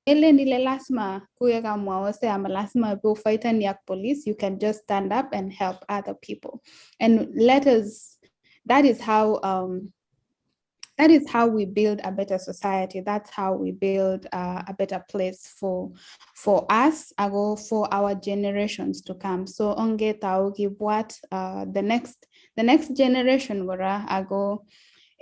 [SPEAKER 1] Melen ile lazima kuye kamwa Hosea ama lazima go fight and yak police. You can just stand up and help other people. And let us, that is how we build a better society. That's how we build a better place for us, ago for our generations to come. So onge tau kibwat the next generation gora ago.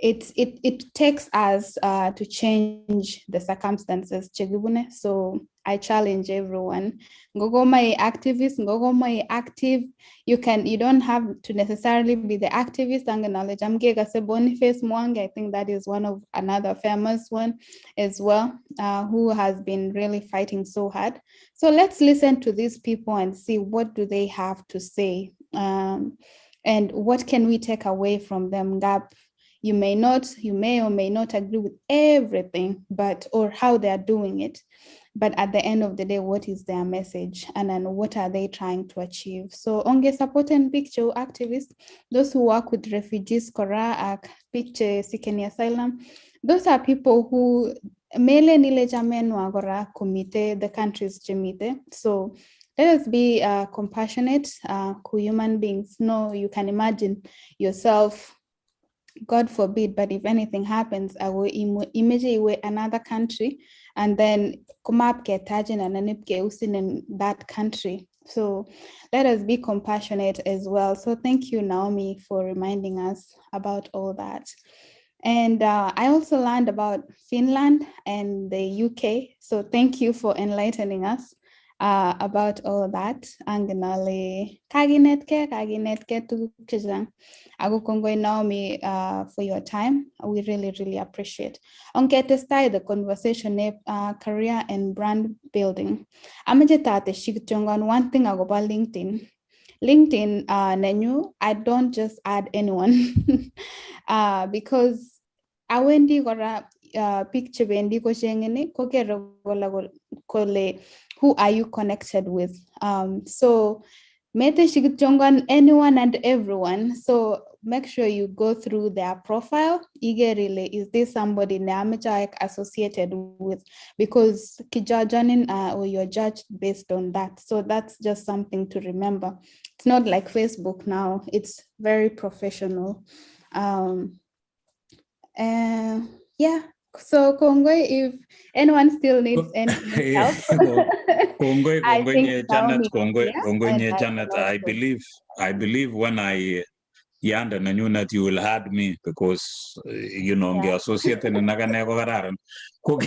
[SPEAKER 1] It takes us to change the circumstances chekibune. So I challenge everyone. Ngogo my activist, ngogo my active. You don't have to necessarily be the activist. Knowledge. I'm Boniface Mwangi. I think that is one of another famous one as well, who has been really fighting so hard. So let's listen to these people and see what do they have to say, and what can we take away from them. Gap. You may or may not agree with everything, but or how they are doing it. But at the end of the day, what is their message? And then what are they trying to achieve? So onge support and picture activists, those who work with refugees, kora ak picture seeking asylum, those are people who mele nile jamen kora komite the countries chemite. So let us be compassionate to human beings. No, you can imagine yourself, God forbid, but if anything happens, I will immediately another country and then come up ketajin and usin in that country. So let us be compassionate as well. So thank you, Naomi, for reminding us about all that. And I also learned about Finland and the UK. So thank you for enlightening us about all that. Angenale kaginetke tuguk chechang. Ako kongoi Naomi for your time. We really, really appreciate. Ongetestai the conversation career and brand building. Amache tateshi kityongon one thing akobo LinkedIn. LinkedIn nenyu, I don't just add anyone because awendi kora picture bendi kochengeni kokere kole who are you connected with? So anyone and everyone. So make sure you go through their profile. Is this somebody associated with? Because or you're judged based on that. So that's just something to remember. It's not like Facebook now. It's very professional. Yeah. So kongoi, if anyone still needs any help.
[SPEAKER 2] Kongoi, kongoi Janet, kongoi, kongoi Janet. I believe when I yanda nanyunat you will add me because you know nge associate nakane ko kararan ko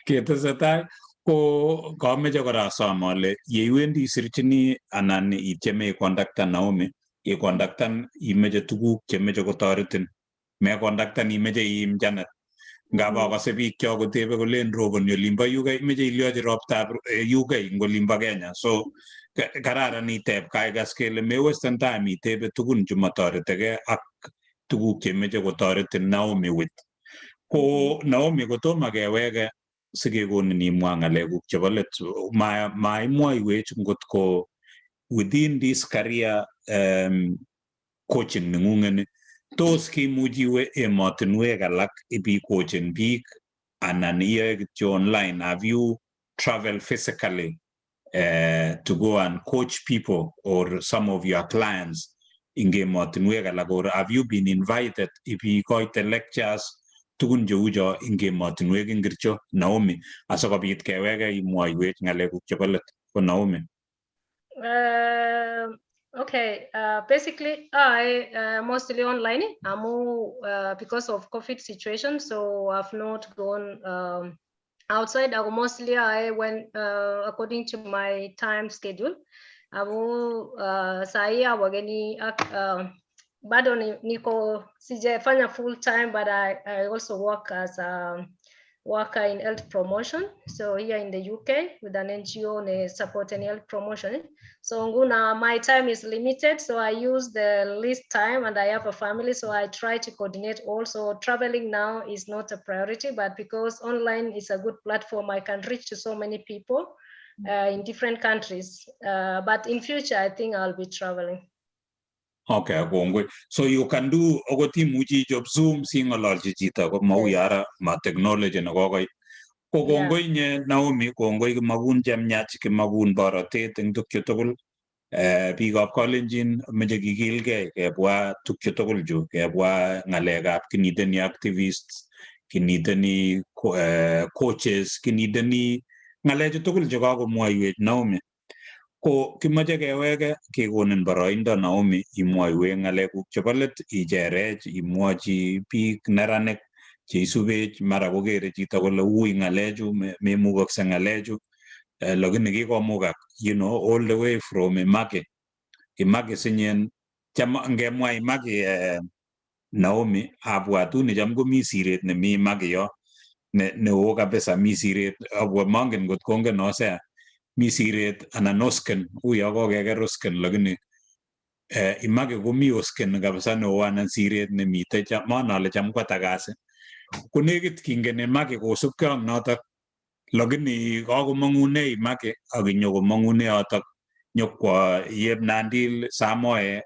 [SPEAKER 2] ketesetai ko kameche kora asom ale yeiwendi isirchini anan itieme ikondaktan Naomi, ikondaktan imeche tuguk chemeche kotoretin, mekondaktan imeche iim Janet. Ngap akose biik kyok kotebe kolen roboni olimbo UK, imeche ilyochi roptab UK eng olimbo Kenya. So kararan iteb kaikas kele mewesten time itebe tugun chemotoretekee ak tuguk chemeche kotoretin Naomi with. Ko Naomi kotomo keweke sikekonin imwa ng'alekuk chebo let, maimwoiwech ngot ko within this career coaching neng'ung'eni tos kimuch iwe emotinwek alak ibikochen biik anan iyoe kityo online? Have you traveled physically to go and coach people or some of your clients ing emotinwek alak or have you been invited ibikoite lectures tugun cheu cho ing emotinwek ingircho, Naomi, asikobit keweke imwoiwech ng'alekuk chebo let ko Naomi?
[SPEAKER 4] Okay, basically I mostly online amu because of COVID situation, so I've not gone outside. I mostly I went according to my time schedule. Amu sahi wageni bado niko sijafanya full time, but I also work as a worker in health promotion. So here in the UK with an NGO ne supporting health promotion. So nguna my time is limited, so I use the least time, and I have a family, so I try to coordinate also. Traveling now is not a priority, but because online is a good platform, I can reach to so many people in different countries. But in future, I think I'll be traveling.
[SPEAKER 2] Okay, kongoi. So you can do okot imuchi ichop Zoom sing'ololchi chito ko mau ara ma technology nekokoit. Ko kongoi inye Naomi, kongoi kimakun chemyach, kimakun borotet eng tukchu tugul. Biikab Kalenjin meche kikilgei kebwa tukchu tugul chu, kebwa ng'alekab kiniteni activists, kiniteni coaches, kiniteni ng'alechu tugul chekakomwoiwech Naomi. Ko kimoche keweke kekonin boroindo Naomi imwoiwech ng'alekuk chebo let, icherech, imwochi biik neranik cheisubech, mara kokere chito kole ui ng'alechu, memukokse ng'alechu, lakini kikomukak, all the way from Imaki. Imaki sinyen, cham ngemwa Imaki Naomi, abwatuni cham komi siret nemi Imaki yo, neo kabisa mi siret, abwa mongen ngot kongen Hosea, mi siret anan osken, uyo kokeker osken, lakini Imaki komi osken kabisa neo anan siret nemite, mon ale cham kwatakasi. Konekit kingen Imaki kosubkei ak notok, lakini kakomong'une Imaki ak inyokomong'une yotok nyokwo yep Nandil Samoe,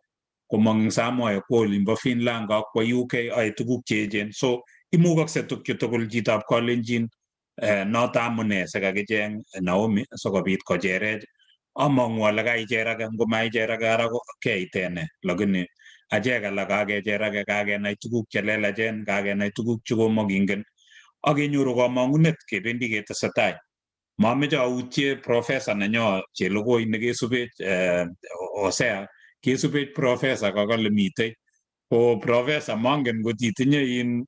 [SPEAKER 2] komong Samoe kwo olimbo Finland kakwo UK ae tuguk cheechen. So imukokse tukchu tugul chitab Kalenjin, noto amune sikakicheng Naomi sikobit kocherech. Among'u ale kaicherake, ngomaicherake ara keitene, lakini achek alak kakecherake, kakenai tuguk chelelachen, kakenai tuguk chekomokingen ak kenyoru komong'unet kebendi ketesetai. Mameche autye professor nenyo Chelogoi nekesubech Hosea, kesubech professor kakale mitei. Ko professor mongen ngot itinye in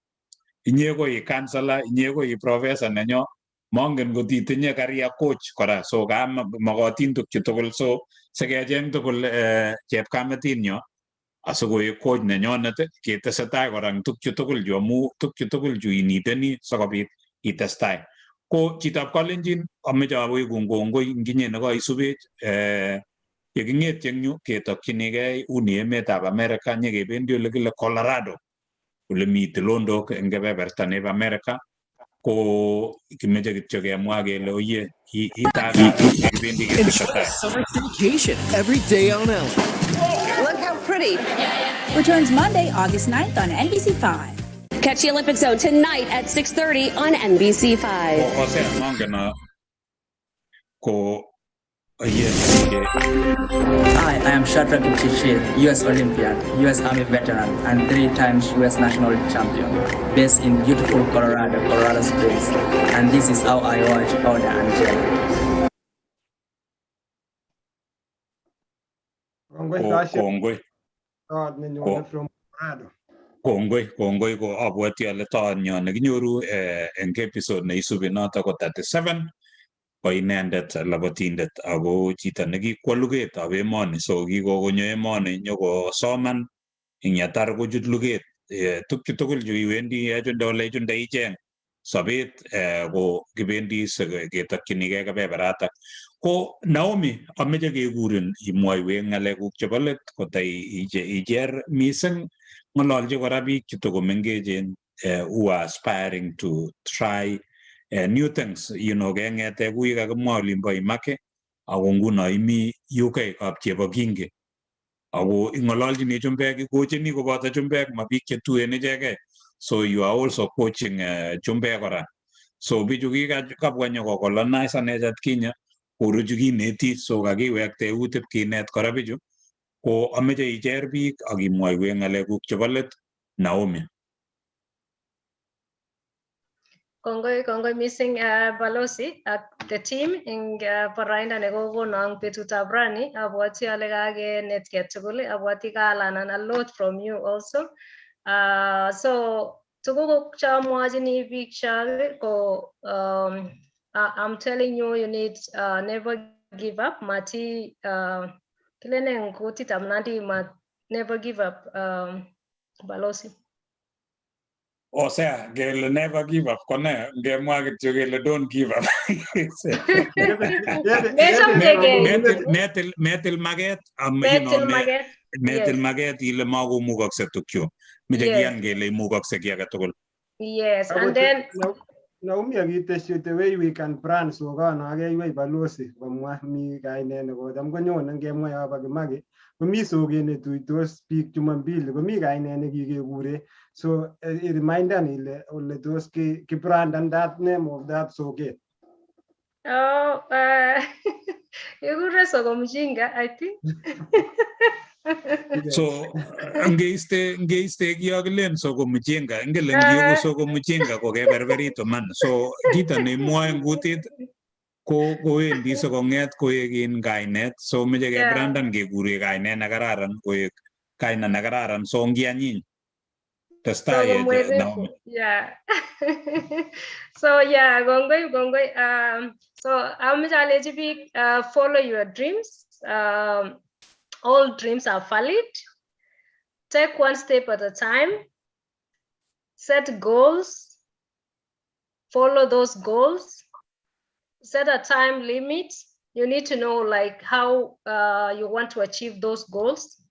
[SPEAKER 2] inye ko i counselor, inye ko i professor nenyo, mongen ngot itinye career coach kora, so mokotin tukchu tugul, so sikecheng tugul chepkametinyo asikoek coach nenyonet ketesetai kora eng tukchu tugul chu amu tukchu tugul chu initeni sikobit itestai. Ko chitab Kalenjin ameche awekun kongoi nginye nekoisubech yeking'etye eng yu ketokchinigei uni emetab America nyekebendi ole kile Colorado ole mi tulondok eng kebeberta nebo America ko kimeche kityo kemwa kele oye itagat kibendi
[SPEAKER 6] Enjoy
[SPEAKER 2] ketesetai.
[SPEAKER 6] a summer staycation every day on Ellen.
[SPEAKER 7] Look how pretty.
[SPEAKER 8] Returns Monday, August 9th on NBC5.
[SPEAKER 9] Catch the Olympic Zone tonight at 6:30 on NBC5.
[SPEAKER 2] Ko Hosea mongen ko oye
[SPEAKER 10] Hi, I am Shadrack Kipchirchir, U.S. Olympian, U.S. Army veteran, and 3 times U.S. National Champion, based in beautiful Colorado, Colorado Springs. And this is how I watch Oda and Jay.
[SPEAKER 3] Kongoi
[SPEAKER 2] ko
[SPEAKER 3] Kashe
[SPEAKER 2] kongoi
[SPEAKER 3] toot nenyone from Colorado.
[SPEAKER 2] Kongoi kongoi ko abwati ale toonyo nekinyoru eng episode neisubi noto ko 37 ko inendet labotindet ako chito nekikwo lugetab emoni, so kikokonyo emoni nyokosoman eng yatar kochut luget. Tukchu tugul chu iwendi yechunde ole ichunde icheng sobet ko kibendi ketokchinigei kebeberatak. Ko Naomi ameche kekurin imwoiwech ng'alekuk chebo let kotai icher mising ng'ololchi kora biik chetokomengechen who are aspiring to try new things, keng'ete kui kakimwa olimbo Imaki ako nguno imi UK kapchebokinge ako ing'ololchini chumbek, ikocheni koboto chumbek, ma biik chetuen ichegei, so you are also coaching chumbek kora. So bichu kikabwa nyokokolonisanech atkinye koruchu kineti, so kakiwekta eut ipkinet kora bichu. Ko ameche icher biik ak imwoiwech ng'alekuk chebo let Naomi.
[SPEAKER 4] Kongoi, kongoi missing Balozi ak the team eng boroindo nekokono eng betutab rani. Abwati ale kakenetkei tugul, abwati kalearnan a lot from you also. So tuguk chamwachini biik chok ko I'm telling you, you need never give up. Mati kilene eng kutitab Nandi, ma never give up, Balozi.
[SPEAKER 2] O sea, kele never give up ko ne ngemwa kityo kele don't give up. Metil maket metil maket ile makomukokse tukchu. Meche kiyan kele imukokse kiy age tugul.
[SPEAKER 4] Yes, and then
[SPEAKER 3] Naomi akitesyi the way we can brand sokano akeiwei Balozi komwa mi kainet nekocham konyone ngemwa yobo Kimaki komi soket netuitos biik Jumambili komi kainet nekikekure, so i-remindan ile ole tos kibrandan that name of that soket.
[SPEAKER 4] Oh, kikure Soko Mjinga, I think.
[SPEAKER 2] So ngeiste kiyokilen Soko Mjinga, ngele ngioku Soko Mjinga ko keberberit iman. So kito neimwoe eng kutit ko kowendi sikong'et koek in kainet. So meche kebrandan kekure kainet nekararan koek kaina nekararan, so ngianyiny. Testai Naomi.
[SPEAKER 4] Yeah. So yeah, kongoi, kongoi. So ameche alechi biik follow your dreams. All dreams are valid. Take one step at a time. Set goals. Follow those goals. Set a time limit. You need to know like how you want to achieve those goals.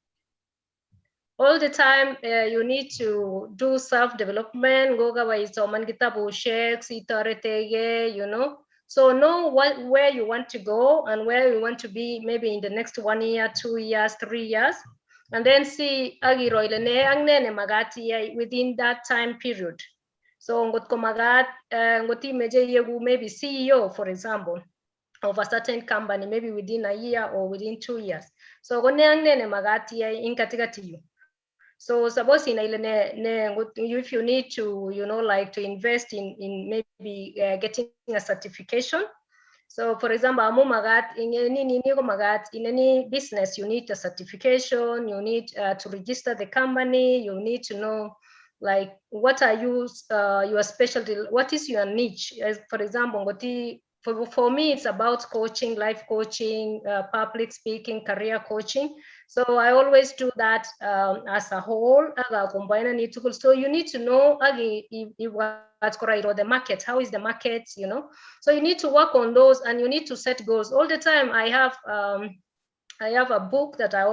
[SPEAKER 4] All the time you need to do self-development. Go isoman kitabushek, itoretege. So know where you want to go and where you want to be maybe in the next 1 year, 2 years, 3 years, and then see akiro ile ne ak ne nemakat iyai within that time period. So ngot ko makat ngot imeche ieku maybe CEO, for example, of a certain company, maybe within a year or within 2 years. So ko ne ak ne nemakat iyai eng katikati yu. So suppose in if you need to, like to invest in maybe getting a certification. So for example, amu makat in any in any business, you need a certification, you need to register the company, you need to know like what are you your specialty, what is your niche? As for example, for me, it's about coaching, life coaching, public speaking, career coaching. So I always do that as a whole. So you need to know the market, how is the market, So you need to work on those and you need to set goals all the time. I have a book that I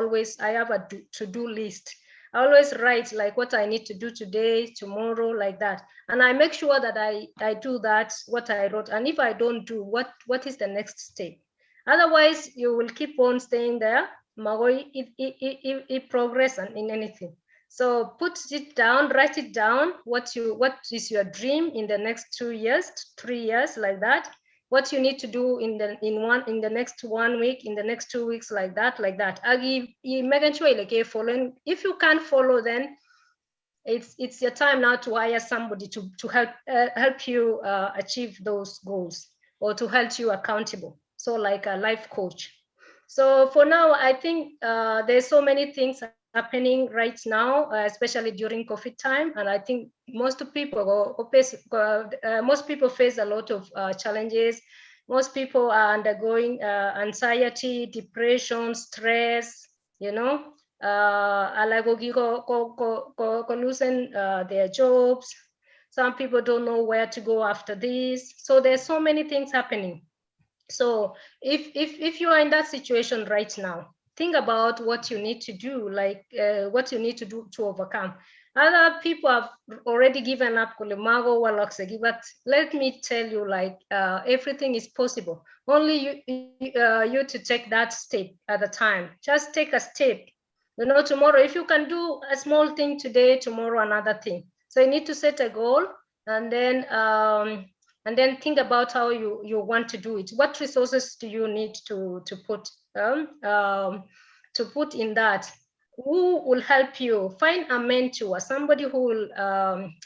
[SPEAKER 4] have a to-do list. I always write like what I need to do today, tomorrow, like that. And I make sure that I do that, what I wrote. And if I don't do, what is the next step? Otherwise, you will keep on staying there. It progress and in anything. So put it down, write it down, what is your dream in the next 2 years, 3 years, like that. What you need to do in the next 1 week, in the next 2 weeks, like that, like that. If you can't follow, then it's your time now to hire somebody to help you achieve those goals or to help you accountable. So like a life coach. So for now, I think there's so many things happening right now, especially during COVID time. And I think most people face a lot of challenges. Most people are undergoing anxiety, depression, stress, losing their jobs. Some people don't know where to go after this. So there's so many things happening. So if you are in that situation right now, think about what you need to do, like what you need to do to overcome. Other people have already given up, but let me tell you, like everything is possible. Only you to take that step at a time. Just take a step. Tomorrow, if you can do a small thing today, tomorrow another thing. So you need to set a goal and then think about how you want to do it. What resources do you need to put to put in that. Who will help you? Find a mentor, somebody who will,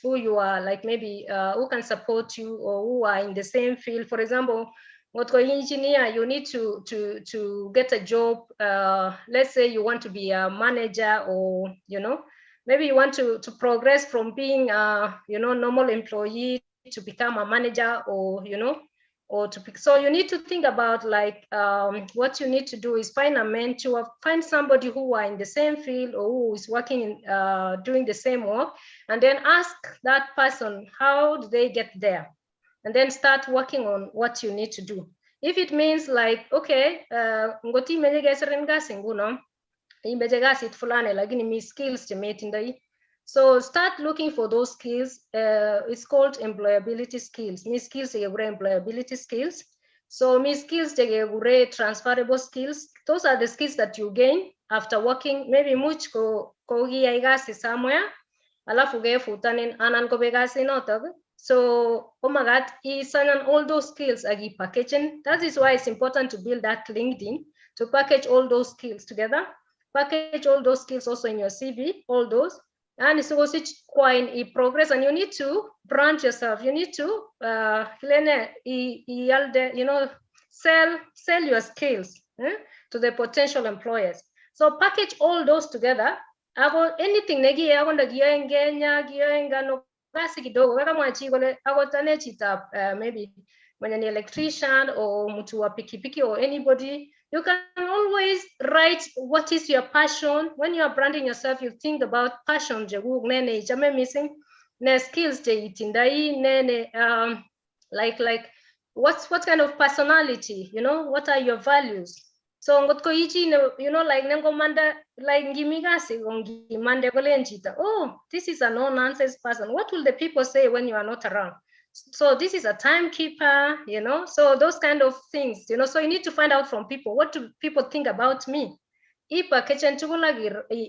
[SPEAKER 4] who you are like maybe who can support you or who are in the same field. For example, ngotko engineer, you need to get a job. Let's say you want to be a manager, or you know, maybe you want to progress from being a, you know, normal employee to become a manager, or you know, or to pick. So you need to think about like what you need to do is find a mentor, find somebody who are in the same field or who is working in, doing the same work, and then ask that person, how do they get there? And then start working on what you need to do. If it means like, okay, ngoti imeche kesirin kasi nguno, imeche kasit fulani, lakini mi skills chemetindoi. So start looking for those skills. It's called employability skills. Mi skills chekekure employability skills. So mi skills chekekure transferable skills. Those are the skills that you gain after working. Maybe much ko kiyai kasi somewhere, alafu kefutanin anan kobek kasit notok. So komakat isanyan all those skills ak packaging. That is why it's important to build that LinkedIn, to package all those skills together. Package all those skills also in your CV, all those. And it's also quite a progress, and you need to brand yourself. You need to you know, sell your skills to the potential employers. So package all those together. Ako anything negi ako ndakiyoe en Kenya, kiyoe en ano kasi kidogo kakamwa chi kole akot ane chitab maybe mwenye ni electrician or mtu wa pikipiki or anybody, you can always write what is your passion. When you are branding yourself, you think about passion chekuk, ne neichome mising, ne skills cheitindoi, ne ne like what kind of personality, you know, what are your values? So ngot ko ichi ne, you know, like nengomanda, like ngimi kasi ko ngimande kolen chito, oh, this is a no-nonsense person. What will the people say when you are not around? So this is a timekeeper, you know, so those kind of things, you know, so you need to find out from people, what do people think about me? I-package tugul ak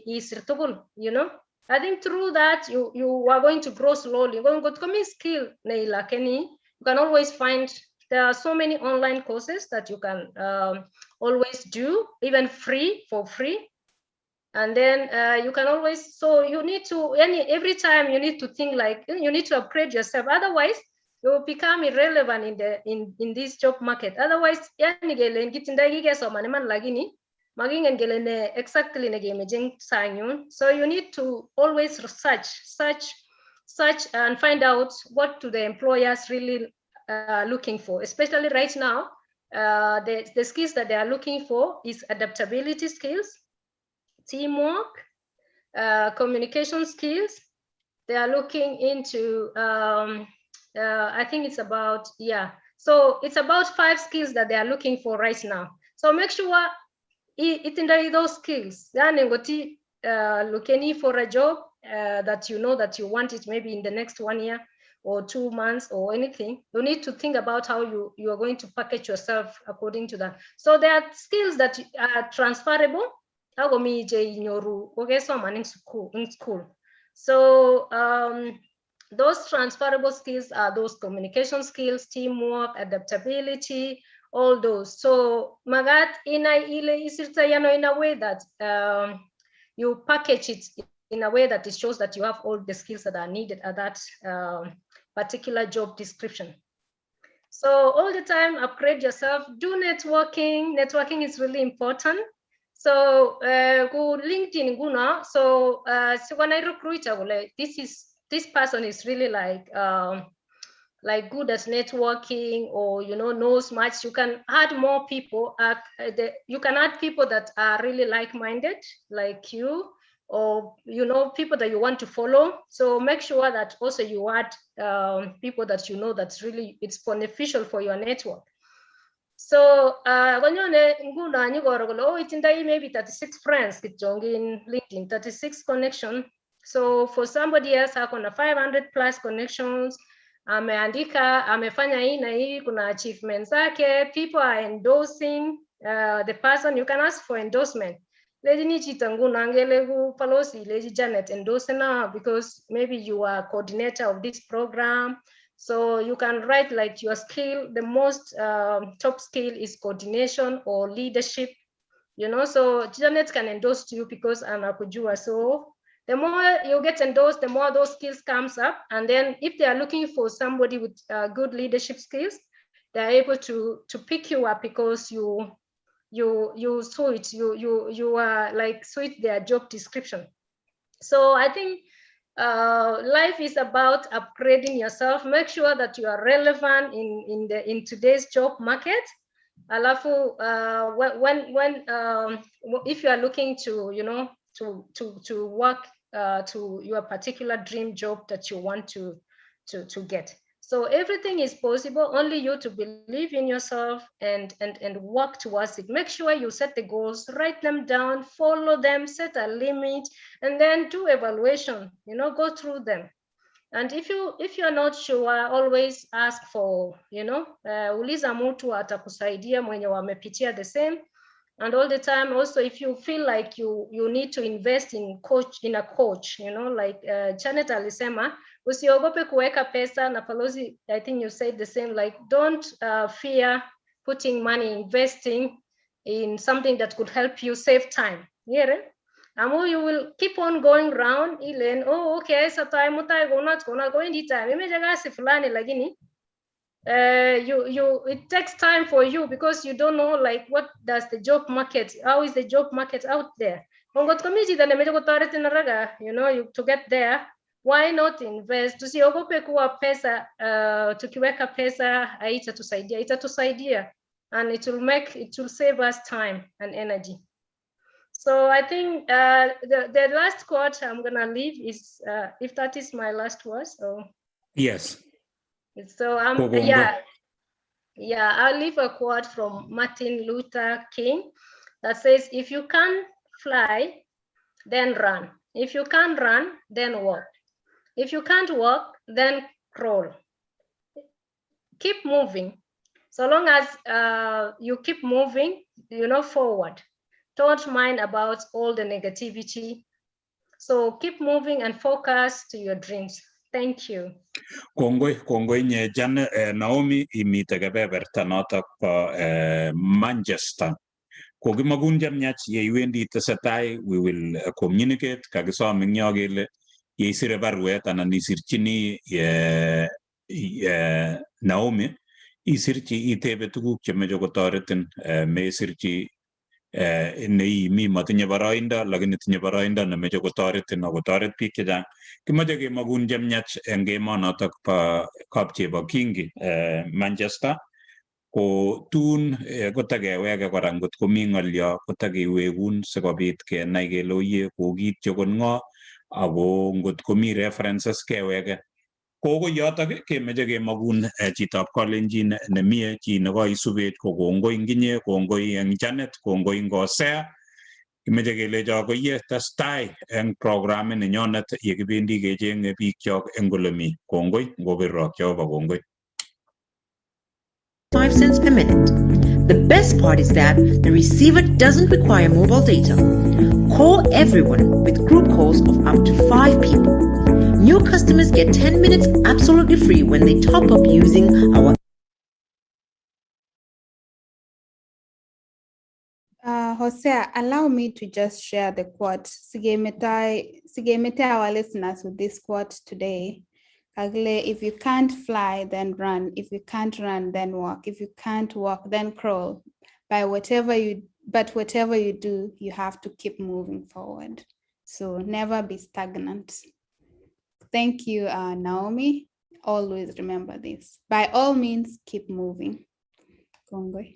[SPEAKER 4] isir tugul, you know. I think through that, you are going to grow slowly. Ngot komi skill neilakeni, you can always find, there are so many online courses that you can always do, even free, for free. And then you can always, so you need to, every time you need to think like, you need to upgrade yourself. Otherwise, you will become irrelevant in the in this job market. Otherwise, yani kele ngitindoi kikesoman iman lakini makingen kele ne exactly nekemeche eng sang yun. So you need to always research, search and find out what do the employers really looking for, especially right now. The skills that they are looking for is adaptability skills, teamwork, communication skills. They are looking into, I think it's about, yeah. So it's about 5 skills that they are looking for right now. So make sure itindoi those skills. Yani ngoti looking for a job that you know that you want it maybe in the next 1 year or 2 months or anything, you need to think about how you are going to package yourself according to that. So there are skills that are transferable. Ako mi che inyoru kokesoman in school. So those transferable skills are those communication skills, teamwork, adaptability, all those. So magat inai ile isirta yano in a way that you package it in a way that it shows that you have all the skills that are needed at that particular job description. So all the time, upgrade yourself, do networking. Networking is really important. So go LinkedIn guna. So so when I recruit, this person is really like good at networking, or you know, knows much. You can add more people. You can add people that are really like-minded, like you, or you know, people that you want to follow. So make sure that also you add people that you know that's really, it's beneficial for your network. So konyone nguno anyikoro kole oh itindoi maybe 36 friends kityo in LinkedIn, 36 connection. So for somebody else akona 500 plus connections, ameandika, amefanya hii na hii, kuna achievements zake, people are endorsing the person. You can ask for endorsement. Leji ni chito nguno angele ku Palosi, leji Janet endorse now because maybe you are coordinator of this program. So you can write like your skill, the most top skill is coordination or leadership. So Janet can endorse to you because anakujua. So the more you get endorsed, the more those skills comes up. And then if they are looking for somebody with good leadership skills, they're able to pick you up because you suit, you are like suit their job description. So I think life is about upgrading yourself. Make sure that you are relevant in today's job market. Alafu, when if you are looking to you know to work to your particular dream job that you want to get. So everything is possible, only you to believe in yourself and work towards it. Make sure you set the goals, write them down, follow them, set a limit, and then do evaluation, go through them. And if you're not sure, always ask for, uliza mtu atakusaidia mwenye wamepitia the same. And all the time, also, if you feel like you need to invest in a coach, like Janet alisema, usiogope kuweka pesa, na Balozi, I think you said the same, like don't fear putting money, investing in something that could help you save time. Yeah. Amu you will keep on going round ilen, "Oh, okay, sa time mutai gona gona go indi time imeje gasi fulani," lakini you you it takes time for you because you don't know, like, what does the job market, how is the job market out there. Ngot komi chito nemeche kotoretin haraka you to get there, why not invest? Tusiogope kuwa pesa, tukiweka pesa haitatusaidia, itatusaidia, and it will save us time and energy. So I think the last quote I'm gonna leave is, if that is my last word, so
[SPEAKER 2] Yes.
[SPEAKER 4] So
[SPEAKER 2] Kongoi.
[SPEAKER 4] Yeah, I'll leave a quote from Martin Luther King that says, "If you can't fly, then run. If you can't run, then walk. If you can't walk, then crawl. Keep moving. So long as you keep moving forward. Don't mind about all the negativity. So keep moving and focus to your dreams." Thank you.
[SPEAKER 2] Kongoi, kongoi inye Jan Naomi imite kebeberta notok bo Manchester. Kokimakun chemyach yeiwendi tesetai, we will communicate. Kakisom eng yo kele yeisire baruet anan isirchini Naomi, isirchi itebe tuguk chemeche kotoretin, mesirchi neimi matinye boroindo lakini tinye boroindo nemeche kotoretin akotoret biik chechang. Kimoche kemakun chemyach eng emonotok bo Kapchebo Kingi, Manchester. Ko tun kotakeweke kora ngot komi ng'olyo kotakewekun sikobit kenai kele oye kokiityo kon ng'o ako ngot komi references keweke. Ko akoi yotok kemeche kemakun chitab Kalenjin nemie, chi nekoisubech ko kongoi eng inye, kongoi eng Janet, kongoi eng Hosea. Kimeche kelecho koiye testai eng programit nenyonet yekibendi kechenge biikchok eng olemi. Kongoi, ngobirok Jehova, kongoi.
[SPEAKER 5] 5 cents per minute. The best part is that the receiver doesn't require mobile data. Call everyone with group calls of up to 5 people. New customers get 10 minutes absolutely free when they top up using our
[SPEAKER 1] Hosea, allow me to just share the quote. Sigemete our listeners with this quote today. Kagle, "If you can't fly, then run. If you can't run, then walk. If you can't walk, then crawl. But whatever you do, you have to keep moving forward." So never be stagnant. Thank you, Naomi. Always remember this. By all means, keep moving. Kongoi.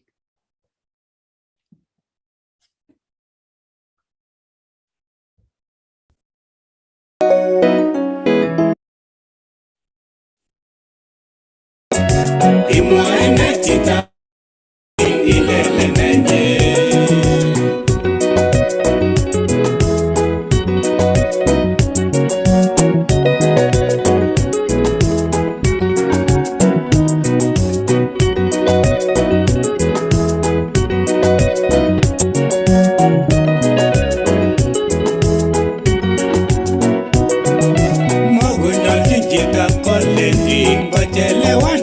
[SPEAKER 11] Imwaene chita ilele nenye. Mokunyolchin chitab Kalenjin kochelewan.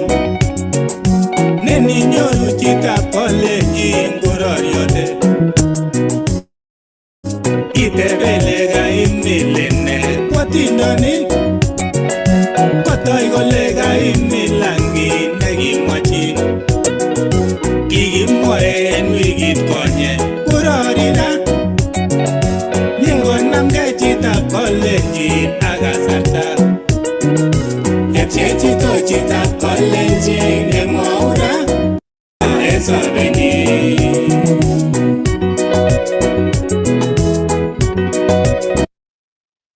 [SPEAKER 11] Neninyoru chitab Kalenjin kororiote. Itebe ile kaimilin ne kwatindonik kotoi kole kaimilan kit nekimwachi kikimwoe en wikit konye kororina Ningonamgei chitab kalenjin ak kasarta Kepchei chito chitab kalenjin nemwou ra en sobenyi.